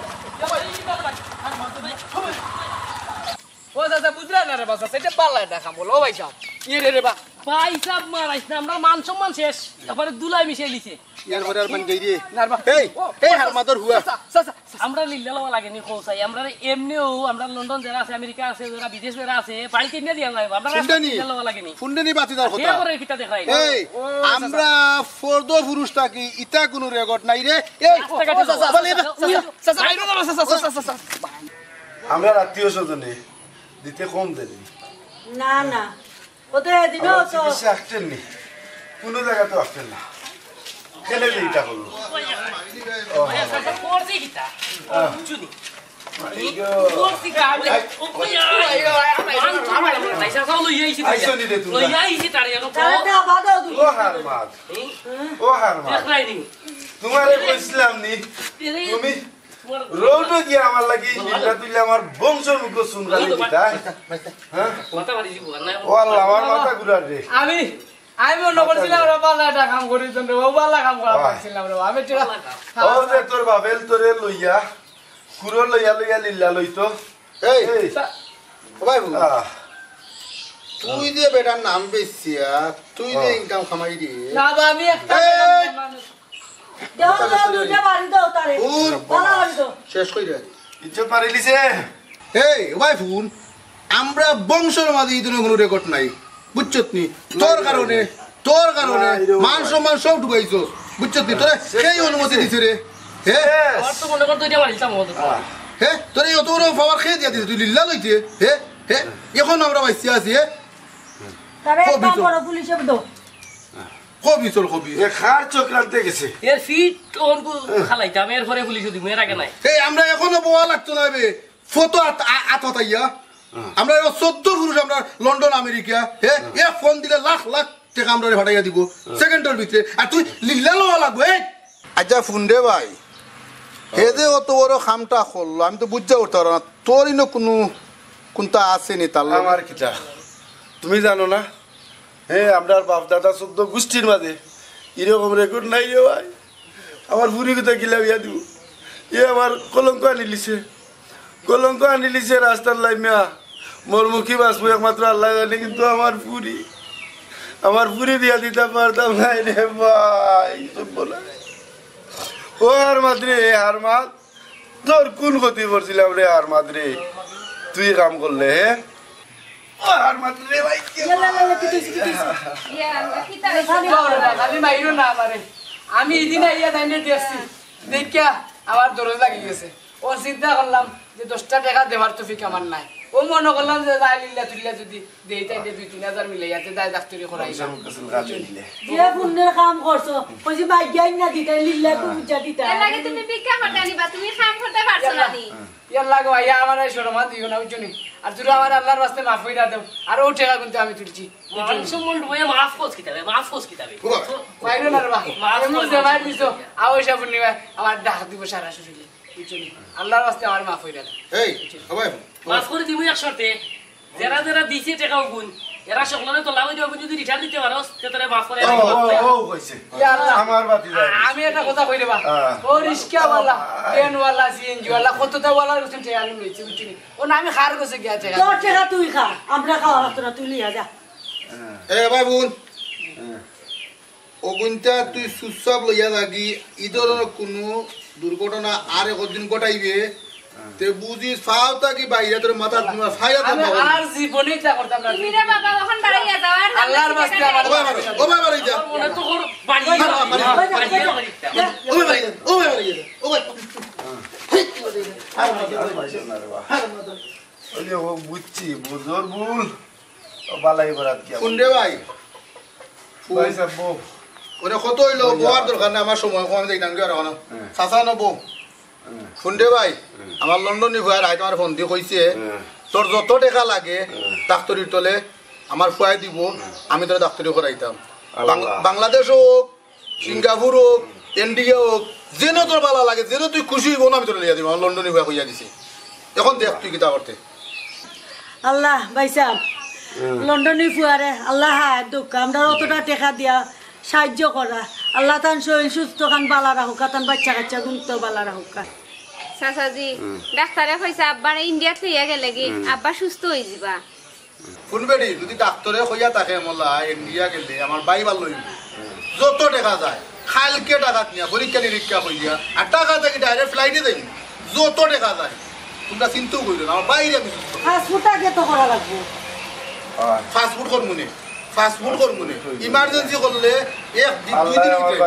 ও চাচা, বুঝলা না রে বাবা, চাচা, ইটা বালা একটা কাম বলো, ও ভাই সাহেব। ইয়ে রে রে বা, ভাই সাহেব মারাইস না, আমরা মান সম্মান শেষ, তারপরে দুলাই মিশাই লিছে। ইয়ার পরে আর পানি যাই রে। না রে বা। এই, ও, এই ও, হার মাদর হুয়া। চাচা, চাচা, চাচা। আমরা লিল্লা লওয়া লাগেনি, কও চাই। আমরা এমনিও, আমরা লন্ডন যারা আছে, আমেরিকা আছে, যারা বিদেশ যারা আছে, বাড়িতে নিয়ে দিয়া যাইবো। আমরা ফুন্ডানি। লিল্লা লওয়া লাগেনি। ফুন্ডানি বাতি দেওয়ার কথা। বিয়া করে কিতা দেখাই? এই, ও, চাচা। আমরা ফর্দ পুরুষ থাকি, ইতা কোনো রেকর্ড নাই রে। এই, রাস্তাঘাটে ও, চাচা, যাও, বলে, চাচা, চাচা, চাচা, বাইরে যাও, চাচা, চাচা, চাচা, চাচা। আমরা আত্মীয় স্বজনে দিতে কম দেরি। না, না। ও তো এদিনও আমার তো চিকিৎসা আসছেন নি, কোনো জায়গা তো আসছেন না। কেন যে এটা করলো? ও, আচ্ছা, আচ্ছা, করছি কিতা? আহ। বুঝুনি। এই যে করছি কিতা? আমি, এই, ও, ওই, ওই, ওই, ওই, আমার, আমার, আমার, আমার, চাচা, লইয়া আইছি, আইছো নি রে তুই? লইয়া আইছি তারে, এখন তারা তো আবার দাও দুই। ও হার মাত। হুম? ও হার মাত। দেখলাই নি? তোমারে কইছিলাম নি? এরে। তুমি রোডে গিয়া আমার লাগি লিল্লা তুললে আমার বংশর মুখে চুন গালি দিতা, হ্যাঁ? মাথা ফাটি দিব, আর না। ও আল্লাহ, আমার মাথা ঘুরার রে। আমি, আমি মনে করছিলাম ওরা বালা একটা কাম করি, তোমরা ও বালা কাম করা পারছিলাম রে। আমি ঠিক আছে। ও যে তোর বাবেল তোরে লইয়া, কুরো লইয়া লইয়া লিল্লা লইতো। এই, এই। ও ভাই, আহ। তুই যে বেটার নাম বেচিয়া, তুই যে আহ। ইনকাম কামাই রে। না বা, আমি একটা এই! মানুষ। দেও, দেও, দুইটা বাড়ি দাও তারে। ওর বালা বাড়ি দাও। শেষ কইরা। ইজ্জত মারিলিছে। এই, ওই ফুন, আমরা বংশর মাঝে এই ধরনের কোনো রেকর্ড নাই। বুঝছত নি? তোর কারণে, তোর কারণে নাই রে মান ভাই। সম্মান সব ডুবাইছস। বুঝছত নি? তোরে শেষ সেই করে অনুমতি দিছে। দিছে রে। হে? শেষ। আমার তো মনে করতো এটা মারিতাম হতো। হে? তোরে অত বড় পাওয়ার খেয়ে দিয়া দিছে। তুই লিল্লা লইতে? হে? হে? এখন আমরা বাইসে আছি, হে? তারে কবি একটা তো। বড় পুলিশে দাও। কবি চল, কবি। এ কার চক্রান্তে গেছে? এর ফিট ওর গু-, খালাইতাম, এর পরে পুলিশে দিব, এর আগে নাই। এই, আমরা এখনো বোয়া লাগতো না বে। ফটো আত-, আ-, আত হতাইয়া। হুম। আমরা এরা চোদ্দ পুরুষ, আমরা লন্ডন, আমেরিকা, হে? হুম। এ ফোন দিলে লাখ লাখ টাকা আমরা ফাটাইয়া দিব। হুম। সেকেন্ডের ভিতরে। আর তুই লিল্লা লওয়া লাগবো, এই। আচ্ছা, ফুন্ডে ভাই, হে যে অত বড় কামটা করলো, আমি তো বুঝা উঠতে পারলাম না। তোর ইনো কোনো, কোনটা আছে নি তার লগে? আমার কিতা? তুমি জানো না? হে, আমরার বাপ দাদা চোদ্দ গোষ্ঠীর মাঝে এরকম রেকর্ড নাই রে ভাই। আমার ফুরি কোথায় গিলা বিয়া দিব? এ আমার কলঙ্ক আনিলিছে, কলঙ্ক আনিলিছে রাস্তার লাইমা। মোর মুখী বাঁচবো একমাত্র আল্লাহ জানে, কিন্তু আমার ফুরি, আমার ফুরি বিয়া দিতাম পারতাম না রে ভাই। সব বলা। ও হার মাত রে, হার মাত। তোর কোন ক্ষতি করছিলাম রে হার মাত রে? তুই কাম করলে, হে? ও হার মাত রে ভাই, কে ইয়াল্লা, ইয়াল্লা, কি কইছি, কি কইছি? ইয়া আল্লাহ, কি তার খালি মারো না, খালি মাইরো না আমারে। আমি ইদিন আইয়া তাইনে দেখছি। দেখিয়া আমার দরজ লাগি গেছে। ও চিন্তা করলাম যে দশটা টাকা দেওয়ার তৌফিক আমার নাই। ও মনে করলাম যে যাই লিল্লা তুল্লা যদি দেই তাইলে দুই তিন হাজার মিলে ইয়াতে দায় ডাক্তারি করাই না। বংশর মুখে চুন গালি দিলে। যে পুণ্যের কাম করছো, কইছি মাইগ্যাইন না দিতে, লিল্লা তো বুঝা দিতে। এর লাগি তুমি ভিক্ষা করতে আনিবা, তুমি কাম করতে পারছো না নি। ইয়ার লাগো, আইয়া আমার এই শরমা দিও না, বুঝছো নি? আর তোরা আমার আল্লাহর ওয়াস্তে মাফ কইরা দেও। আর ও টাকা কিন্তু আমি তুলছি। মান সম্মান ডুবাইয়া মাফ করছ কিতাবে, মাফ করছ কিতাবে। মাইরো না রে বা। মাফ এমন করো। যে মাইর দিছো, আও এসে পূর্ণিমা আমার ডাক দিব সারা শরীরে। বুঝছো নি? আল্লাহর ওয়াস্তে আমার মাফ কইরা দেও। এই, ও ভাই, মাফ করে দিমু এক শর্তে। যারা যারা দিছে টাকা অগুন, এরা সকলরে তো লাভ দিবা, যদি রিটার্ন দিতে পারো, তে তোরে মাফ করে ও, আমি মাফ ও, করে। ও, কইছে। ইয়া আল্লাহ। আমার বাতি যায়। আমি একটা কথা কই রে বা। হ্যাঁ। ও রিক্সাওয়ালা, ভ্যানওয়ালা, সিএনজিওয়ালা, কতটা ওয়ালার কাছে টাকা আমি লইছি, বুঝছো নি? ও না, আমি খার কাছে গিয়া টাকা। তোর টাকা তুই খা, আমরা খাওয়া লাগতো না, তুই লিয়া যা। এ ভাই বোন, হ্যাঁ। অগুইনতা তুই চুপচাপ লইয়া যাগি, ই ধরনের কোনো দুর্ঘটনা আর একদিন ঘটাইবে, তে বুঝিস, ফাও থাকি বাইরে তোর মাথা ফাইয়া তোর আমি বাবা। আর জীবনে ইচ্ছা করতাম না। তুমি রে বাবা, অখন বাড়িয়া যাও, আর আল্লাহর ওয়াস্তে আমার ও ভাই, ও ভাই, বাড়ি যা। মনে তো কর বাড়ি না, না, বাড়ি যা। বাড়ি যা, বাড়ি যা। ও ভাই, বাড়ি যা। ও ভাই, বাড়ি যা। ও ভাই। আর বাড়ি যা। আর বাড়ি যা। ওই যে ও বুঝছি, বুঝোর ভুল। ও বালাই বরাত কি? কোন রে ভাই? ভাই সাহেব, বউ। ওরে কত হইলো? ওই যে বউয়ার দরকার নাই, আমার সময় কম, যাইতাম কি আর এখন? হ্যাঁ। চাচা না বউ? হ্যাঁ। হুন রে ভাই, হ্যাঁ। আমার লন্ডনি ভাই রাইত আমার ফোন দি কইছে, হ্যাঁ। তোর যত টাকা লাগে, হ্যাঁ। ডাক্তারির তলে আমার ফুয়ায় দিব, হ্যাঁ। আমি তোরে ডাক্তারি করাইতাম। আল্লাহ। বাং-, বাংলাদেশ হোক, সিঙ্গাপুর হোক, ইন্ডিয়া হোক, যেন তোর ভালা লাগে, যেন তুই খুশি অইবো, আমি তোরে লইয়া দিমু। আমার লন্ডনি ফুয়া কইয়া দিছে। এখন দেখ তুই কিতা করতে। আল্লাহ, ভাইসাব, লন্ডনি ফুয়ারে আল্লাহ হায়াত দেউক্কা, আমরার অতটা টেকা দিয়া সাহায্য করা। আল্লাহ তান শরীর সুস্থ খান ভালা রাখউক্কা, তান বাইচ্চা কাইচ্চা গুনতো ভালা রাখউক্কা। চাচাজি, ডাক্তারে কইছে আব্বারে ইন্ডিয়াত লইয়া গেলেগি, আব্বা সুস্থ অইযিবা। হুন বেটি, যুদি ডাক্তরে কইয়া থাকে মলা ইন্ডিয়া গেলে আমার ভাই ভালা অইবো, যত টেকা যায়, কাইলকে টেকা নিয়া পরীক্ষা নিরীক্ষা করিয়া, আর টেকা থাকি direct flight-এ যাইমু, যত টেকা যায়, তুমরা চিন্তাও করিও না, আমার ভাইরে আমি সুস্থ। পাসপোর্ট আগে তো করা লাগবো। পাসপোর্ট করমুনে, পাসপোর্ট করমুনে, emergency করলে এক দিন, দুই দিন ভিতরে।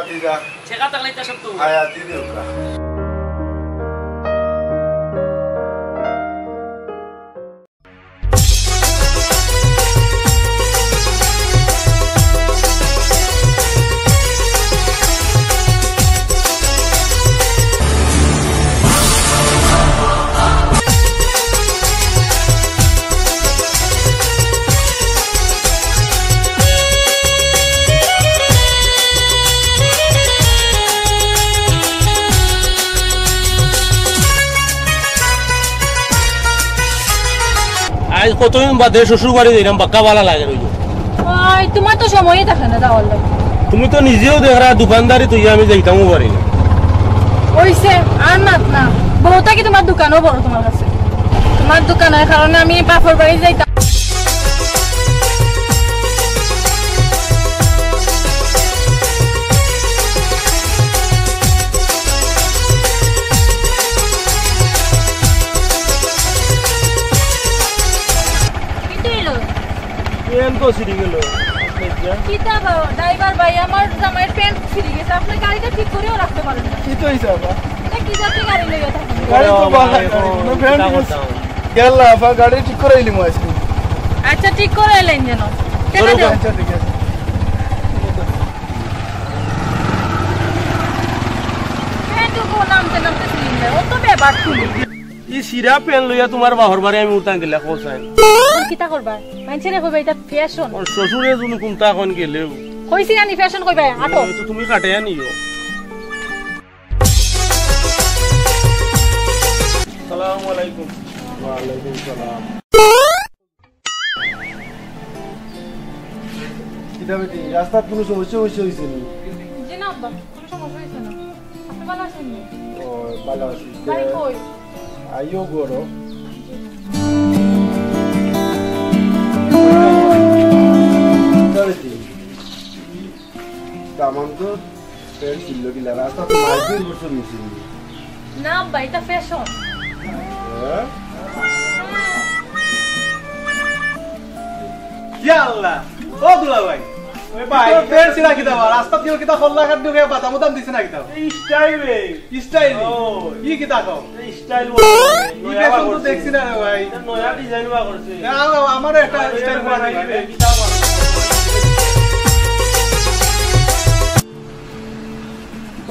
টেকা থাকলে ইতা সব তো অইবো। আইজ কতদিন বাদে শ্বশুর বাড়ি যাইরাম, বাক্কা ভালা লাগে রইল। ওই, তুমার তো সময়ই থাকে না যাওয়ার লাগি। তুমি তো নিজেও দেখরায়, দোকানদারি থইয়া আমি যাইতামও পারি না। অইছে, আর মাত না। বউ থাকি তুমার দোকানও বড় তুমার কাছে। তুমার দোকানর কারণে আমি বাপর বাড়ি যাইতাম। কিতা অইলো? প্যান্ট তো ছিঁড়ি গেল। কিতা বা, ড্রাইভার ভাই, আমার জামাইর প্যান্ট ছিঁড়ি গেছে, আপনে গাড়িটা ঠিক করিও রাখতে পারেন না। কিতা অইছে আবার? এটা কি জাতীয় গাড়ি লইয়া থাকেন? গাড়ি তো ভালা গাড়ি, কোনো প্যান্ট কিতা করতাম? গেল না, আবার গাড়ি ঠিক করাইলিমু আইজকে। আচ্ছা, ঠিক করাইলেন যেন। টেকা দেও। আচ্ছা, ঠিক আছে। প্যান্ট তো নামতে নামতে ছিঁড়ি যায়, ও তো বেবাক তুমি। ই ছিঁড়া প্যান্ট লইয়া তুমার বাপর বাড়ি আমি উঠতাম গেলে, কও চাইন। অখন কিতা করবা? মাইনষেরে কইবা ইটা ফ্যাশন। ওর শ্বশুরে যুদি কুনতা অখন গেলেও। কইছি না নি ফ্যাশন কইবা, আটো। তো তুমি কাটাইয়া নিও। আসসালামু আলাইকুম। ওয়ালাইকুম সালাম। কিতা বেটি, রাস্তাত কুনু সমস্যা অইছে, অইছে নি? জি না আব্বা, কুনু সমস্যা অইছে না। আপনে ভালা আছইন নি? ও, ভালা আছি। ভাই কই? আইও ঘরো। কিতা বেটি? দামান তো প্যান্ট ছিঁড়লো কিলা, রাস্তাত তো মাইর-পিট করছে নি? না আব্বা, ইটা ফ্যাশন। হ্যাঁ? ইয়া আল্লাহ, ও দুলাভাই। ওই ভাই, তোর প্যান্ট ছিঁড়া কিতা বা? রাস্তাত কেউ কিতা খল্লা কাট ঢুকে বাদাম উদাম দিছে না কিতা? এই স্টাইল রে। স্টাইল? ও। ই কিতা কও? এই স্টাইল বলে। ই ফ্যাশন তো দেখছি না রে ভাই। এটা নয়া ডিজাইন বা করছে। না, না, আমারও একটা স্টাইল বানাই দিবে। কিতা বা?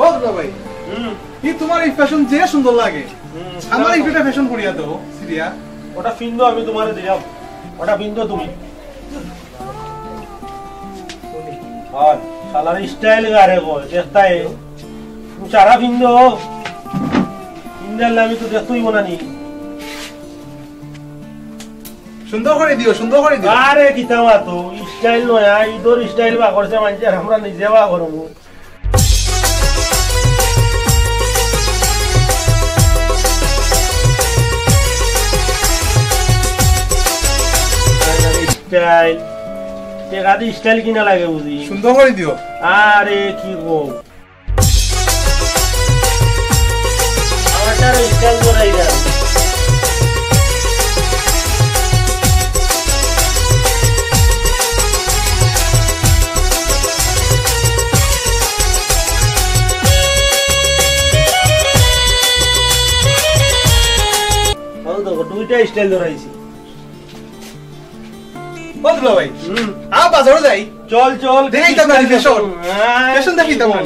ও দুলাভাই, হুম। ই তুমার ই ফ্যাশন যে সুন্দর লাগে। হুম, আমার ই ফ্যাশন করিয়া দেও, সিরিয়া। ওটা ফিন্দো, আমি তুমারে দিলাম। ওটা ফিন্দো তুমি। আর শালার স্টাইল গারে বল, দেখতায়। তুমি সারা ফিন্দো। ফিন্দার আমি তো দেখতেই মনে নি। সুন্দর করি দিও, সুন্দর করি দিও। আরে কিতা বা তো, স্টাইল নয়া, ইদর স্টাইল বা করছে মানষে, আর আমরা নিজে বা করমু। স্টাইল। টেকা দি স্টাইল কিনা লাগে বুঝি। সুন্দর করি দিও। আরে কি গো। আমারটার স্টাইল করাই দেন। অউ দেখো, দুইটা স্টাইল ধরাইছি। ও দুলাভাই, হুম। আ, বাজারো যাই। চল, চল, দেখাইতাম না, ফ্যাশন। হ্যাঁ। ফ্যাশন দেখাইতাম না।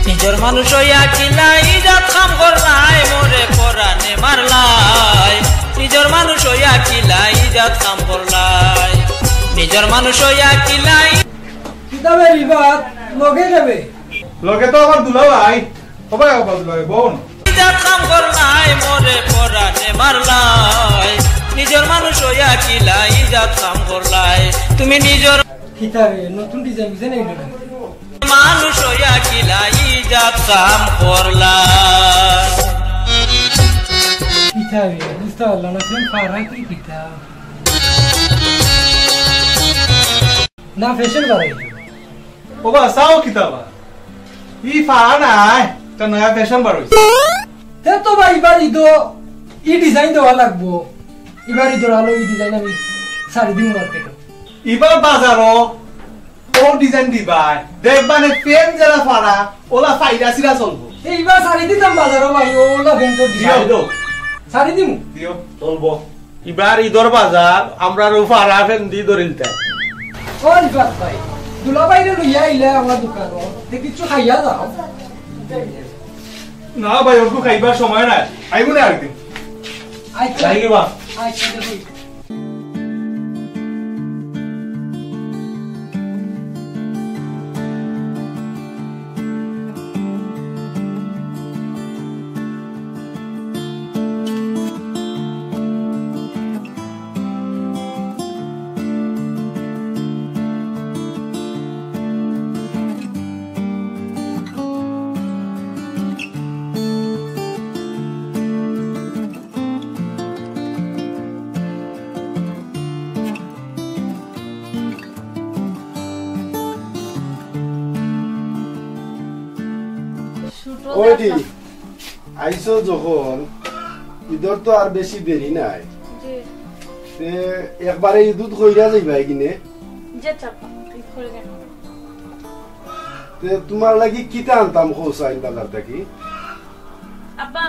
নিজর মানুষ অইয়া কিলা ইজাত কাম করলায়, মোরে পরানে মারলায়। নিজর মানুষ অইয়া কিলা ইজাত কাম করলায়। নিজর মানুষ অইয়া কিলাই। কিতাবে রিবাত লগে যাবে। লগে তো আমার দুলাভাই। ও ভাই, ও ভাই, দুলাভাই, বোন। ইজাত কাম করলাই, মরে পরানে মারলাই। নিজর মানুষ অইয়া কিলাই, ইজাত কাম করলাই। তুমি নিজর কিতাবে নতুন ডিজাইন বুঝে নেই। মানুষ অইয়া কিলা ইজাত কাম করলা। কিতা রে, বুঝতে পারলাম না, তুমি পারা কি কিতা? না, ফ্যাশন বাড়াই। ও বা, চাও কিতা বা? ই পারা নাই, একটা নয়া ফ্যাশন বার অইছে। তে তো ভাই, এবার ইদো ই ডিজাইন দেওয়া লাগবো। এবার ইদোর আলো ই ডিজাইন আমি সারি দিন মার্কেটে। এবার বাজারও ও ডিজাইন দিবায়। দেখবানে ফ্যান যেলা ফাড়া, ওলা ফাইরা সিরা চলবো। এইবার সারি দিতাম বাজারও ভাই, ওলা ফ্যান তো দিও। সারি দাও। সারি দিমু। দিও। চলবো। ইবার ইদর বাজার, আমরার ও ফাড়া ফ্যান দি ধরিলতাম। ও রিফাত ভাই, দুলাভাইরে লইয়া আইলে আমার দোকানো, তে কিছু খাইয়া যাও। না ভাই, ওরকু খাইবার সময় নাই। আইবো না আরেকদিন। আচ্ছা। যাই রে বা। আচ্ছা, দেখি। ওই দি, আইছো যখন, ইদর তো আর বেশি দেরি নাই। জি। তে একবারে ইদুত কইরা যাইবা এগিনে? জি, চাপা, ইদ করে যাইবা। তে তুমার লাগি কিতা আনতাম কও চাইন বাজার থাকি? আব্বা,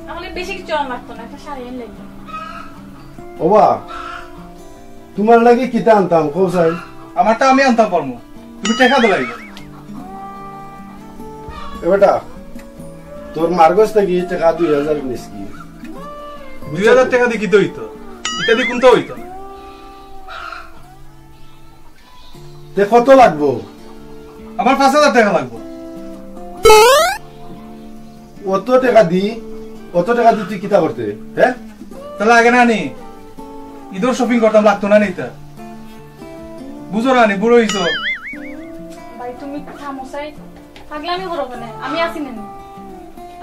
আমার বেশি কিছু আনা লাগতো না, একটা শাড়ি আনলে। ওবা, তুমার লাগি কিতা আনতাম কও চাইন? আমারটা আমি আনতাম পারমু, তুমি টেকা দিলাইবা। এ বেটা, তোর মার গেছ থাকি টেকা দুই হাজার নিস কি? দুই হাজার টেকা দি কিতা অইতো? ইটা দি কুন্তা অইতো না। তে কত লাগবো? আমার পাঁচ হাজার টেকা লাগবো। অত টেকা দি, অত টেকা দি তুই কিতা করতে, হ্যাঁ? তাহলে আগে না নি, ইদর shopping করতাম, লাগতো না নি তা? বুঝো না নি, বুড়ো অইছো। ভাই, তুমি থামো চাই। পাগলামি করো কেনে? আমি আছি না নি?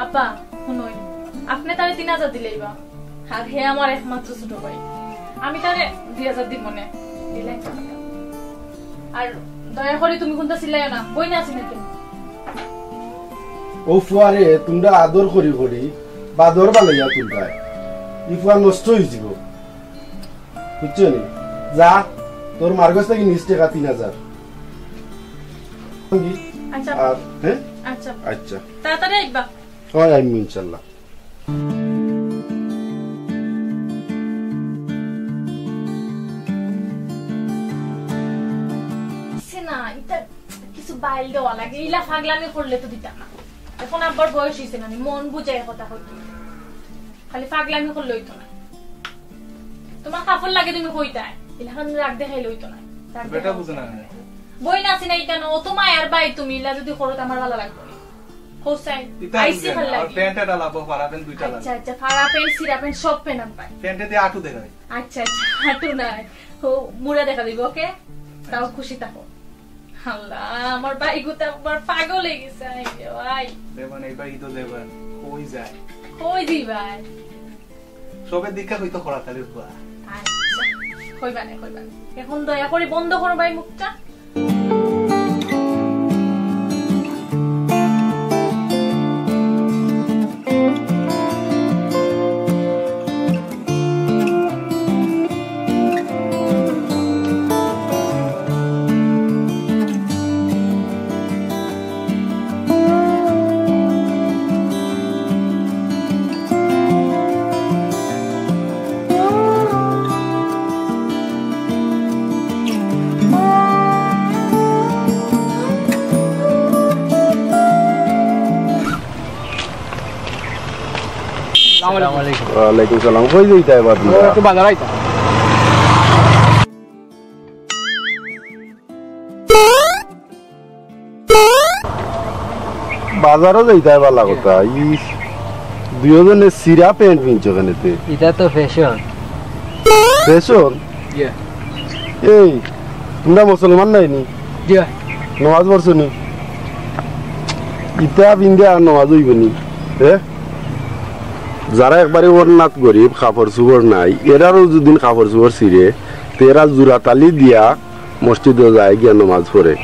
আব্বা, হুনইন, আপনে তারে তিন হাজার দিলাইবা। আর হে আমার একমাত্র ছোট ভাই। আমি তারে দুই হাজার দিমু নে। দিলাইন তো। আর দয়া করি তুমি কুন্তা চিল্লাইও না। বইন আছি না তুমি? ও ফুয়ারে তুমরা আদর করি করি বাদর বানাইয়া তুলরায়। ই ফুয়া নষ্ট অইযিবো। বুঝছো নি? যা, তোর মার গেছ থাকি নিস টেকা তিন হাজার। আচ্ছা। আর, হ্যাঁ? আচ্ছা। আচ্ছা। তাড়াতাড়ি আইবা। অয়, আইমু ইনশাল্লাহ। সে না, ইতা কিছু বাইল দেওয়া লাগে। ইলা পাগলামি করলে তো দিতা না। এখন আব্বার বয়স অইছে না নি, মন বুঝাইয়া কথা কইতে। খালি পাগলামি করলে অইতো না। তুমার কাপড় লাগে তুমি কইতায়, ইলাখান রাগ দেখাইলে অইতো না। রাগ বেটা দেখাও। বুঝে না কেনে? বইন আছি না ইখানো, অত মায়ার ভাই তুমি, ইলা যদি করো তো আমার ভালা লাগবো না। হোসাইন, ইতা আইসি বুঝে ভালা না, আমার লাগে। প্যান্ট এটা লাগবো, ফাড়া প্যান্ট দুইটা লাগবো। আচ্ছা, আচ্ছা, ফাড়া প্যান্ট, সিরা প্যান্ট, সব প্যান্ট আনবায়। প্যান্টে দিয়ে আটু দেখাই। আচ্ছা, আচ্ছা, আটু নাই। ও, মুড়া দেখা দিবো, ওকে? তাও খুশি থাকো। আল্লাহ, আমার ভাই গুতা একবার পাগল অই গেছে, আই রে ভাই। দেবান, এই ভাই তো দেবান, কই যায়? কই দি ভাই? সবে দেখা কইতো করা তাহলে বুয়া। আচ্ছা, কইবা না, কইবা না। এখন দয়া করি বন্ধ করো ভাই মুখটা। আসসালামু আলাইকুম। ওয়ালাইকুম সালাম। কই যাইতা এবার তোমরা? একটু বাজার আইতা। বাজারো যাইতায় বালা কথা, ই দুইওজনে ছিড়া প্যান্ট পিনছো কেনে তে? ইটা তো ফ্যাশন। ফ্যাশন? ইয়া। এই, তুমরা মুসলমান নায় নি? ইয়া। নমাজ পড়ছো নি? ইতা পিন্দে আর নমাজ অইবো নি? হে? যারা একবারে অন্নাত গরিব, কাপড় চুপড় নাই, এরারও যুদি কাপড় চুপড় ছিড়ে, তে এরা জুরা তালি দিয়া মসজিদো যায় গিয়া নমাজ পড়ে।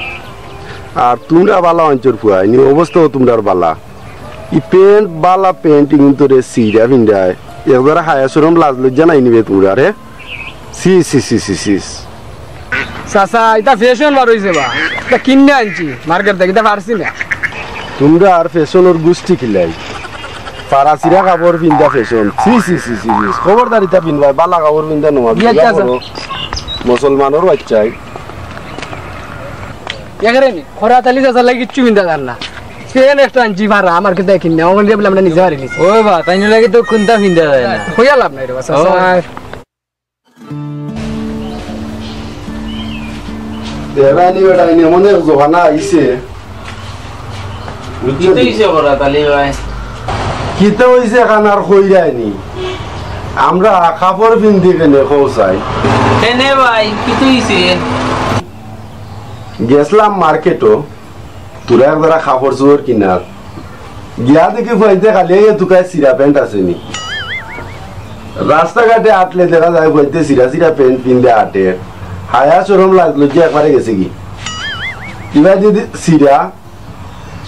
আর তুমরা বালা অঞ্চর ফুয়াইনি, অবস্থাও তুমরার বালা। ই প্যান্ট, বালা প্যান্ট, ইগুন তোরে ছিড়া পিন্দায়। একবারে হায়া শরম লাজ লজ্জা নাই নি বে তুমরার, হে? ছি, ছি, ছি, ছি, ছি। চাচা, ইটা ফ্যাশন বার অইছে বা। ইটা কিন্না আনছি মার্কেট থাকি, ইটা পারছি না। তুমরার ফ্যাশনর গুষ্টি কিলাই। ফাড়া ছিড়া কাপড় পিন্দা ফ্যাশন। ছি, ছি, ছি, ছি, ছি। খবরদার ইতা পিনবায়, বালা কাপড় পিন্দা নমাজ ইয়া, পড়ো। মুসলমানর বাইচ্চায়। এখানে নি, খরা তালি চাচার লাগি কিচ্ছু পিন্দা যার না। প্যান্ট একটা আনছি ফাড়া, আমার কিতা কিন্না, অখন দিয়া বলে আমরা নিজে পারি নিছি। ওই বা, তাইন লাগি তো কুন্তা পিন্দা যায় না। কইয়া লাভ নাই রে বা, চাচা। ও। বেড়াইনি, বেড়াইনি, এমন এক জমানা আইছে। বুঝছো কিতা নি? অইছে খরা তালি ভাই? কিতা অইছে এখান আর কইরায়নি? আমরা কাপড় পিন্দি কেনে কও চাই? কেনে ভাই, কিতা অইছে? গেছলাম মার্কেটো, তোরা এক জোড়া কাপড় চুপড় কিনার। গিয়া দেখি ফুয়াইন্তে খালি এই তুকায় ছিড়া প্যান্ট আছে নি। রাস্তাঘাটে আটলে দেখা যায় ফুয়াইন্তে ছিড়া ছিড়া প্যান্ট পিন্দে আটে। হায়া শরম লাজ লজ্জা একবারে গেছে কি? ইবা যদি ছিড়া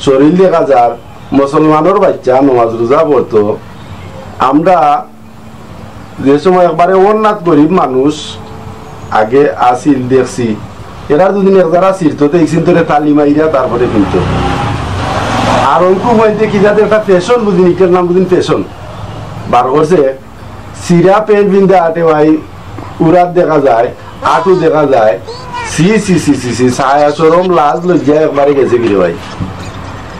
শরীর দেখা যার, মুসলমানর বাইচ্চা নমাজ রোজা পড়তো, আমরা যে সময় একবারে অন্নাত গরিব মানুষ আগে আছিল দেখছি, এরা দুদিন এক জারা ছিড়তো, তো একদিন ধরে তালি মাইরা তারপরে পিনতো। আর অঙ্কু ফুয়াইন্তে কি যাতে একটা ফ্যাশন বুঝিন, ইটার নাম বুঝিন ফ্যাশন। বার করছে, ছিড়া প্যান্ট পিন্দা আটে ভাই, উরাত দেখা যায়, আটু দেখা যায়। ছি, ছি, ছি, ছি, ছি, হায়া শরম লাজ লজ্জা একবারে গেছে কি রে ভাই?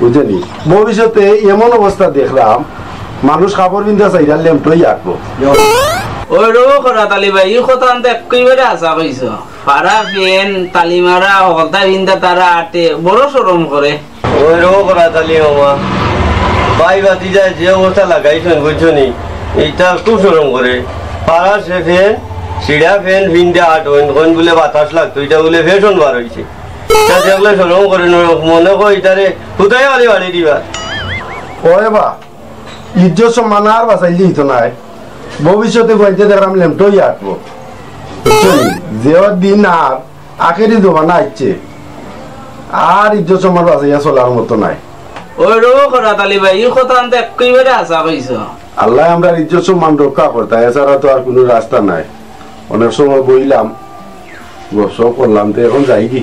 বুঝছনি? ভবিষ্যতে এমন অবস্থা দেখলাম, মানুষ কাপড় পিন্দা চাইরা লেমটই আটবো। ওই রো খরা তালি ভাই, ই কথা আনতে একেবারে হাছা কইছো। ফাড়া প্যান্ট, তালি মারা, হকলতা পিন্দা তারা আটে, বড় শরম করে। ওই রো খরা তালি মামা, ভাই ভাতিজায় যে অবস্থা লাগাইছইন, বুঝছনি? ইটা খুব শরম করে। ফাড়া সে প্যান্ট, ছিড়া প্যান্ট পিন্দা আটইন, কইন বুলে বাতাস লাগতো, ইটা বুলে ফ্যাশন বার অইছে। ইটা দেখলে শরম করে, ন-, মনে কয় ইটারে হুতাই বাড়ি বাড়ি দিবা। ওরে বা, ইজ্জত সম্মান আর বাঁচাইলে অইতো নায়। ভবিষ্যতে ফুয়াইন্তে দেখরাম লেমটই আটবো। বুঝছনি? যে দিন আর আখেরি জমানা আইছে, আর ইজ্জত সম্মান বাঁচাইয়া চলার মতো নাই। ওই রো খরা তালি ভাই, ই কথা আনতে একেবারে হাছা কইছো। আল্লায় আমরার ইজ্জত সম্মান রক্ষা করতা, এছাড়া তো আর কুনু রাস্তা নাই। অনেক সময় বইলাম, গপসপ করলাম, তো এখন যাইগি।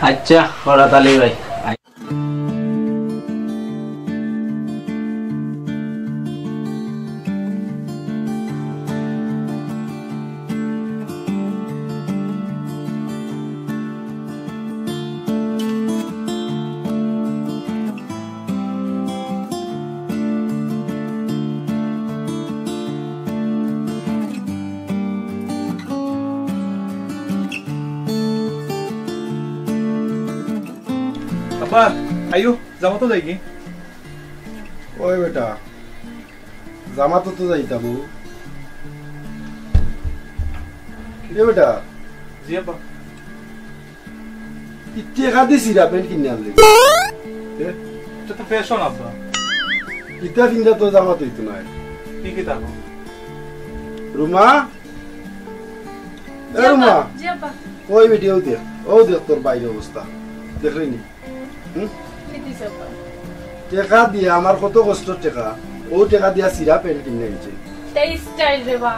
আচ্ছা, খরা তালি ভাই। আব্বা, আইও, জামাতো যাইগি? ওই বেটা, জামাতো তো যাইতাম। কিরে বেটা? জি আব্বা। ই টেকা দি ছিড়া প্যান্ট কিনে আনলে? এ? ইটা তো ফ্যাশন আব্বা। ইটা পিন্দা তো জামাত অইতো নায়। কি কি থাকো? রুমা? এ রুমা? জি আব্বা। ওই বেটি, অউ দেখ, অউ দেখ তোর ভাইর অবস্থা। দেখরে নি? হুম? কি দিছে আব্বা? টেকা দিয়া, আমার কত কষ্টর টেকা, অউ টেকা দিয়া ছিড়া প্যান্ট কিনে আনছে। ইটা স্টাইল রে বা,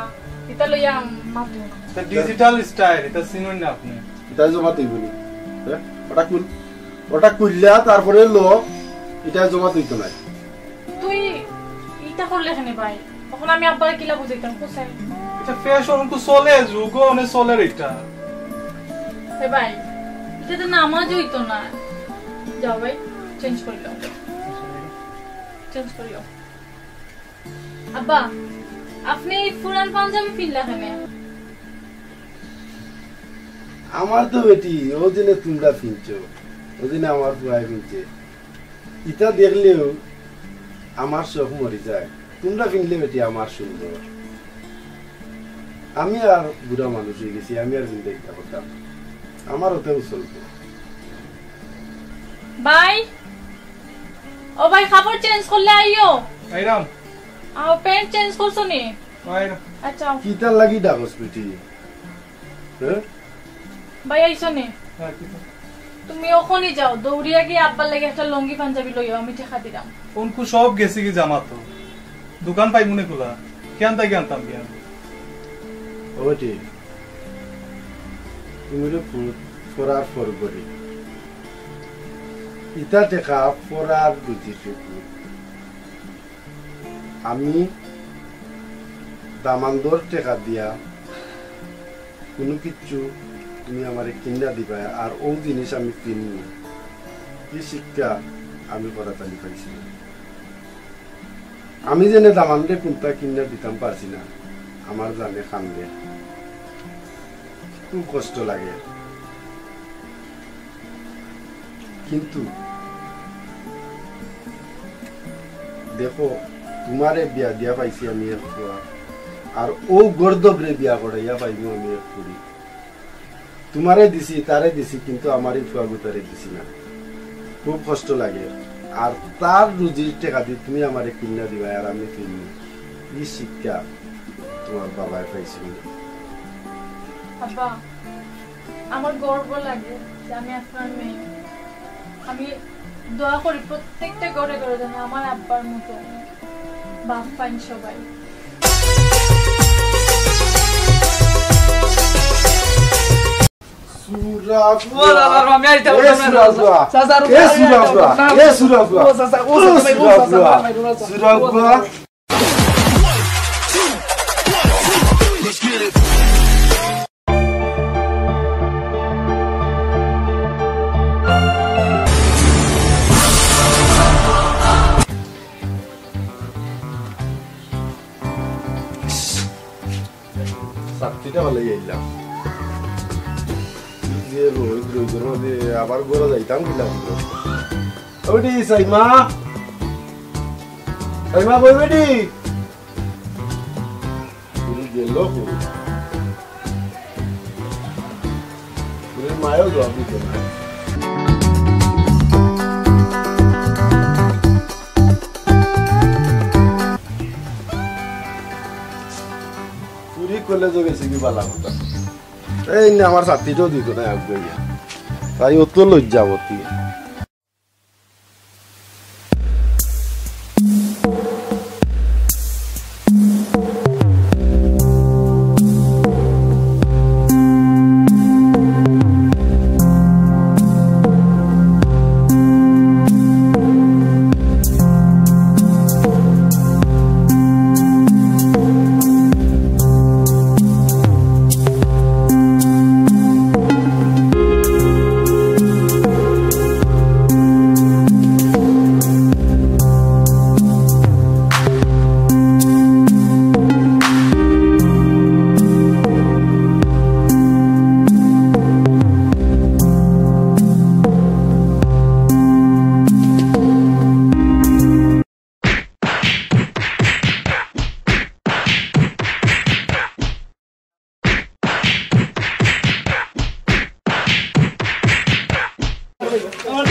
ইটা লইয়া মাতো না। ইটা ডিজিটাল স্টাইল, ইটা চিনইন না আপনে। ইটা জমাত অইবো নি? হ্যাঁ? ওটা খুল, ওটা খুললা তারপরে ল, ইটা জমাত অইতো নায়। তুই ইটা করলে কেনে ভাই? অখন আমি আব্বারে কিলা বুঝাইতাম, কও চাই? ইটা ফ্যাশন তো চলে, যুগ অনে চলের ইটা। এ ভাই, ইটা তো নামাজ অইতো না। যাও ভাই, চেঞ্জ করি লও। চেঞ্জ করি লও। আব্বা, আপনে ই পুরান পাঞ্জাবি পিনলা কেনে? আমার তো বেটি, অউ দিনে তুমরা পিনছো, অউ দিনে আমার ফুয়ায় পিনছে। ইতা দেখলেউ আমার শখ মরি যায়। তুমরা ফিনলে বেটি আমার সুন্দর। আমি আর বুড়া মানুষ অইগেছি, আমি আর চিন্তা কিতা করতাম? আমার অতেউ চলবো। ভাই, ও ভাই, কাপড় চেঞ্জ করলে আইও। আইরাম। আও, প্যান্ট চেঞ্জ করছো নি? আইরাম। আচ্ছা। কিতার লাগি ডাকস বেটি? হ্যাঁ? ভাই, আইছো নি? হ্যাঁ, কিতা? তুমি অখনই যাও, দৌড়িয়া গিয়া আব্বার লাগি একটা লুঙ্গি পাঞ্জাবি লইও, আমি টেকা দিরাম। অনকু সব গেছেগি জামাত। দোকান পাইমুনে খোলা। কিয়ান থাকি আনতাম কিয়ান? ও বেটি, তুমি তো ফু-, ফরার ফর করি। ইতা টেকা ফরার বুঝি টেকা। আমি দামান্দর টেকা দিয়া কুনু কিচ্ছু তুমি আমারে কিনা দিবায়, আর অউ জিনিস আমি কিনমু, ই শিক্ষা আমি করাতানি পাইছি না। আমি যেনে দামান্দরে কুন্তা কিনা দিতাম পারছি না, আমার জানে কান্দে। খুব কষ্ট লাগে। কিন্তু দেখো, তুমারে বিয়া দিয়া পাইছি আমি এক ফুয়া, আর অউ গর্দভরে বিয়া করাইয়া পাইমু আমি এক ফুরি। তুমারে দিছি, তারে দিছি, কিন্তু আমার ই ফুয়া গুতারে দিছি না। খুব কষ্ট লাগে। আর তার রুজির টেকা দি তুমি আমারে কিনা দিবায়, আর আমি কিনমু। ই শিক্ষা তুমার বাবায় পাইছইন না। আব্বা, আমার গর্ব লাগে যে আমি আপনার মেয়ে। আমি দোয়া করি প্রত্যেকটা ঘরে ঘরে যেন আমার আব্বার মতো বাপ পাইন সবাই। সুরা ফুয়া। ও দাদা, আমি আইতে এ পারতাম না। সুরা ফুয়া। চাচা, এ সুরা ফুয়া। না, এ সুরা ফুয়া। ও চাচা, ও চাচা, ও চাচা, সুরা ফুয়া। না, না, না, না, না। সুরা ফুয়া। ছাত্তিটা ফালাই আইলাম। যে রইদ, রইদর মাঝে আবার ঘরো যাইতাম কিলা? ও বেটি, সাইমা। সাইমা, কই বেটি? তুমি গেল কই? তুমি মায়ও জবাব দিত না। চুরি করলে তো গেছে কি বালা কথা। এই নে আমার ছাত্তিটাও দিত না আগুয়াইয়া। তাই অত লজ্জাবতী।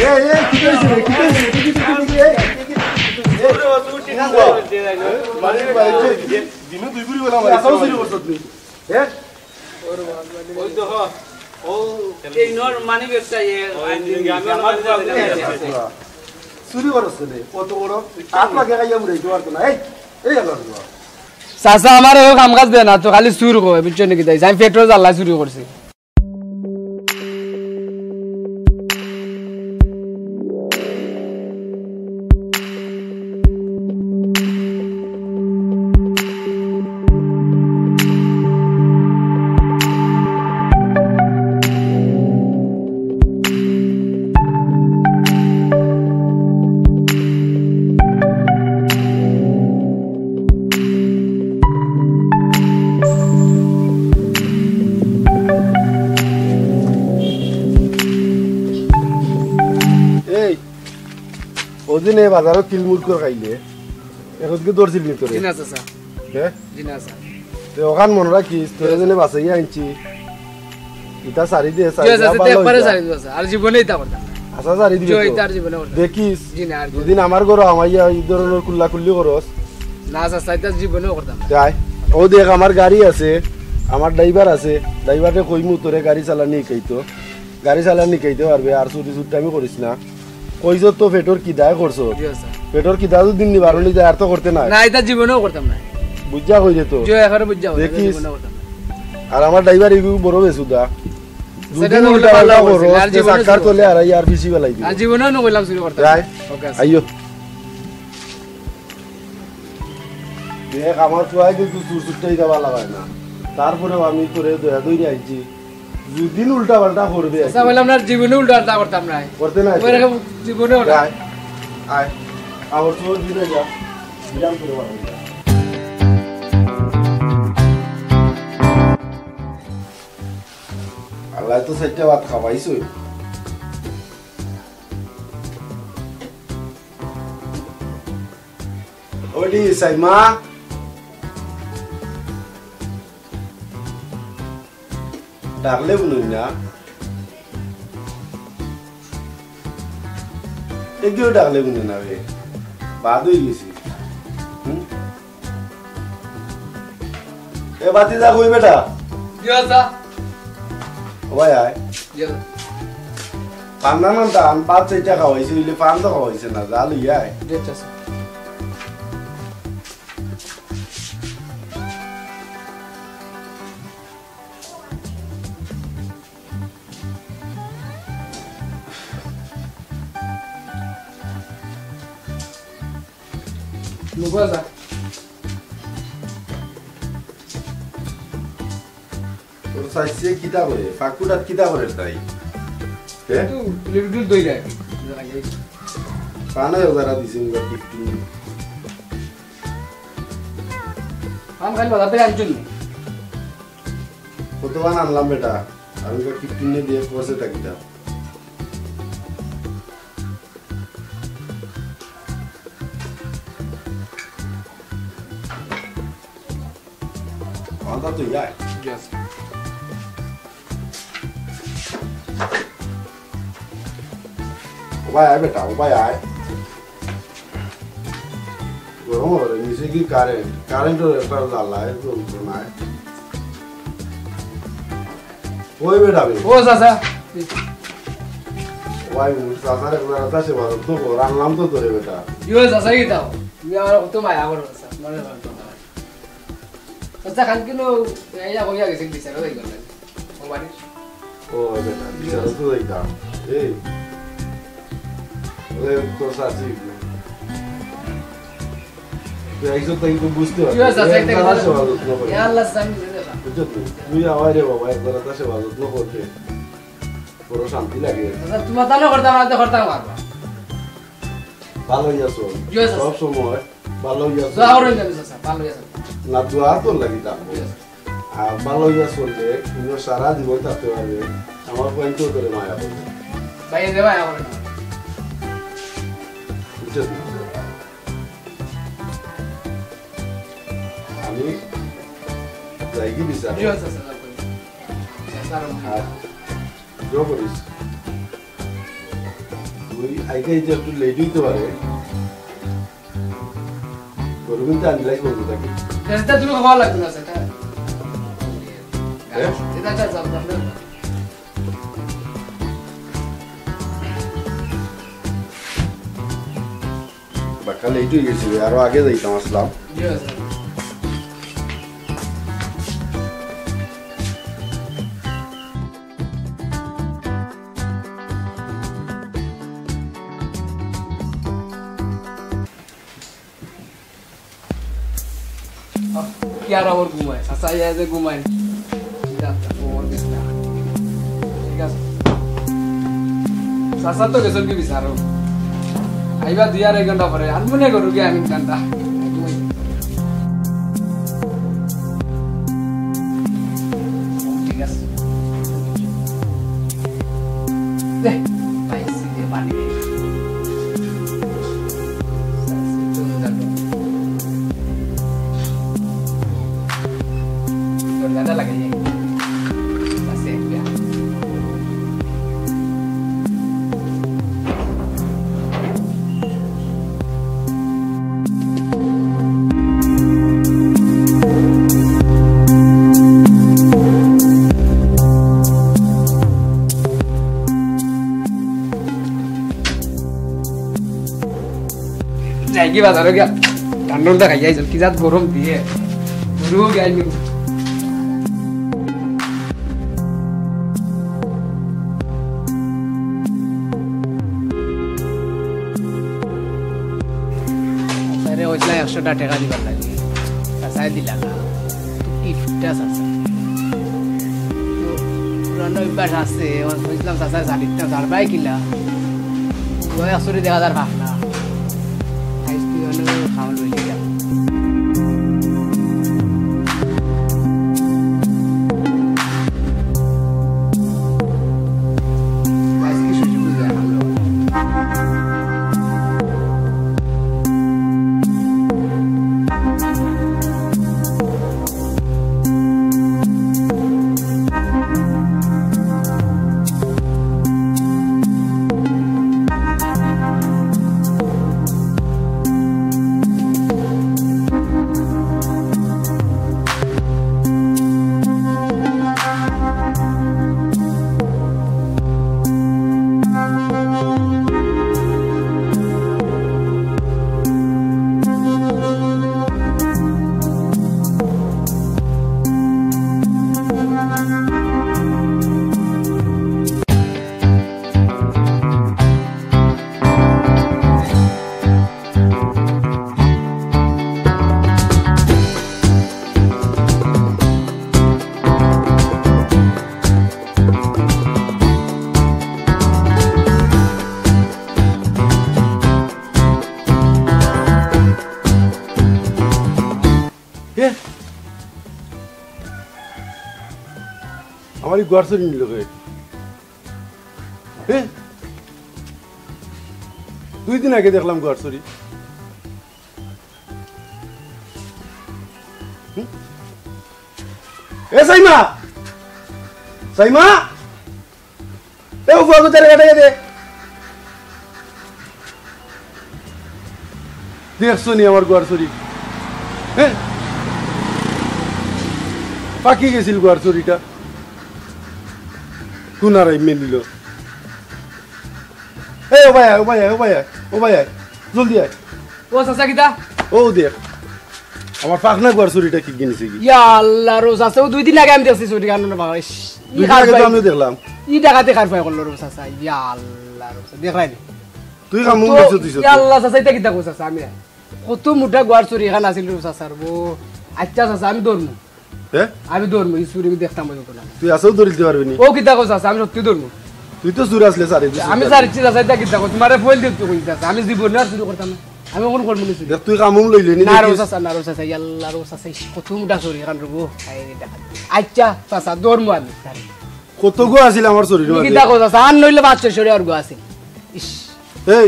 এই, এই, কিতা অইছে রে? কিতা অইছে রে? কিতা অইছে রে? এই, এই, এই, এই, এই, মারি ভাই, এই, দিনে দুই বুড়ি বেলা মারি। আসাও চুরি করছত নি? হ্যাঁ? ওই দেখো, ও এই নর মানি ব্যাগটা, এ, ওই আনদিন আমি আমার আমার বাবা বাবা আছে। চুরি করছ নি? অত বড় আত লাগে খাইয়া উড়াইতে পারতো না। এই, এই আল্লাহ। চাচা, আমার এও কাম কাজ দেয় না তো, খালি চুর কয়, বুঝছো নাকি? তাই আমি পেট্রোল জ্বালা চুরি করছি। ওদিন এই বাজারো কিলমুরকর খাইলে, এখন কি ধরছিল ভিতরে? জি না, চাচা। হে? জি না, স্যার। তে ওখান মনে রাখিস, তোরে যেনে বাঁচাইয়া আনছি। ইটা সারি দে, জি, সারি দে, চাচা, ভালো একবারে হইতা। সারি দিবা, স্যার। আর জীবনে ইতা করতাম না। আচ্ছা, সারি দিবে জি, তো। ইতা আর জীবনে করতাম না। দেখিস, জি না, আর দুদিন আমার ঘরো হামাইয়া এই ধরনের কুল্লা কুল্লি করস। না, চাচা, ইতা জীবনেও করতাম না। যাই। ও দেখ, আমার গাড়ি আছে, আমার ড্রাইভার আছে, ড্রাইভারে কইমু তোরে গাড়ি চালানি শিখাইতো। গাড়ি চালানি শিখাইতে পারবে, আর চুরি চুট্টামি করিস না। কইছ তো পেটর খিদায় করছ। জি, স্যার। পেটর খিদা যদি নিবারণ অই যায়, আর তো করতে নাই। না, ইতা জীবনেও করতাম না। বুঝা কইরে তো। জি, একেবারে বুঝা কইরে, দেখিস। জীবনেও করতাম না। আর আমার ড্রাইভার এগু বড় বেসুদা। দুদিন উল্টা পাল্টা করস, আর জীবনে চাক্কার তলে আর আর বেশি বেলাই দিব। আর জীবনেও না কইলাম চুরি করতাম না। যাই। ওকে, স্যার। আইও। দেখ, আমার ফুয়ায় কিন্তু চুর চুট্টা ইতা ভালা পায় না। তারপরেও আমি তোরে দয়া দইরে আইছি। দুদিন উল্টা পাল্টা করবে আর কি। আচ্ছা, বললাম না, জীবনে উল্টা পাল্টা করতাম না। করতে না। ওই রকম জীবনে ওটা। যাই। আয়। আবার তোর দিনে যা। বিরাম করে পারবি না। আল্লাহ তো চাইরটা ভাত খাওয়াইছই। ওডি, সাইমা। ডাকলে বুলুন না। এগিয়েও ডাকলে বুলুন না রে। বাদ হয়ে গেছি। হুম? এ বাতি যা কই বেটা? জি, স্যার। ও ভাই আয়। জি, স্যার। পান্না নাম তা আম পাঁচ চারটা খাওয়াইছে, হইলে পান তো খাওয়াইছে না, যা লইয়া আয়। জি, আচ্ছা, স্যার। নুবা যা। তোর সাইসে কিতা করে? ফাকুটাত কিতা করে তাই? হে? একটু লিটল দই রাখ। পানে ওজারা দিছে, উনকা ফিফটিন। আম খালি বাজার থেকে আনছুন নি? কতক্ষণ আনলাম বেটা? আমি তো ফিফটিন দিয়ে করছে তা কিতা? আমার তো যায়। Yes. ও ভাই, আয় বেটা, ও ভাই, আয়। গরম হবে রে, নিচে কি কারেন্ট? কারেন্টর একটা জ্বালা, একটু উপরে নাই। ওই বেটা বে। ও চাচা। ভাই, চাচার একবার আছে, সে বাজার তো কর, আনলাম তো তোরে বেটা। ইয়ো চাচা, কি দাও? তুমি আমার কত মায়া করো, চাচা, মনে করো তো। চাচা, খান কিনো, এই যা কইয়া গেছে, বিচারও হয়ে গেল। ও বাড়ি। ও বেটা, বিচারও তো হইতাম। এই, ওরে তো চাচি। তুই একজন তো কিন্তু বুঝতে পারছিস। কি হয়েছে? আচ্ছা, একটা একজনের কথা সেবা যত্ন করে। ইয়া আল্লাহ, আমি বুঝে গেলাম। বুঝছো তো? তুই আমার রে বাবা, একজনের কথা সেবা যত্ন করতে বড় শান্তি লাগে। আচ্ছা, তোমার তাহলে করতাম, আমি তো করতাম পারবা। ভালোই আছো? জি, আচ্ছা। সব সময় ভালোই আছো? দোয়া করুন, জানি, আচ্ছা, ভালোই আছো। না, দোয়া তোর লাগি থাকবো। জি, আচ্ছা। আর ভালোই আছো বলতে, তুমি সারা জীবন থাকতে পারবে। আমার পয়েন্টও তোরে মায়া করবে। ভাই, এনে মায়া করে না। বুঝছো তো? আমি যাই কি বিচার? জি, আচ্ছা, আচ্ছা, আচ্ছা। আচ্ছা, আর আর দোয়া করিস। তুই আইতে আইতে একটু লেট হইতে পারে। গরু কিন্তু আনলাই বলতে থাকি। এটা তুমি খাওয়া লাগবে না, সেটা। হ্যাঁ? এটা একটা জানতাম না। বাক্কা লেট হয়ে গেছে, আরো আগে যাইতাম আসলাম। জি, স্যার। কি আর আমার ঘুমায়? চাচা ইয়া যে ঘুমায়। যা, যা, ঘুমার বিছনা। ঠিক আছে। চাচা তো গেছেন কি বিচারো? আইবা দুই আড়াই ঘন্টা পরে। আর মনে করো কি আমি ঘন্টা। ঠিক আছে। দে, পাইছি, দে, পানি দে। আইগি বাজারো গিয়া ঠান্ডা ঠান্ডা খাইয়া আইছইন, কি জাত গরম দিয়ে। গরু গিয়া আইগি। আরে, ওইগুলা একশোটা টেকা দিবার লাগি। চাচায় দিলা না। কিপটা চাচা। তো পুরানো অভ্যাস আছে, ওই বুঝলাম চাচায় জানিত না, জানবায় কিলা। ওই আসলে দেখা যার ভাগ না। আইস তুই অন্য খাওয়া লইলে যা। আজকে সুযোগ বুঝে আনলো। এ? আমার এই গুয়ার চুরি নিল কে? এ? দুই দিন আগে দেখলাম গুয়ার চুরি। হুম? এ সাইমা! সাইমা! এ, ও ফুয়াগো, তারে বেটা দে। দেখছো নি আমার গুয়ার চুরি? হ্যাঁ? পাকি গেছিল গুয়ার চুরিটা। কোন আর এমনি নিল? এ, ও ভাই আয়, ও ভাই আয়, ও ভাই আয়, ও ভাই আয়। জলদি আয়। ও চাচা, কিতা? ও দেখ, আমার পাকনা গুয়ার চুরিটা কি গিনিছে কি? ইয়া আল্লাহ, রোজ আছে, ও দুই দিন আগে আমি দেখছি চুরি কারণ বাবা, ইস, ই দুই দিন আগে তো আমিও দেখলাম। ই ডাকাতি কার পায় করলো রোজ আছে, ইয়া আল্লাহ, রোজ আছে, দেখলাই নি? তুই কামু তো, গেছো, তুই ইয়া আল্লাহ, চাচা, ইটা কিতা কইছ চাচা? আমি কত মোটা গুয়ার চুরি এখান আছিল রোজ আছে, ও। আচ্ছা চাচা, আমি ধরমু। হ্যাঁ? আমি ধরমু, ই চুরি আমি দেখতাম ওই ঘটনা। তুই আছেও ধরিতে পারবি নি? ও কিতা কইছ চাচা, আমি সত্যি ধরমু। তুই তো চুর আসলে সারি দিছিস আমি তাহলে। সারিছি চাচা, ইটা কিতা কইছ? তোমারে ফয়েল দিতে কইছ চাচা, আমি জীবনে আর চুরি করতাম না। আমি কোন করমু নি চুরি? দেখ, তুই কামুম লইলি নি, না রে দেখিস। চাচা, না রে চাচা, ইয়াল্লা রে চাচা, ইস, কত মুটা চুরি, এখান রে গো। এই রে দেখা। আচ্ছা, চাচা, ধরমু আমি। কত গো আছিল আমার চুরির ই মাঝে? কিতা কইছ চাচা, আর নইলে পাঁচশো চুরি আর গো আছিল। ইস। এই,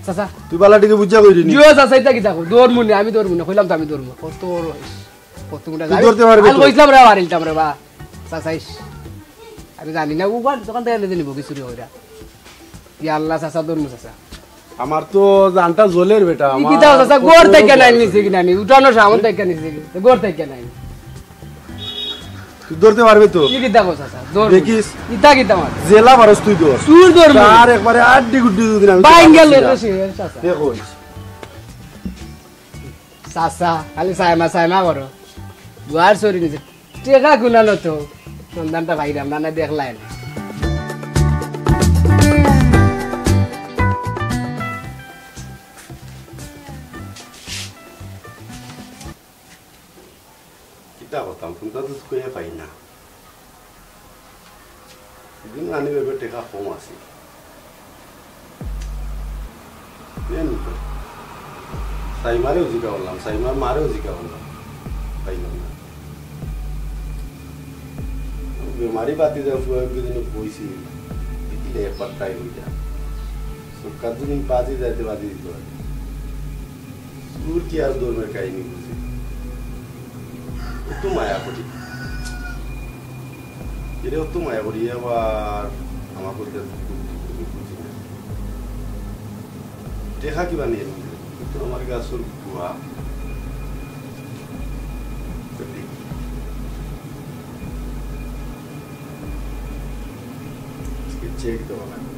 চাচা। তুই বালাটিকে বুঝা কইলি নি? জিও চাচা, ইটা কিতা কইছ? ধরমু নি, আমি ধরমু না, কইলাম তো আমি ধরমু। কত বড়, ইস। কত মুটা তুই যাবে? ধরতে পারবি আমি তো? কইছিলাম রে, পারিলতাম রে বা। চাচা, ইস। আমি জানি না, ও বান দোকান থেকে এনে নিব কি চুরি কইরা। ইয়া আল্লাহ, চাচা, ধরমু চাচা। আমার তো জানটা জ্বলের বেটা, ই আমার কিতা চাচা, কত ঘর থেকে নাই বড় নিছে কি নাই? উঠানো সামান থেকে নিছে কি? ঘর থেকে নাই। তুই ধরতে পারবি তো? ই কিতা কইছ চাচা? ধর। দেখিস। ইটা কিতা আমার? জেলা ভারস তুই ধর। চুর ধরমু। তার একবারে আড্ডি গুড্ডি যদি আমি বাইঙ্গা চাচা। লইলে শেষ, চাচা। দেখো। চাচা, খালি সাইমা সাইমা করো। গুয়ার চুরি নিছে। টেকা কুনানো তো। সন্ধানটা পাইলাম না, না দেখলাম। কিতা করতাম, কোনটা তো কইয়া পাই না। দিন আনি বেবে টেকা কম আছে। কেন তো? সাইমারেও জিকা করলাম, সাইমার মারেও জিকা করলাম। পাইলাম না। বেমারি বাতি যা ফুয়া একদিন বইছি। দেখিলে একবার ট্রাই হয়ে যায়। সরকার যদি বাজি যাইতে বাজি দিতে পারে। চুর কি আর ধর্মের কাহিনী বুঝি? অত মায়া করি। এরে অত মায়া করি, আবার আমার করতে বুঝি না। দেখা কিবা নিয়ে নিবে। কিন্তু আমার গাছর গুয়া। আজকে চেক দেওয়া লাগবে।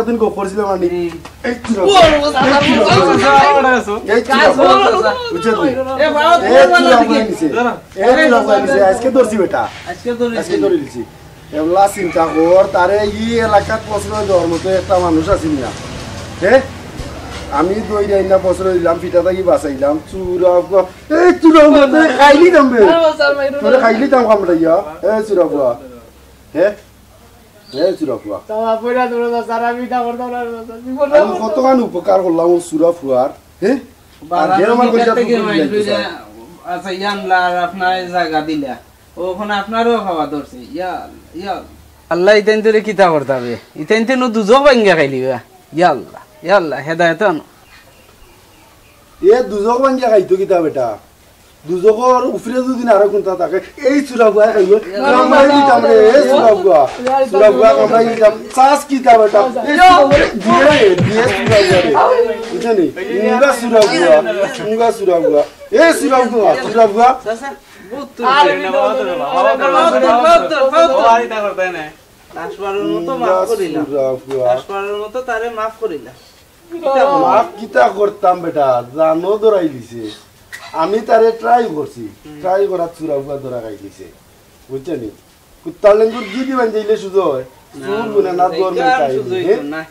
একদিন গপ করছিলাম আমি। এই চুরা ফুয়া। এই চুরা ফুয়া। এই চুরা ফুয়া। বুঝছো তুমি? এই চুরা ফুয়া নিছে। এই চুরা ফুয়া নিছে। আজকে ধরছি বেটা। আজকে ধরে আজকে ধরে দিছি। এবলা চিন্তা কর, তারে ই এলাকাত প্রশ্রয় দেওয়ার মতো একটা মানুষ আছিল না। হে? আমি দই যাই না, প্রশ্রয় দিলাম, ফিটা থাকি বাঁচাইলাম। চুরা ফুয়া। এই চুরা ফুয়া, তোরে খাইলিতাম বে। তোরে খাইলিতাম কামড়াইয়া। এই চুরা ফুয়া। হে? এই চুরা ফুয়া। আমি কতখান উপকার করলাম ও চুরা ফুয়ার। হে? আর বালা হে আমার বিদেশ কইছে থেকে ফুকুর মাইর দিলাইতে কইরা চায়। আচ্ছা, ইয়ানলা আর আপনার জায়গা দিলা। ওখানে আপনারও খাওয়া ধরছে। ইয়া আল্লাহ, ইয়া আল্লাহ। আল্লাহ, ইতাইন তোরে কিতা করতা বে? ইতাইন তো নু দুজখ ভাঙ্গা খাইলিবা। ইয়া আল্লাহ, ইয়া আল্লাহ, হেদায়েত আনো। এ দুজখ ভাঙ্গা খাইতো কিতা বেটা? দুজখর উপরে যদি না আরো কুনটা থাকে, এই চুরা ফুয়া খাইবো। কামড়াই দিতাম রে, এই চুরা ফুয়া। চুরা ফুয়া কামড়াই দিতাম। চাস কিতা বেটা? এই চুরা ফুয়া, দিয়ে রে, দিয়ে চুরা ফুয়া রে। বুঝছো নি? উঙ্গা চুরা ফুয়া, উঙ্গা চুরা ফুয়া। এই চুরা ফুয়া, চুরা ফুয়া। চাচা, বহুত তো আরে হইছে। বহুত তো, বহুত তো, বহুত তো। ও, আর ইতা করতে নাই। লাশবারের মতো মাফ করিলাম। চুরা ফুয়া। লাশবারের মতো তারে মাফ করিলাম। কিতা করবো? মাফ কিতা করতাম বেটা, জানো ধরাই দিছে। আমি তারে ট্রাই করছি, হুম। ট্রাই করার চুরা ফুয়া ধরা খাই দিছে। বুঝছো নি? কুত্তার লেঙ্গুর গিদি বান্ধে ইলে সুজা অয়। না, চুর গুনে না, না, ধর্মে এটা আর কাহিনী, সুজা হইতো হে? না।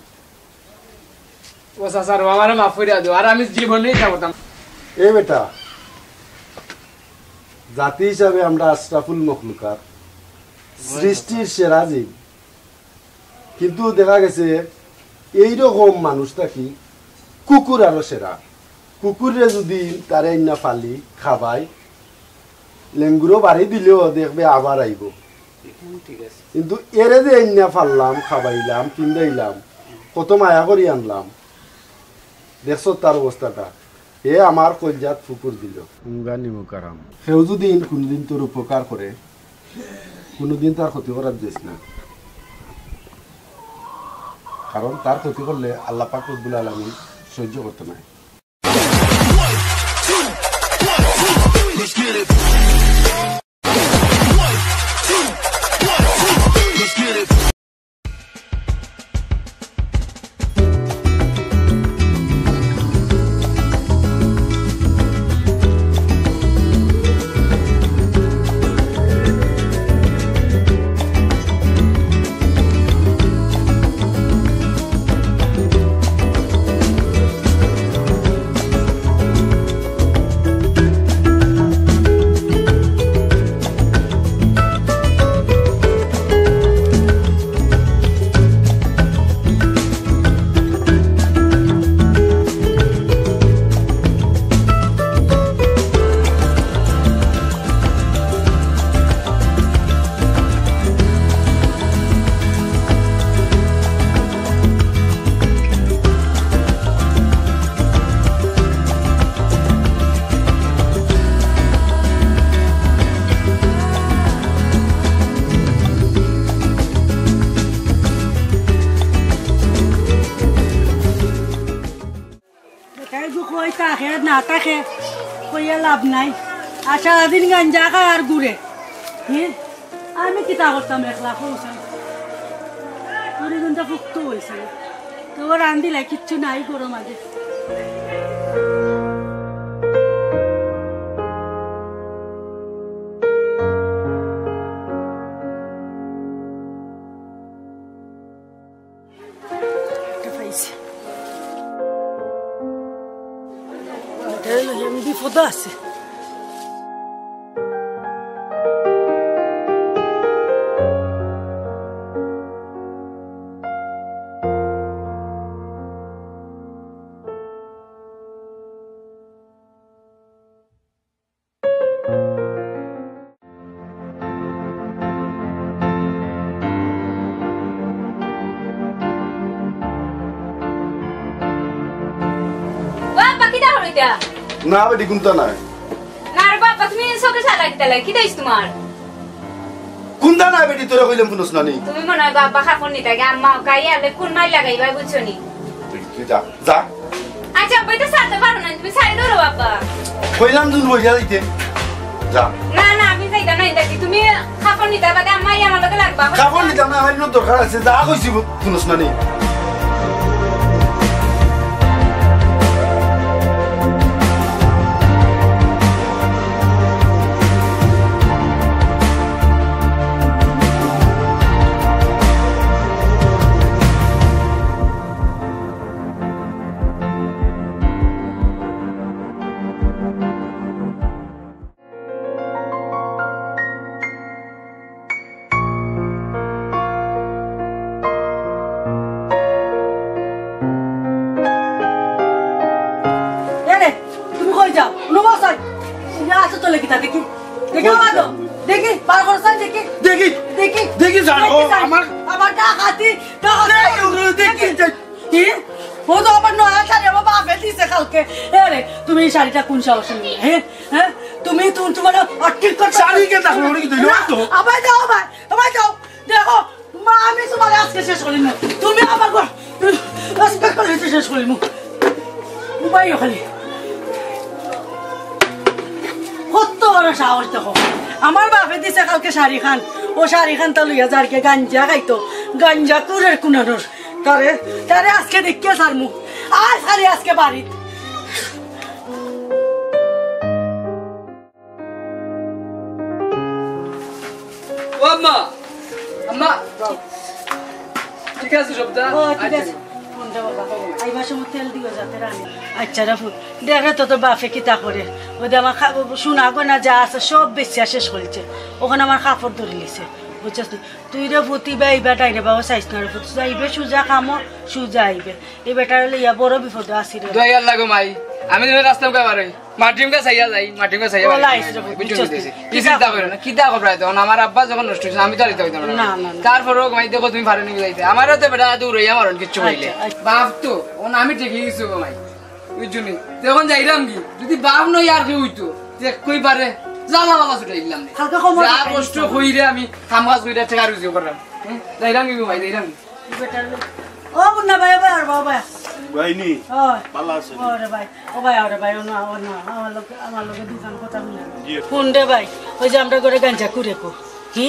ও চাচা রে, আমারে মাফ করিয়া দিও, আর আমি জীবনে ইতা করতাম। এ বেটা, জাতি হিসাবে আমরা আশরাফুল মখলুকাত, সৃষ্টির সেরা জীব। কিন্তু দেখা গেছে এইরকম মানুষ থাকি কুকুর আরো সেরা। কুকুররে যদি তারে আইন্না ফালি, খাবাই, লেঙ্গুরও বাড়ি দিলেও দেখবে আবার আইবো। ঠিক আছে। কিন্তু এরে যে আইন্না ফাললাম, খাবাইলাম, পিন্দাইলাম, কত মায়া করি আনলাম, দেখছো তার অবস্থাটা? হে আমার কইলজাত ফুকুর দিল। উঙ্গা নিমুকারাম। হেউ যদি কোনোদিন তোর উপকার করে, কোনোদিন তার ক্ষতি করার যাইস না, কারণ তার ক্ষতি করলে আল্লাহ পাক রব্বুল আলামিন সহ্য করতে নাই। কই থাকে না থাকে, কইয়া লাভ নাই। আর সারাদিন গাঞ্জা খায় আর ঘুরে। হে? আমি কিতা করতাম একলা, কও চাই? ঘুরে ঘন্টা ফুক্ত অইছে। তো রান্দিলাই কিচ্ছু নাই ঘরর মাঝে। একটা পাইছি। এটা হইলো আমি বিপদে আছি। ও আব্বা, কিতা করো ইতা? না বেটি, কুন্তা নাই। না রে বাবা, তুমি চোখে চালা কিতা লাগে? কিতা অইছে তোমার? কুন্তা নাই বেটি, তোরে কইলাম হুনস না নি? তুমি মনে হয় বাবা কাপড় নিতা গিয়া আম্মা কাই আলে কোন মাইর লাগাইবা বুঝছো নি? তুই, তুই যা, যা। আচ্ছা, আব্বা, ইতা ছাড়তে পারো না, তুমি ছাড়ি ধরো, আব্বা। কইলাম দুন বইয়া দিতে। যা। না, না, আমি যাইতাম না, ইতা কি তুমি কাপড় নিতা বাদে আম্মা আমার লগে লাগবা? কাপড় নিতাম না, আমার দরকার আছে, যা কইছি বু-, হুনস না নি? এরে, তুমি কই যাও? হুনো বসাই। তুমি আসো চলে কিতা দেখি। দেখি কই বাবা তো। যাও? দেখি, বার করো সাই দেখি। দেখি। দেখি। দেখি জানো, দেখি সাই। আমার আমার ডাকাতি, ডাকাতি। দেখি, দেখি, দেখি। কি? ও তো আমার নয়া শাড়ি আমার বাপে দিছে কালকে। এরে, তুমি এই শাড়িটা কোন সাহসে নিলে? হ্যাঁ? হ্যাঁ? তুমি, তুমি তোমার অর্থিক কথা শাড়ি কে দেখো, ওটা কি দিল না, তো? আবার যাও, আবার, আবার যাও। দেখো, মা, আমি তোমার আজকে শেষ করিমু। তুমি আমার ঘর, আজকে করে শেষ করিমু। উবাইও খালি। কত বড় সাহস দেখো। আমার বাপে দিছে কালকে শাড়ি খান। ও শাড়ি খান তা লইয়া যার কে গাঞ্জা খাইতো। গাঞ্জা কুরের কুনানোর। তারে, তারে আজকে দেখিয়া ছাড়মু। আয় খালি আজকে বাড়িত। ও আম্মা, আম্মা, ঠিক আছে সবটা? ও, ঠিক আছে। আচ্ছা। ফোন দে বাবা। আইবার সময় তেল দিও যাতে রানি। আচ্ছা রে পুত, দেখ রে তো তোর বাপে কিতা করে। ওই দে আমার খা-, সোনা গয়না যা আছে সব বেচিয়া শেষ করিছে। ওখানে আমার কাপড় ধরিলিছে, বুঝছস নি? তুই রে পুত, ইবা, ইবা ডাইনে বাবা চাইস না রে পুত, যাইবে সুজা কামো, সুজা আইবে। এই বেটারে লইয়া বড় বিপদে আছি রে। দয়াল লাগো মাই, আমি তুমি রাস্তা উকা পারই। মাটিমকে চাইয়া যাই, মাটিমকে চাইয়া ও যাই। লাইস রে, বুঝছো বুঝছো নি? কি চিন্তা করো না, কিতা খবর আইতো? আমার আব্বা যখন নষ্ট হইছে, আমি তো আর দিতে পারতাম না। না, না, না। তারপরেও মাই দেখো তুমি পারো নি যাইতে। আমারও তো বেটা দূর হইয়া মারন কিচ্ছু কইলে। আচ্ছা, আচ্ছা। বাপ তো, ও আমি ঠিকই গেছি গো মাই। বুঝছো নি? তো এখন যাইরাম কি? যদি বাপ নই আর কেউ হইতো, তে কই পারে? জ্বালা বালা ছুটাই দিলাম নে। হালকা কম যা আছে। কষ্ট কইরে আমি কাম কাজ কইরে টাকা রুজি করলাম। হ্যাঁ? যাইরাম কি গো মাই, যাইরাম কি? ও মুন্না ভাই, ও ভাই, ও ভাই, ও ভাই। ভাই নি? ও। ভালা আছেন? ও রে ভাই, ও ভাই, ও রে ভাই, ও না, ও না, আমার লগে, আমার লগে দুখান কথা হুন না। জি। হুন রে ভাই, ওই যে আমরা ঘরে গাঞ্জা কুরে কো। কি?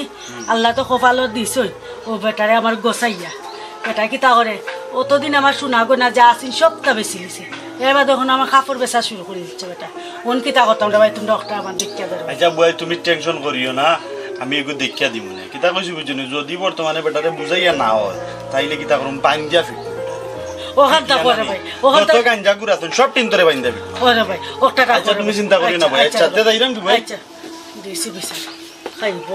আল্লায় তো কপালো দিছই, ও বেটারে আমার গোসাইয়া। বেটা কিতা করে? অতদিন আমার সোনা গয়না যা আছিল সবতা বেচিলিছে। এর বাদে এখন আমার কাপড় বেচা শুরু করি দিছে বেটা। অন কিতা করতাম রে ভাই, তুমরা অকটা আমার দেখিয়া দেও। আচ্ছা বুয়াই, তুমি tension করিও না, আমি এগু দেখিয়া দিমু নে। কিতা কইছি বুঝছো নি? যদি বর্তমানে বেটারে বুঝাইয়া না অয়, তাইলে কিতা করমু? বাইন্দিয়া ফিরমু বেটারে। ওখান তা করে ভাই, ওখান যত তা গাঞ্জা গুড়া আছইন, সব টিন তরে বাইন্দিয়া ফিরমু। ওরে ভাই, অকটা কাম আচ্ছা, করো। তুমি চিন্তা করিও না ভাই। আচ্ছা, আচ্ছা, তে যাইরাম কি ভাই? আচ্ছা, দিছি বিচার। খাইব।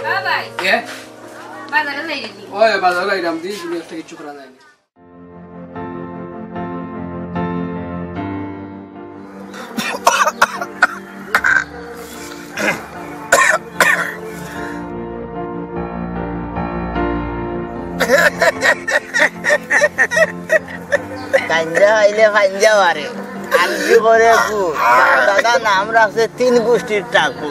বাবাই। এ? বাজারে যাই রে নি। ওই বাজারে যাইরাম, দি তুমি একটা কিচ্ছু করা যায় না। গাঞ্জা খাইলে পাঞ্জা বাড়ে, আলজি করে গু। দাদা নাম রাখছে তিন গুষ্টির টাকু।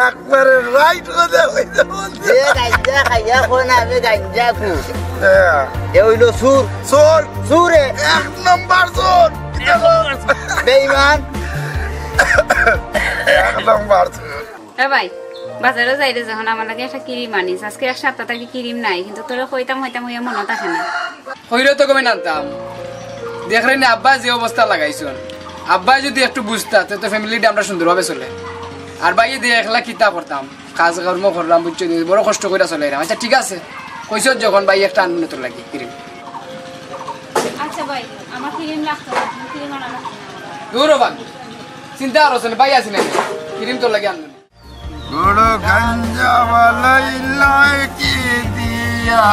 একবারে right কথা কইতে বলতে। যে গাঞ্জা খাইয়া কয় না আমি গাঞ্জা কু। হ্যাঁ। এ অইলো চুর। চুর। চুরে। এক নম্বর চুর। বেইমান। এক নম্বর চুর। এ ভাই, বাজারো যাইরে যখন আমার লাগি একটা ক্রিম আনিস। আজকে এক সপ্তাহ থাকি ক্রিম নাই, কিন্তু তোরে কইতাম কইতাম অইয়া মনো থাকে না। কইলে তো কমে আনতাম। দেখরে নি আব্বায় যে অবস্থা লাগাইছইন, আব্বায় যুদি একটু বুঝতা, তে তো family টা আমরা সুন্দরভাবে চলে। আর ভাইয়ে দিয়া একলা কিতা করতাম, কাজ কর্ম করলাম, বুঝছো নি, বড় কষ্ট কইরা চলাইরাম। আচ্ছা ঠিক আছে, কইছস যখন ভাই একটা আনমুনে তোর লাগি ক্রিম। আচ্ছা ভাই, আমার ক্রিম লাগতো না, ক্রিম আনা লাগতো না। দূর হ ভাই, চিন্তা করছ না, ভাই আছি না, ক্রিম তোর লাগি আনমুনে। গুরু গাঞ্জা বালাই লাই কি দিয়া?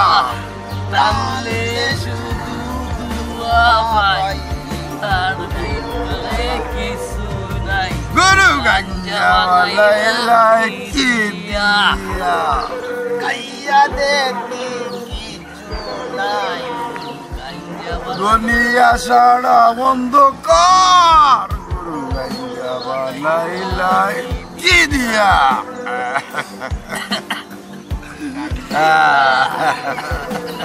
তাহলে শুধু দোয়া পাই, তার ভিতরে কিছু নাই। গুরু গাঞ্জা বালাই লাই কি দিয়া? খাইয়া দেখি কিছু নাই। দুনিয়া সারা অন্ধকার, গুরু গাঞ্জা বালাই লাই কি দিয়া?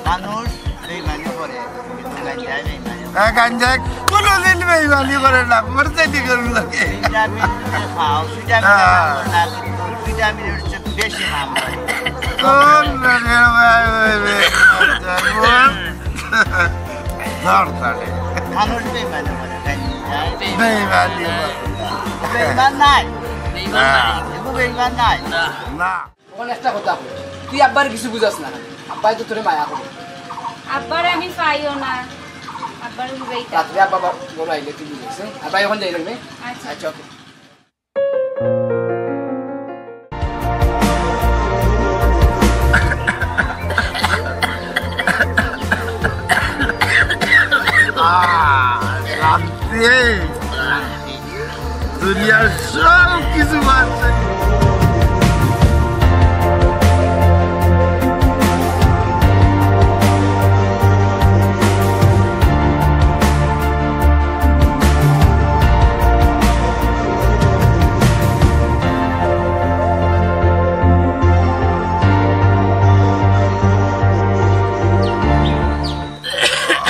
মানুষ বেইমানি করে, কিন্তু গাঞ্জায় বেইমানি করে। হ্যাঁ, গাঞ্জায় কোনোদিন বেইমানি করে না, মরতে কি করুন লাগে। ভিটামিন যদি খাও, ভিটামিন হ্যাঁ। খাও না, কিন্তু ভিটামিন হচ্ছে বেশি নাম করে। কোন রোগের ভাই ওই রে? ধর তাহলে। মানুষ বেইমানি করে, গাঞ্জায় বেইমানি করে। বেইমান নাই। বেইমান নাই। এগু বেইমান নাই। না। না। অখন একটা কথা কই, তুই আব্বারে কিছু বুঝাস না, আব্বায় তো তোরে মায়া করে। আব্বারে আমি পাইও না, আব্বারে বুঝাইতাম। রাত্রে আব্বা বা-, ঘরো আইলে তুই বুঝাইস, হ্যাঁ? আব্বায় অখন যাই লাগবে। আচ্ছা। আচ্ছা, ওকে। আহ, শান্তি। দুনিয়ার সব কিছু বাদ।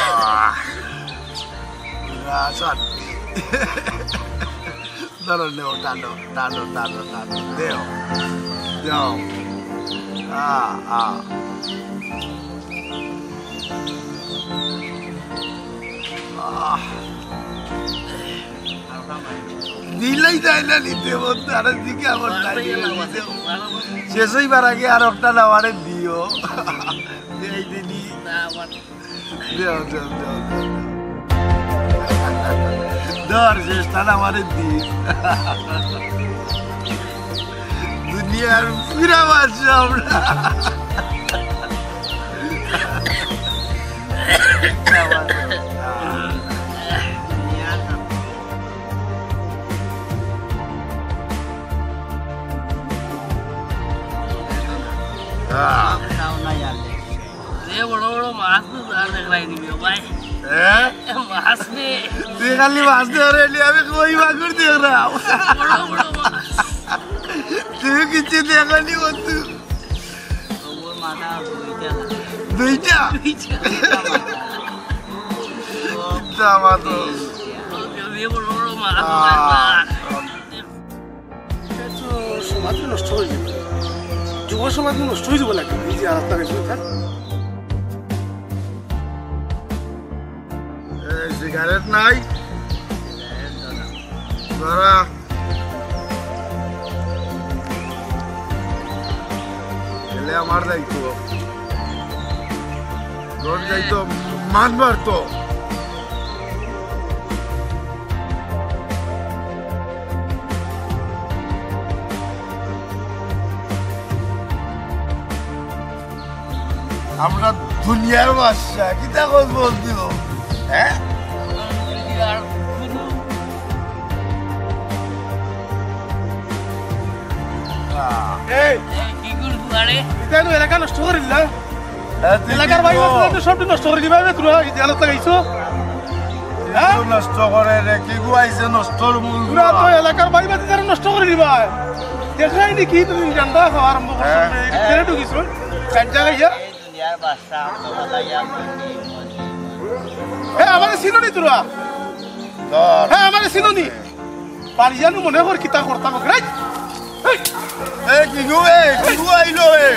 আহ, পুরা শান্তি। ধরো, নেও, টানো, টানো, টানো, টানো, দেও, দেও। আ, আ। আহ। দিলেই যায় না নিতে, বলতে আরো দিকে আমার তাই দিকে আমার দিতে। শেষ হইবার আগে আর একটা না আমারে দিও। এই দিনই। দেও, দেও, দেও, দেও, দেও। ধর, শেষটা না আমারে দিস। দুনিয়ার পুরা বাদশা আমরা। হ্যাঁ। যে বড় বড় মাছ তো আর দেখলাই দিবি, ও ভাই। হ্যাঁ? মাছ রে। তুই খালি মাছ ধরে এলি, আমি কই মাগুর দেখলাম। বড় বড় মাছ। তুই কিছু দেখলি বন্ধু। ওর মাথা দুইটা। দুইটা? দুইটা। কিতা মাতো? যে বড় বড় মাছ। আহ। এটা তো সমাজ নষ্ট হয়ে যাবে, যুব সমাজ নষ্ট হয়ে যাবে লাগে এই যে আর একটা কিছু থাক। এই সিগারেট নাই? ধরা। গেলে আমার দায়িত্ব। তোর দায়িত্ব মানবার তো। আমরা দুনিয়ার বাদশা, কিতা কস বলতি ও? হ্যাঁ? এই, কি করবো আরে? এটা তো এলাকা নষ্ট করিল না। হ্যাঁ, তুই এলাকার কি ভাই কর? বাচ্চাদের সবটি নষ্ট করে দিবা বে তোরা, এই জেলত লাগাইছো। হ্যাঁ? নষ্ট করে রে, কি গুয়াইছে নষ্টর মূল তোরা তো গুয়া। এলাকার ভাই বাচ্চাদের নষ্ট করে দিবা। দেখলাই নি কি তুমি জানবা খাওয়া আরম্ভ করছো, হ্যাঁ। এই ছেড়ে ঢুকিছো, কাজা গাইয়া। এই দুনিয়ার বাদশা, আমরা বালা ইয়া মন্দি, মন্দি, মন্দি। হ্যাঁ, আমারে চিনো নি তোরা? ধর। হ্যাঁ, আমারে চিনো নি? পারিয়ানু মনে কর কিতা করতাম, রাইট? এই। এ, কি গো, এ, কি গো আইলো, এ?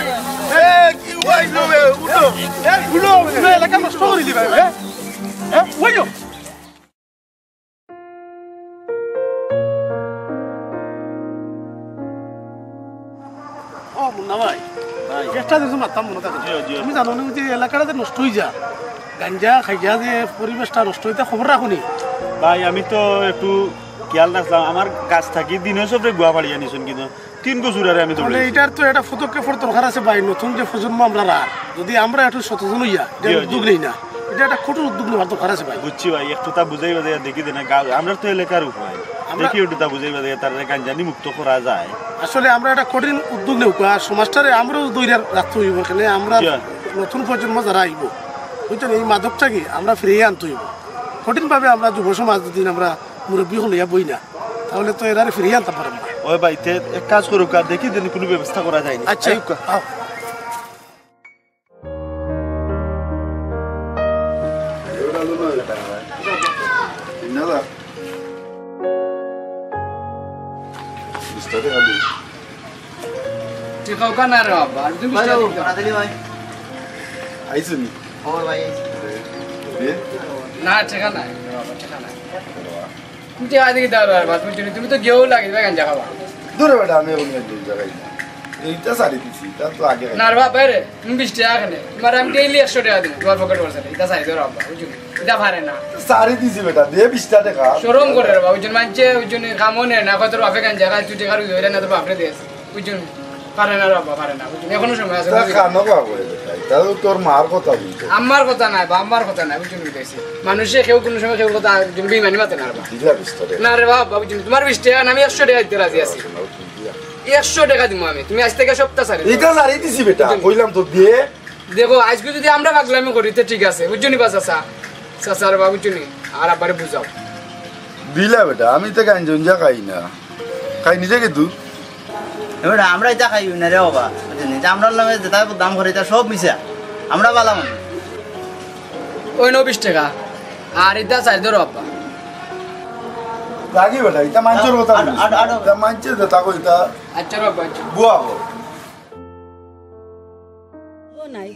এ, কি গো আইলো, এ? উঠো। এই, উঠো, উঠো, এলাকা নষ্ট করে দিবা, এ? হ্যাঁ, ওই যাও। ও মুন্না ভাই, ভাই। একটা জিনিস মারতাম মনে থাকে। জি, জি। তুমি জানো না যে এলাকাটা যে নষ্ট হয়ে যা, গাঞ্জা খাইয়া যে পরিবেশটা নষ্ট হইতে খবর রাখো নি? ভাই, আমি তো একটু খেয়াল রাখলাম, আমার গাছ থাকি দিনে সবরে গুয়া ফাড়িয়া নিছুন, কিন্তু তিন গো চুরারে আমি তাহলে ধরে এটার তো একটা পদক্ষেপের দরকার আছে ভাই, নতুন যে প্রজন্ম আমরা রাখ, যদি আমরা একটু সচেতন হইয়া, এটা জি, জি। উদ্যোগ নেই না, এটা একটা কঠোর উদ্যোগ নেওয়ার দরকার আছে ভাই। বুঝছি ভাই, একটু তা বুঝাই বাজাইয়া দেখি দেনা, গা-, আমরা তো এলাকার উপায়, আমরা দেখি একটু তা বুঝাই বাজাইয়া তার গাঞ্জানি মুক্ত করা যায়। আসলে আমরা একটা কঠিন উদ্যোগ নেব, আর সমাজটারে আমরাও দৈরা রাখতে হইব, এখানে আমরা জি। নতুন প্রজন্ম যারা আইব, বুঝছেন, এই মাদকটাকে আমরা ফিরিয়ে আনতে হইব। কঠিনভাবে আমরা যুব সমাজ যদি আমরা মুরব্বী হইয়া বই না, তাহলে তো এরারে ফিরিয়ে আনতে পারবো না। ওই ভাই, তে এক কাজ করুক, আর দেখি যদি কোনো ব্যবস্থা করা যায়নি। আচ্ছা, আইউক্কা। আও। ঠিক হোক না রে বাবা, আর তুমি ভাই, বিশ টাকা দিতে। তাড়াতাড়ি ভাই। আইছো নি? খবর ভাই, আইছি। দে। না, টাকা নাই রে বাবা, টাকা নাই। তুমি টাকা দিকে দাও রে বাবা, তুমি, তুমি তো গেও লাগে, তুমি গাঞ্জা খাবা। দূর বেটা, আমি এখন গাঞ্জা খাই না। এইটা ছাড়ি দিছি, এটা তো আগে খাই। না রে বাবা রে, তুমি বিশ টাকা এখানে, তোমার আমি ডেইলি একশো টাকা দিই, তোমার পকেট খরচ, এটা ছাড়ি দাও রে বাবা, বুঝছো? এটা পারে না। ছাড়ি দিছি বেটা, দে বিশ টাকা। শরম করে রে বাবা, ওই জন্য মানছে, ওই জন্য কামও নেয় না, কয় তোর বাপে গাঞ্জা খায়, তুই টাকা রুজি হইলে না, তোর বাপরে দেস। বুঝছো? পারে না রে বাবা, পারে না, বুঝছো? এখনো সময় আছে, তা বুঝছো? খানো খাওয়া করে বেটা, তাহলে তোর মার কথা শুনতে। আমার কথা নাই বা আমার কথা নাই, বুঝছো? বুঝাইছি। মানুষে কেউ কোনো সময় কেউ কথা একজন বেইমানি মাতে না রে বাবা। দিলা বিশ টাকা। না রে বাবা, বুঝছো? তোমার বিশ টাকা না, আমি একশো টাকা দিতে রাজি আছি। একশো টাকা দিমু আমি, তুমি আজ থেকে সপ্তাহ ছাড়ি দাও। এটা ছাড়ি দিছি বেটা, বুঝছো? কইলাম তো দে। দেখো, আজকে যদি আমরা পাগলামি করি, তে ঠিক আছে, বুঝছো নি বা চাচা? চাচা রে বাবা, বুঝছো নি? আর আব্বারে বুঝাও। দিলা বেটা, আমি তো গাঞ্জা উঞ্জা খাই না। খাই নিজে কিন্তু। এবার আমরা এটা খাই না রে বাবা, বুঝছো নি? এটা আমরার নামে যেটা বদনাম করে, এটা সব মিছা। আমরা বালা মানুষ। ওই নব্বিশ টাকা। আর এটা চাই ধরো আব্বা। লাগি বেটা, এটা মানষর কথা আর, বলিস। আর, আর, এটা মানষে যেটা কই, এটা আচ্ছা রে আব্বা, আচ্ছা। বুয়া কর। ও নাই,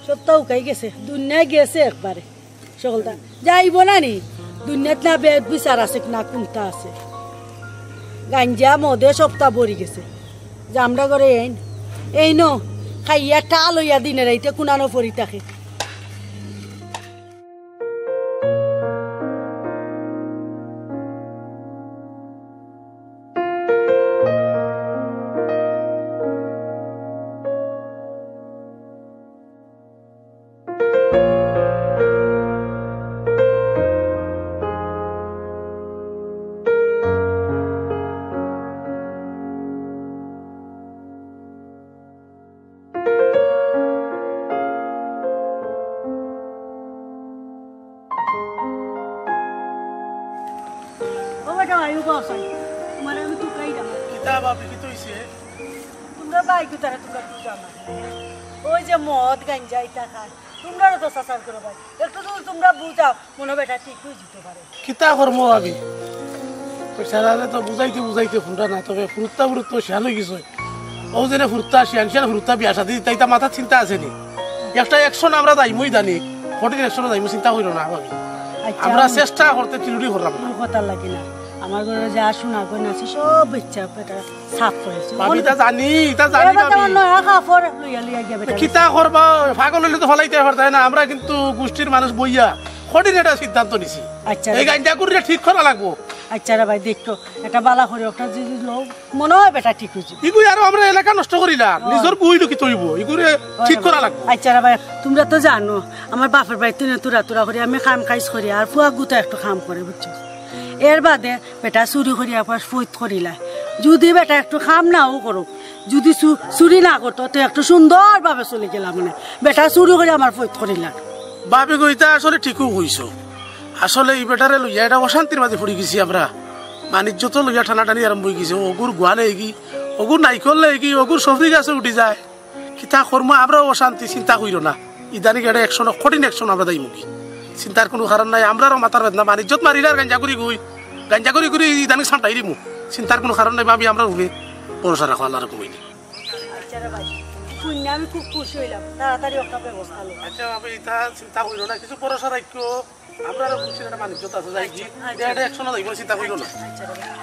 সবটা উকাই গেছে, দুনিয়া গেছে একবারে। সকলটা যাইব না নি? দুনিয়াত না বেদ বিচার আছে, না কোনটা আছে। গাঞ্জা মদে সবটা ভরি গেছে। জামরা করে এইন, এইনো, খাইয়া টাল হইয়া দিনে রাইতে কুনানো পড়ি থাকে। ও বেটা, আইও বাসায়। তোমারে আমি তুকাই রাখা। কিতা বাপ, কিতা অইছে? তোমরা ভাই কিতারে তোমরা বুঝা না। ওই যে মদ, গাঞ্জা ইতা খায়। তোমরারও তো সাসার করো ভাই। একটু যদি তোমরা বুঝাও, মনো বেটা ঠিক অই যিতে পারে। কিতা করমু ভাবি? বেচারারে তো বুঝাইতে বুঝাইতে হুনরা না, তবে ফুরুত্তা ফুরুত্তা শিয়ান অই গেছে। ও যেন ফুরুত্তা শিয়ান শিয়ান ফুরুত্তা বিয়া শাদি দিতা, ইতা মাথাত চিন্তা আছে নি? একটা action আমরা যাইমুই জানি, কঠিন action যাইমু, চিন্তা করিও না ভাবি। আচ্ছা, আমরা আমি চেষ্টা করতে ত্রুটি করলাম না। কোনো কথা লাগে না। আমার ঘরে যা সোনা গয়না আছে সব বেচা বেটা সাফ করেছে। ভাবি, ইতা জানি, ইতা জানি এবার ভাবি। তোমার নয়া কাপড় লইয়া লইয়া গিয়া বেটা। কিতা করবা? পাগল অইলে তো ফালাইতে পারতায় না। আমরা কিন্তু গোষ্ঠীর মানুষ বইয়া কঠিন একটা সিদ্ধান্ত নিছি। আচ্ছা। এই গাঞ্জাকুরিরে ঠিক করা লাগবো। আচ্ছা রে ভাই, দেখো, এটা বালা করি, ওটা যদি লও, মনে হয় বেটা ঠিক অইছে। ইগু আরো আমরা এলাকা নষ্ট করিলা, নিজর বই লুকি তৈব, ইগুরে ঠিক করা লাগবো। আচ্ছা রে ভাই, তুমরা তো জানো, আমার বাপর বাড়িত তুরা তুরা করি, আমি কাম কাজ করি, আর ফুয়া গুতা একটু কাম করে, বুঝছো? এর বাদে বেটা চুরি করি আবার ফৈত করিলায়। যদি বেটা একটু কাম নাও করো, যদি চু-, চুরি না করতো, তো একটু সুন্দরভাবে চলি গেলাম মানে। বেটা চুরি করি আমার ফৈত করিলায়। ভাবি গো, ইতা আসলে ঠিকউ কইছো। আসলে ই বেটারে লইয়া এটা অশান্তির মাঝে পড়ি গেছি আমরা। মানিজ্য তো লইয়া টানাটানি আরম্ভ অই গেছে। অগুর গুয়া নেই কি, অগুর নাইকল নেই কি, অগুর সবজি গাছে উঠি যায়। কিতা করমু, আমরাও অশান্তি, চিন্তা করিও না। ইদানিং এটা action, কঠিন action আমরা দেইমুগি। চিন্তার কুনু কারণ নাই, আমরারও মাথার বেদনা, মানিজ্যত মারিলে আর গাঞ্জা করি গই, গাঞ্জা করি করি ইদানিং সামটাই দিমু। চিন্তার কুনু কারণ নাই, ভাবি, আমরার উপরে ভরসা রাখো, আল্লাহর হুকুমে। আচ্ছা রে ভাই, শুনে আমি খুব খুশি অইলাম, তাড়াতাড়ি একটা ব্যবস্থা লো। আচ্ছা ভাবি, ইতা চিন্তা করিও না, কিছু ভরসা রাখো, আমরারও খুশির একটা মানিজ্যত আছে, যাই কি, আচ্ছা, আচ্ছা। এটা action দেইব, চিন্তা করিও না। আচ্ছা রে ভাই।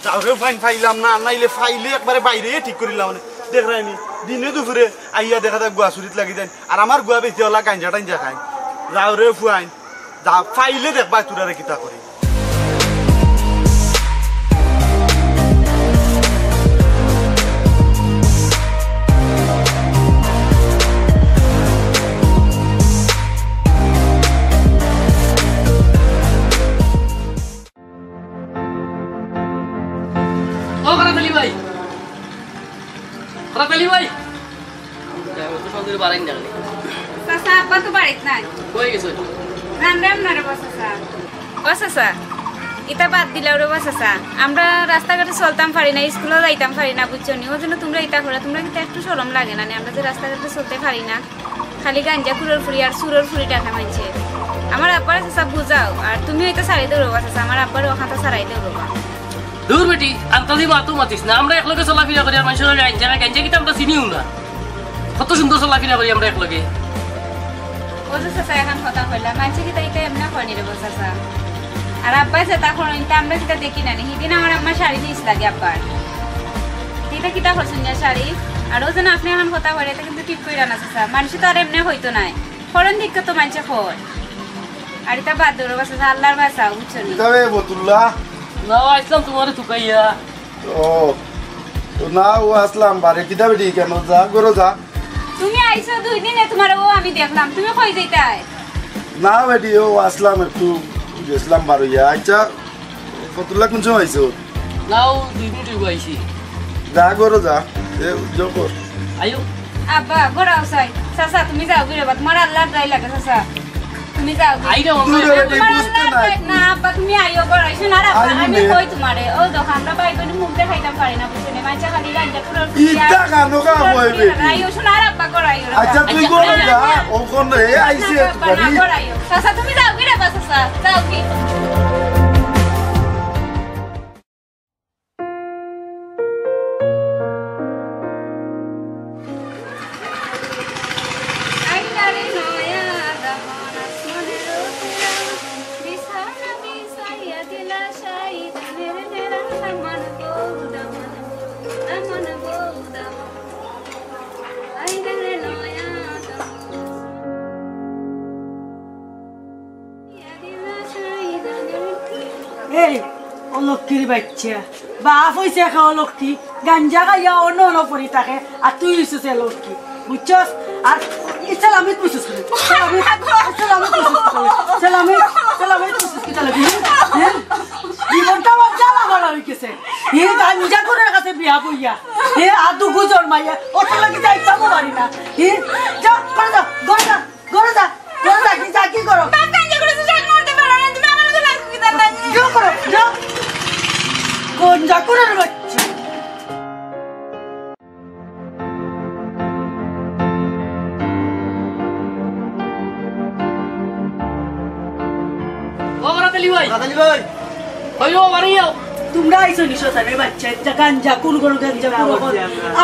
যাও রে, ফাইন পাইলাম না, নাইলে পাইলে একবারে বাইরে ঠিক করিলাম নে। দেখরায়নি, দিনে দুপুরে আইয়া দেখা যায় গুয়া চুরিত লাগি যাইন, আর আমার গুয়া বেশি ওলা গাঞ্জা টাঞ্জা খাইন। যাও রে ফুয়াইন, যা পাইলে দেখবায় তোরারে কিতা করি। ও করাত আলী ভাই, করাত আলী ভাই। চাচা, আব্বা তো বাড়িত নাই। কই গেছে? জানরাম না রে বা চাচা। ও চাচা, ইতা বাদ দিলাও রে বা চাচা। আমরা রাস্তাঘাটে চলতাম পারি না, স্কুলো যাইতাম পারি না, বুঝছো নি? ওই জন্য তুমরা ইতা করো, তুমরার কিতা একটু শরম লাগে না নি? আমরা যে রাস্তাঘাটে চলতে পারি না। খালি গাঞ্জা খুরর ফুরি আর চুরর ফুরি ডাকে মানষে। আমার আব্বারে চাচা বুঝাও, আর তুমি ইতা ছাড়ি দেও রে বা চাচা, আমার আব্বারে অখানতা ছাড়াই দেও রে বা। দূর বেটি, আন্তাজি মাতও মাতিস না। আমরা একলগে চলাফিরা করি, আর মানষর গাঞ্জা, গাঞ্জা কিতা আমরা চিনিও না। কত সুন্দর চলাফিরা করি আমরা একলগে। ও যে চাচা, অখান কথা কইলা, মানষে কিতা ইতা এমনে কয় নি রে বা চাচা? আর আব্বায় যেতা করইন, ইতা আমরা কিতা দেখি না নি? হিদিন আমার আম্মা শাড়ি নিছলা গি আব্বার। ইতা কিতা করছইন না শাড়ি? আর ও যেন আপনে অখান কথা কইরা, ইতা কিন্তু ঠিক কইরা না চাচা। মানষে তো আর এমনে কইতো নায়। করইন দেখি তো মানষে কয়। আর ইতা বাদ দেও রে বা চাচা, আল্লার বায় চাও, বুঝছো নি? কিতা বে ফতুল্লা? না, আইছলাম তুমারে তুকাইয়া। ও, তো না, ও আছলাম বারে। কিতা বেটি, কেনে? যা, ঘরো যা। তুমি আইছো দুই দিনে, তুমারে ও আমি দেখলাম, তুমি কই যাইতায়? না বেটি, ও আছলাম, একটু গেছলাম বারইয়া। আইচ্ছা, ফতুল্লা কুন সময় আইছো? না, ও দুই মিনিট অইবো আইছি। যা, ঘরো যা। এ, যাও কর। আইও। আব্বা, ঘরো আও চাই। চাচা, তুমি যাওগি রে বা, তুমার আল্লার দোয়াই লাগে, চাচা। তুমি যাও গি। আইরে বাবা। তুই রে বেটি, তোমার বুঝতে আল্লাহ নাই। না, আব্বা, তুমি আইও ঘর, আইসো না, আব্বা, আইবো আমি নে। কই তোমারে? ও দেখো, আমরা ভাই বোনে মুখ দেখাইতাম পারি না, বুঝছো নি? মাঝে খালি গাঞ্জা কুড়ার ইতা গানো গাবো এই বেটি। আইও, শোনো, আর আব্বা ঘর আইও, আব্বা। আচ্ছা, তুই আচ্ছা, ঘরে যা, আব্বা। ও কোন রে? এ আইছে আব্বা, একটু না, বাড়ি। ঘর আইও। চাচা, তুমি যাও গি রে, বা চাচা, যাও গি। এই, অলক্ষীর বাচ্চা, বাপ অইছে একা অলক্ষী, গাঞ্জা খাইয়া অনো অনো পড়ি থাকে, আর তুই অইছস অলক্ষী, বুঝছস? আর ইসলামিক প্রসেস করে, ইসলামিক, ইসলামিক প্রসেস করে, ইসলামিক, ইসলামিক প্রসেস কিতা লাগে? হ্যাঁ? জীবনটা আমার জ্বালা মারা অই গেছে। হে গাঞ্জা কুরের কাছে বিয়া বইয়া, হে আদুগু জন্মাইয়া, অত লাগি যাইতামও পারি না। হে, যা, ঘরে যা, ঘরে যা। ঘরে যা, ঘরে যা, কি যা, কি করো? বাপ গাঞ্জা কুড়াইছে, সে মরতে পারে না, তুমি আমার লগে লাগো কিতার লাগি? যাও করো, যাও। গাঞ্জা কুরের বাচ্চা। ও রাতালি ভাই। রাতালি ভাই। ওই ও বাড়ি যাও। তোমরা আইছো নি শয়তানের বাচ্চা, একটা গাঞ্জা কুর করো, গাঞ্জা কুর করো।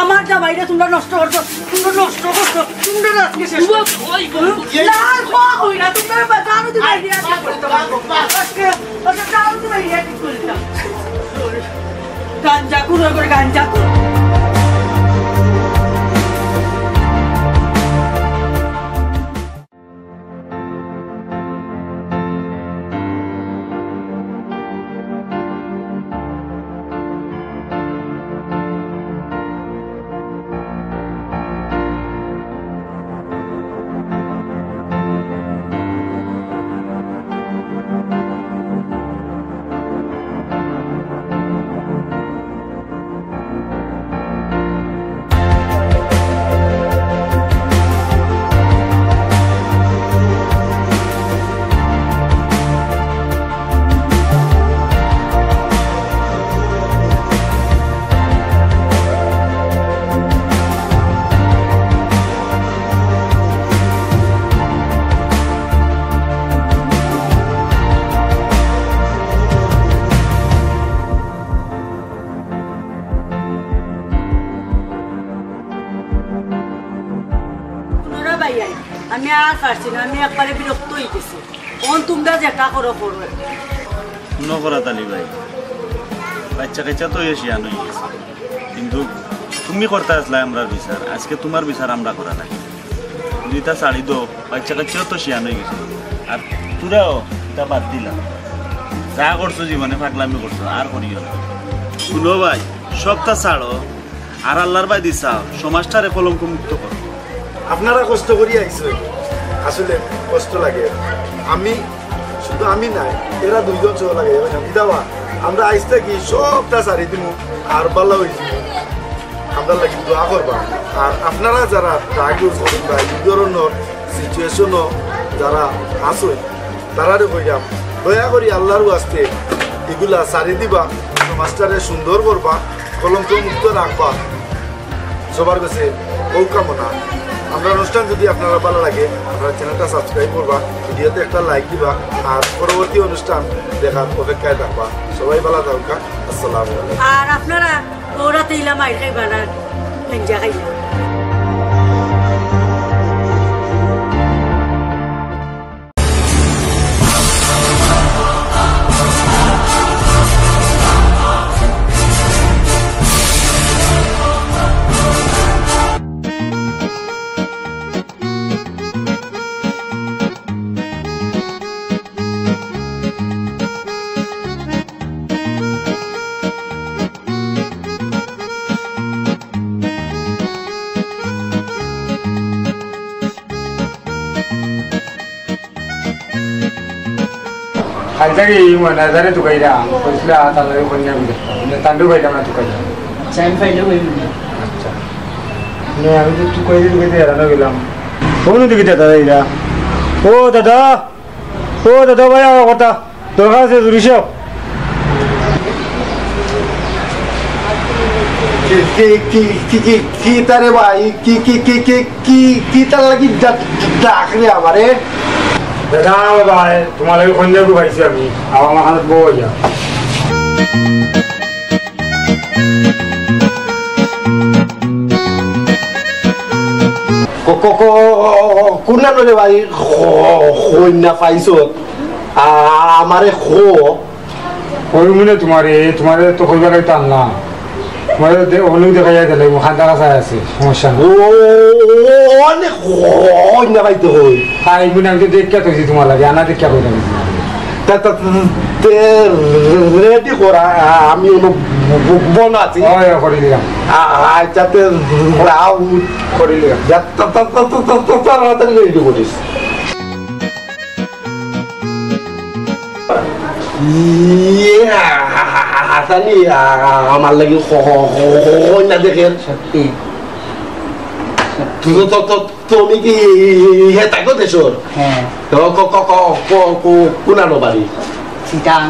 আমার জামাইরে তোমরা নষ্ট করছো, তোমরা নষ্ট করছো, তোমরা আজকে শেষ। ওই, ওই, ওই। না, আর কোয়া কই না, তোমরা বা-, জানো তো বাইরে আর কি করতে পারবো। আজকে, আজকে জানো তো বাইরে আর কি করতাম। গাঞ্জা কুর করে গাঞ্জা কুর। হুনো রে ভাইয়াইন, আমি আর পারছি না, আমি একবারে বিরক্ত অই গেছি। অন তুমরা যেটা করো, করো। হুনো রাতালি ভাই, বাচ্চা কাচ্চা তো অইয়া শিয়ান অই গেছে, কিন্তু তুমি করতা আছলায় আমরার বিচার, আজকে তুমার বিচার আমরা করা লাগে। কিন্তু ইতা ছাড়ি দেও, বাচ্চা কাচ্চাও তো শিয়ান অই গেছে, আর তুমরাও ইতা বাদ দিলাও। যা করছো জীবনে ফাগলামি করছো, আর করিও না। হুনো ভাই, সবটা ছাড়ো, আর আল্লার বায়দি চাও, সমাজটারে কলঙ্ক মুক্ত করো। আপনারা কষ্ট করি আইছইন, আসলে কষ্ট লাগে। আমি, শুধু আমি নায়, এরা দুইজন সহ লাগে, এরা সব বিধবা। আমরা আইজ থাকি সবটা ছাড়ি দিমু, আর ভালা অইছে। আমরার লাগি দোয়া করবা। আর আপনারা যারা drug use করইন বা ই ধরনর situation-ও যারা আছইন, তারারে কইরাম, দয়া করি আল্লার ওয়াস্তে ইগুলা ছাড়ি দিবা, সমাজটারে সুন্দর করবা, কলঙ্ক মুক্ত রাখবা। সবার কাছে অউ কামনা। আমরার অনুষ্ঠান যদি আপনারার ভালা লাগে, আমরার channel-টা subscribe করবা, video-তে একটা like দিবা, আর পরবর্তী অনুষ্ঠান দেখার অপেক্ষায় থাকবা। সবাই ভালা থাকবা। আসসালামু আলাইকুম। আর আপনারা ওরা তেইলা মাইর খাইবা না, গাঞ্জা খাইবা। কাইল থাকি ই ময়নাজারে তুকাইরা, কইছিলা তার লগে কইন্যা আমি দেখতাম। মানে তানরে পাইলাম না তুকাইরা। আচ্ছা, আমি পাইলে কইমু নে। আচ্ছা। মানে আমি তো তুকাইতে তুকাইতে হেরান অই গেলাম। কোন দিকে দাদা এরা? ও দাদা! ও দাদা ভাই, আমার কথা দরকার আছে, জরুরি সব। কি, কি, কি, কি, কি, কি তারে ভাই? কি, কি, কি, কি, কি, কি তার লাগি ডা-, ডাক রে আমারে? দাদা ভাই, তোমার লাগি কইন্যা গু পাইছি আমি। আমার হাত বউ হইয়া। ক-, ক-, ক-, কুনানো রে ভাই, ক-, কইন্যা পাইছো? আ-, আমারে ক। কইমু নে তোমারে, তোমারে তো কইবার লাগি টান না। তোমারে দে-, অনেক দেখাইয়া দিলে, খান্দা কাছা আছে, সমস্যা নাই। ও, ও, ও, অনেক কইন্যা পাইতে কই। খাইমু না, আমি তো দেখিয়া থইছি তোমার লাগি, আনা দেখিয়া কইলাম। তা, তা, তা, তে রেডি করা, আ-, আমি অনো ব-, ব-, বনাছি। ওই, ওই, করি দিলাম। আ-, আচ্ছা, তে রাও। করি দিলাম। যা, তা, তা, তাড়াতাড়ি রেডি করিস। ইয়ে, আ-, আ-, আ-, আ-, আসানি, আ-, আ-, আমার লাগি ক-, ক-, ক-, কইন্যা দেখের। সত্যি। তো, তো, তো, তুমি কি হে থাকো দেশর? হ্যাঁ। তো ক-, ক-, ক-, ক-, ক-, কুনানো বাড়ি? চিটাং।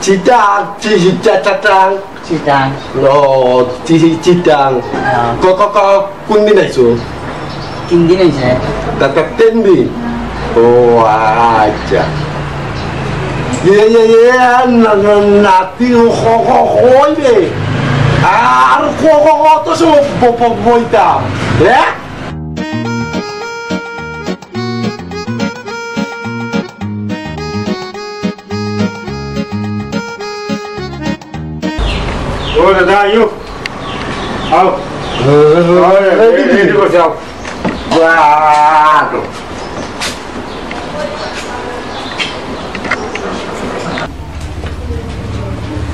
চিটাং, চি-, চি-, চা-, চা-, চাং। চিটাং। ও, চি-, চিটাং। হ্যাঁ। ক-, ক-, ক-, কোন দিন আইছো? তিন দিন হইছে। তা, তা তিন দিন? ও, আচ্ছা। এ, এ, এ, না, না, নাতি, ক-, ক-, কই রে? আর ক-, ক-, কত সময় ব-, ব-, বইতাম? হ্যাঁ? ও দাদা, আইও। আও। আও, রে-, রে-, রেডি করছি, আও। বাহ।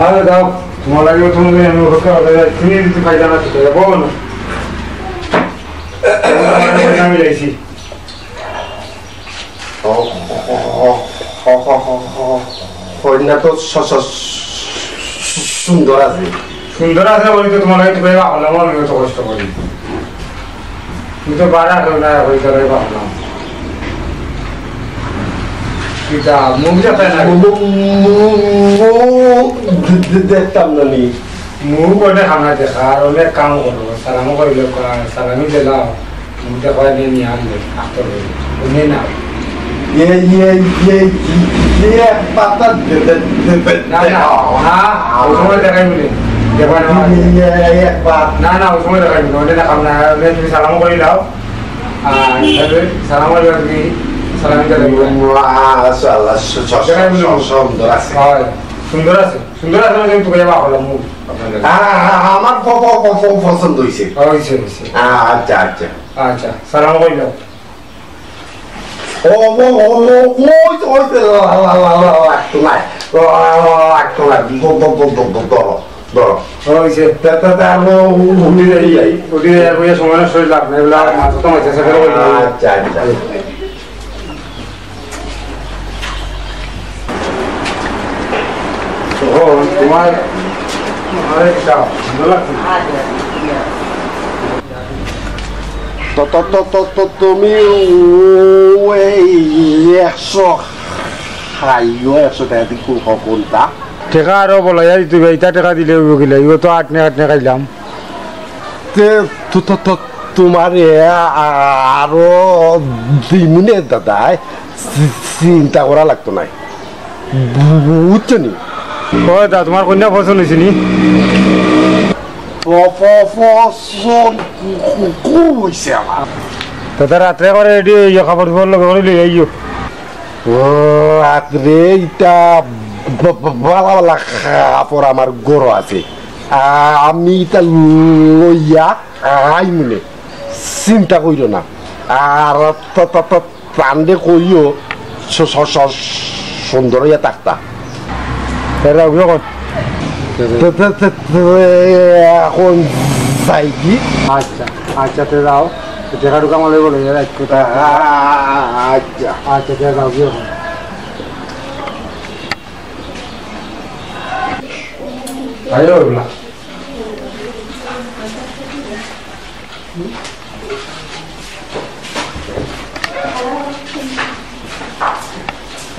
আরে দাও, তোমার লাগে তুমি আমি অপেক্ষা করে যাই। তুমি যদি ফায়দা না করতে, বলো না। আমি যাইছি। ও, ও, ও, কইন্যা তো স-, স-, সুন্দর আছে। সুন্দর আছে বলি তো তোমার লাগি তো ভাই ভাবলাম, আমি অত কষ্ট করি। তুমি তো বাড়া কেউ না, ওই করে ভাবলাম। কিতা, মুখ দেখা না? মু-, মু-, মু-, মুখ দে-, দে-, দেখতাম না নি। মুখ ওটা খানা দেখা, আর অনেক কাম করবো। সালামও করিল, সালামি দিলাম। মুখটা কয় নিয়ে নিয়ে আনবে, আস্তে করে। ও নিয়ে নাও। ইয়ে, ইয়ে, ইয়ে, ইয়ে, পাতা দে, দে, দে, দে, না, না, দে। না, ওই সময় দেখাই বলে। দেখাই না। ইয়ে, ইয়ে, ইয়ে, পাত। না, না, ওই সময় দেখাই বলে। ওটা দেখাও না। ওটা তুমি সালামও করে দাও। আর তাহলে সালাম করে দাও তুমি। সালামি করে দাও। মাশাআল্লাহ, স-, স-, দেখাই বলে। স-, সুন্দর আছে। হয়, সুন্দর আছে। সুন্দর আছে, আমি তো কইয়া বাবা মুখ। আ-, আ-, আমার প-, প-, প-, প-, পছন্দ হইছে। হইছে, হইছে। আ-, আচ্ছা, আচ্ছা। আচ্ছা, সালাম কইলাম। ও, ও, ও, ও, ওই তো, ওই তো, লা, লা, লা, লা, লা, একটু নাই। লা, লা, লা, লা, একটু নাই। দ-, দ-, দ-, দ-, দ-, ধরো, ধরো। হইছে। তা, তা, তা, ও, ও, উঠি যাই, যাই। উঠি যাই, কইয়া সময় নষ্ট হইল, আপনি এগুলা মাছ তো মাছ আছে, ফেরত হইল। আচ্ছা, আচ্ছা। ও, তোমার, আরে, যাও, ভালো লাগছে না? তো, তো, তো, তো, তো, তুমি ও-, এই একশো খাইও, একশো টাকা দিয়ে কোন, কোনটা? টেকা আরো বলাইয়া দিতে হবে, ইটা টেকা দিলে হইব কিলা, ইগো তো আটনে আটনে খাইলাম। তে, তো, তো, তো, তোমারে আ-, আরো দিমুনে দাদাই, চি-, চিন্তা করা লাগতো নাই। বু-, বুঝছো নি? ও দা, তোমার কইন্যা পছন্দ হইছে নি? প-, প-, পছন্দ কু-, কু-, কু হইছে আমার। দাদা, রাত্রে করে রেডি হইয়া কাপড় চোপড় লগে করে লই আইও। ও, রাত্রে ইটা ব-, ব-, বালা বালা কাপড় আমার ঘরো আছে। আ-, আমি ইটা লইয়া আইমুনে। চিন্তা কইরো না। আর ত-, ত-, ত-, তানরে কইও, স-, স-, স-, সুন্দর হইয়া থাকতা। এরা উঠো কই? তে, তে, তে, তে, এখন যাই কি? আচ্ছা, আচ্ছা, তে যাও। দেখা ঢুকা মালে বলে, এরা একটু আ-, আ-, আ-, আচ্ছা। আচ্ছা, তে যাও, গিয়ে এখন। আইও, ওগুলা।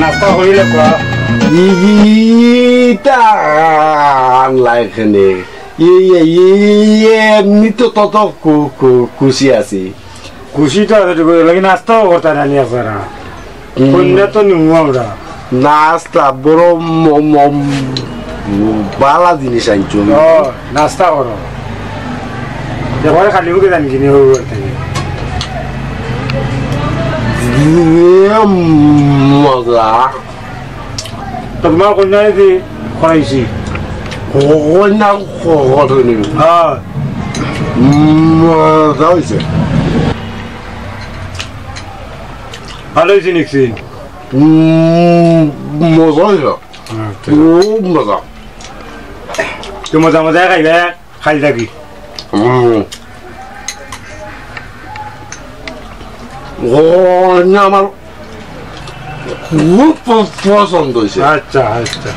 নাস্তা করিলে কোয়া। ইটা আনলা এখানে। ইয়ে, ইয়ে, ইয়ে, ইয়ে, এমনি তো তত খু-, খু-, খুশি আছি। খুশি তো আছে, ঠিক আছে, লেকিন নাস্তাও করতা না নি আপনারা। হুম। কন্যা তো নিমু আমরা। নাস্তা বড় ম-, ম-, ম-, বালা জিনিস আনছো। ও, নাস্তা করো। দেখো, খালি মুখে জানি কিনি হইব আর কি। এ মজা। তো তোমার কন্যা যে করাইছি। কন্যা কতদিন? হ্যাঁ। মজা হয়েছে। ভালো হয়েছে নিকসিন। উম, মজা হয়েছে। আচ্ছা। খুব মজা। তো মজা মজা খাইবে, খাই থাকি। হুম। ও, না, আমার খুব প-, পছন্দ হয়েছে। আচ্ছা, আচ্ছা।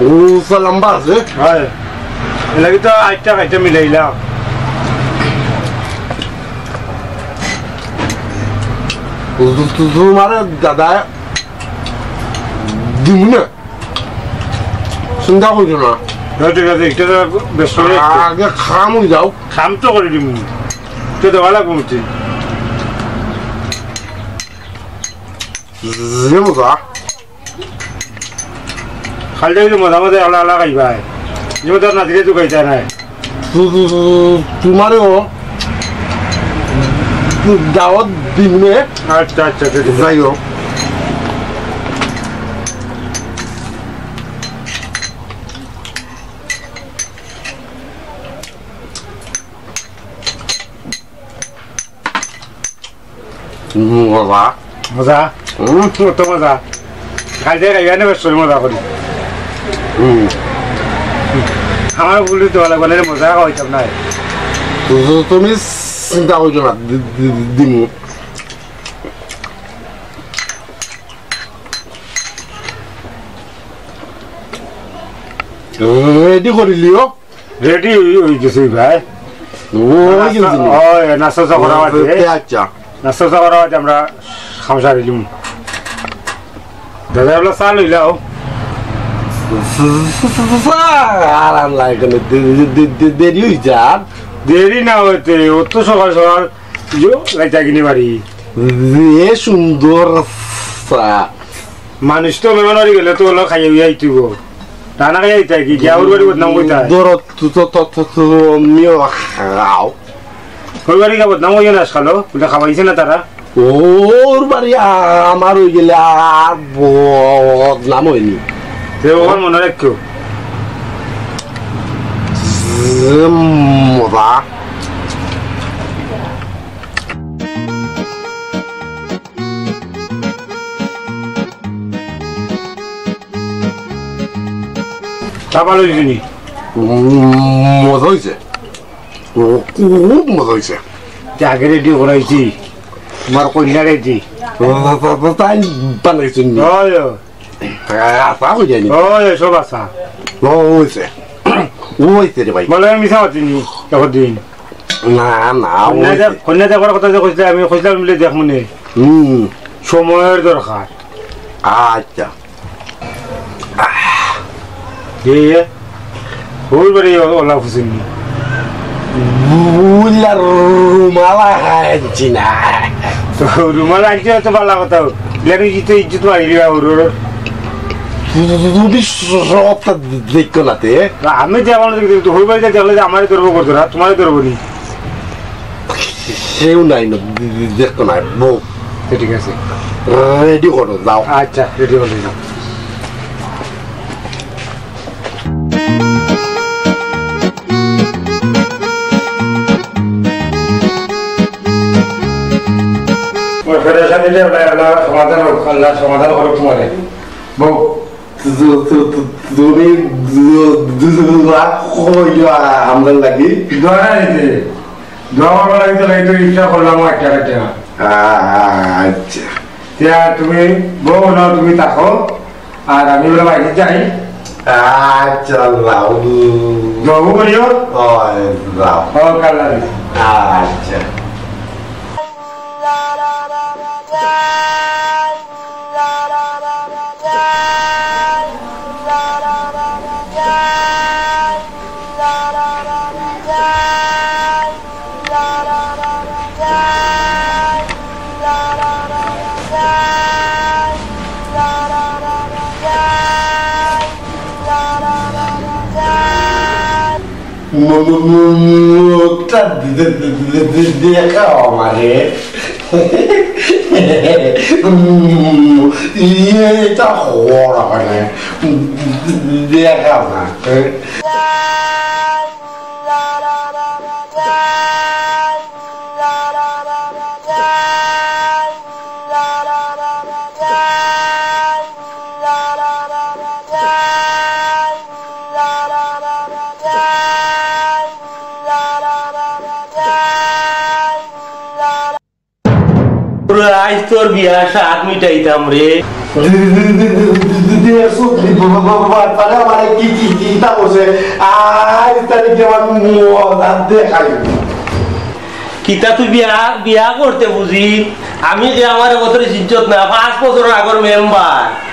ও, লম্বা আছে। হয়। এর লাগি তো আটটা খাইতে মিলাইলাম। তু-, তু-, তু-, তোমারে দাদা দিমু না। চিন্তা করিও না। না, ঠিক আছে, এটা তো বেশ করে একটু আগে খাম হয়ে যাও। খাম তো করে দিমু। তো দেওয়া লাগবো বুঝছি। যে মজা। খালি একটু মজা মজা আলা আলা খাইবা। যে মজা না দিলে তো খাইতা নাই। তু-, তু-, তু-, তোমারেও দাওয়াত দিমু নে। আচ্ছা, আচ্ছা, ঠিক আছে। যাই হোক। মজা। মজা? হুম। কত মজা। খাইতে খাইতে anniversary মজা করি। হুম। আমার বলি তো লাগবে না, মজা খাওয়াইতাম না। তু-, তু-, তুমি চিন্তা করছো না, দি-, দি-, দি-, দিমু। রেডি করি লিও। রেডি হই, হই গেছে ভাই। ও, হই গেছে নি? ওই, নাস্তা চা করা আছে। আচ্ছা। নাস্তা চা করা আছে, আমরা খামসা দিলাম। দাদা, এগুলো চা লইলাও। আর আনলা এখানে দে-, দে-, দে-, দে-, দেরি হই যার। দেরি না হইতে, ও তো সকাল সকাল ইয়ো, লাইটা কিনে বাড়ি। এ সুন্দর চা। মানুষ তো মেহমান বাড়ি গেলে তো ওলা খাইয়া উইয়া আইতে হইব। তা না খাইয়া আইতে কি? গিয়া ওর বাড়ি বদনাম কইতে হয়। ধরো, তো, তো, তো, তো, তো, আমিও খাও। ওর বাড়ি গিয়া বদনাম কইও না আজকাল, বুলে খাওয়াইছে না তারা। ওর বাড়ি আ-, আমার হয়ে গেলে আর বদনাম হয়নি। সে ওখানে মনে রাখিও। যে মজা। চা ভালো হয়েছে নি? উম, মজা হয়েছে। ও, খুব মজা হয়েছে। যে আগে রেডি করাইছি, তোমার কন্যা রেডি। ও, তা, তা, তা, তাই বানাইছেন নি? হয়, হয়। আশা হয়ে যায়নি। হয়, সব আশা। ও, হয়েছে। ও, হয়েছে রে ভাই। বলে আমি মিছা মাতিনি, এখন দিন। না, না, কন্যা ওই দেখ-, কন্যা দেখবার কথা যে কইছিলে, আমি কইছিলাম বলে দেখ মনে। হুম। সময়ের দরকার। আচ্ছা। এ, এ, ওর বাড়ি ও-, ওলা ফুসিনি। বুলার রুমাল আনছি না। তো রুমাল আনছি তো ভালো কথা। লেকিন ইজ্জত, ইজ্জত মারি দিবা ওর, ওর। তুমি সবটা দেখো না তে। না, আমি যে আমার দেখতে, তো হই বাড়িতে দেখলে যে আমারে ধরবো করতো না, তোমারে ধরবো নি। সেও নাই না, দে-, দে-, দেখতো না, বউ। তো ঠিক আছে। রেডি করো, যাও। আচ্ছা, রেডি করো, যাও। আল্লাহ, আল্লাহ সমাধান হোক, আল্লাহ সমাধান করুক তোমারে। বউ, তু-, তু-, তু-, তু-, তুমি দু-, দু-, দু-, দোয়া কইও আমরার লাগি। দোয়া না নিতে, দোয়া করার লাগি তো, এই তো ইচ্ছা করলাম একটা একটা। আচ্ছা। তে তুমি বউ না, তুমি থাকো, আর আমি ওরা বাইরে যাই। আচ্ছা, আল্লাহ। দোয়া করিও। ও, আল্লাহ। ও, কাল্লা। আচ্ছা। মু-, মু-, মু-, মুখটা দে-, দে-, দে-, দে-, দে-, দেখাও আমারে। উম, এটা হওয়ার মানে দেখাও না। আইজ তোর বিয়া সাত মিটাইতাম রে। দেখছো, বাবা, বাবা, বাবা, তাহলে আমার কি, কি, কি, তা বলছে? আইজ তারিখে আমার মজা দেখাই। কিতা তুই বিয়া, বিয়া করতে বুঝি? আমি যে আমার বছর ইজ্জত না, পাঁচ বছর আগর মেম্বার।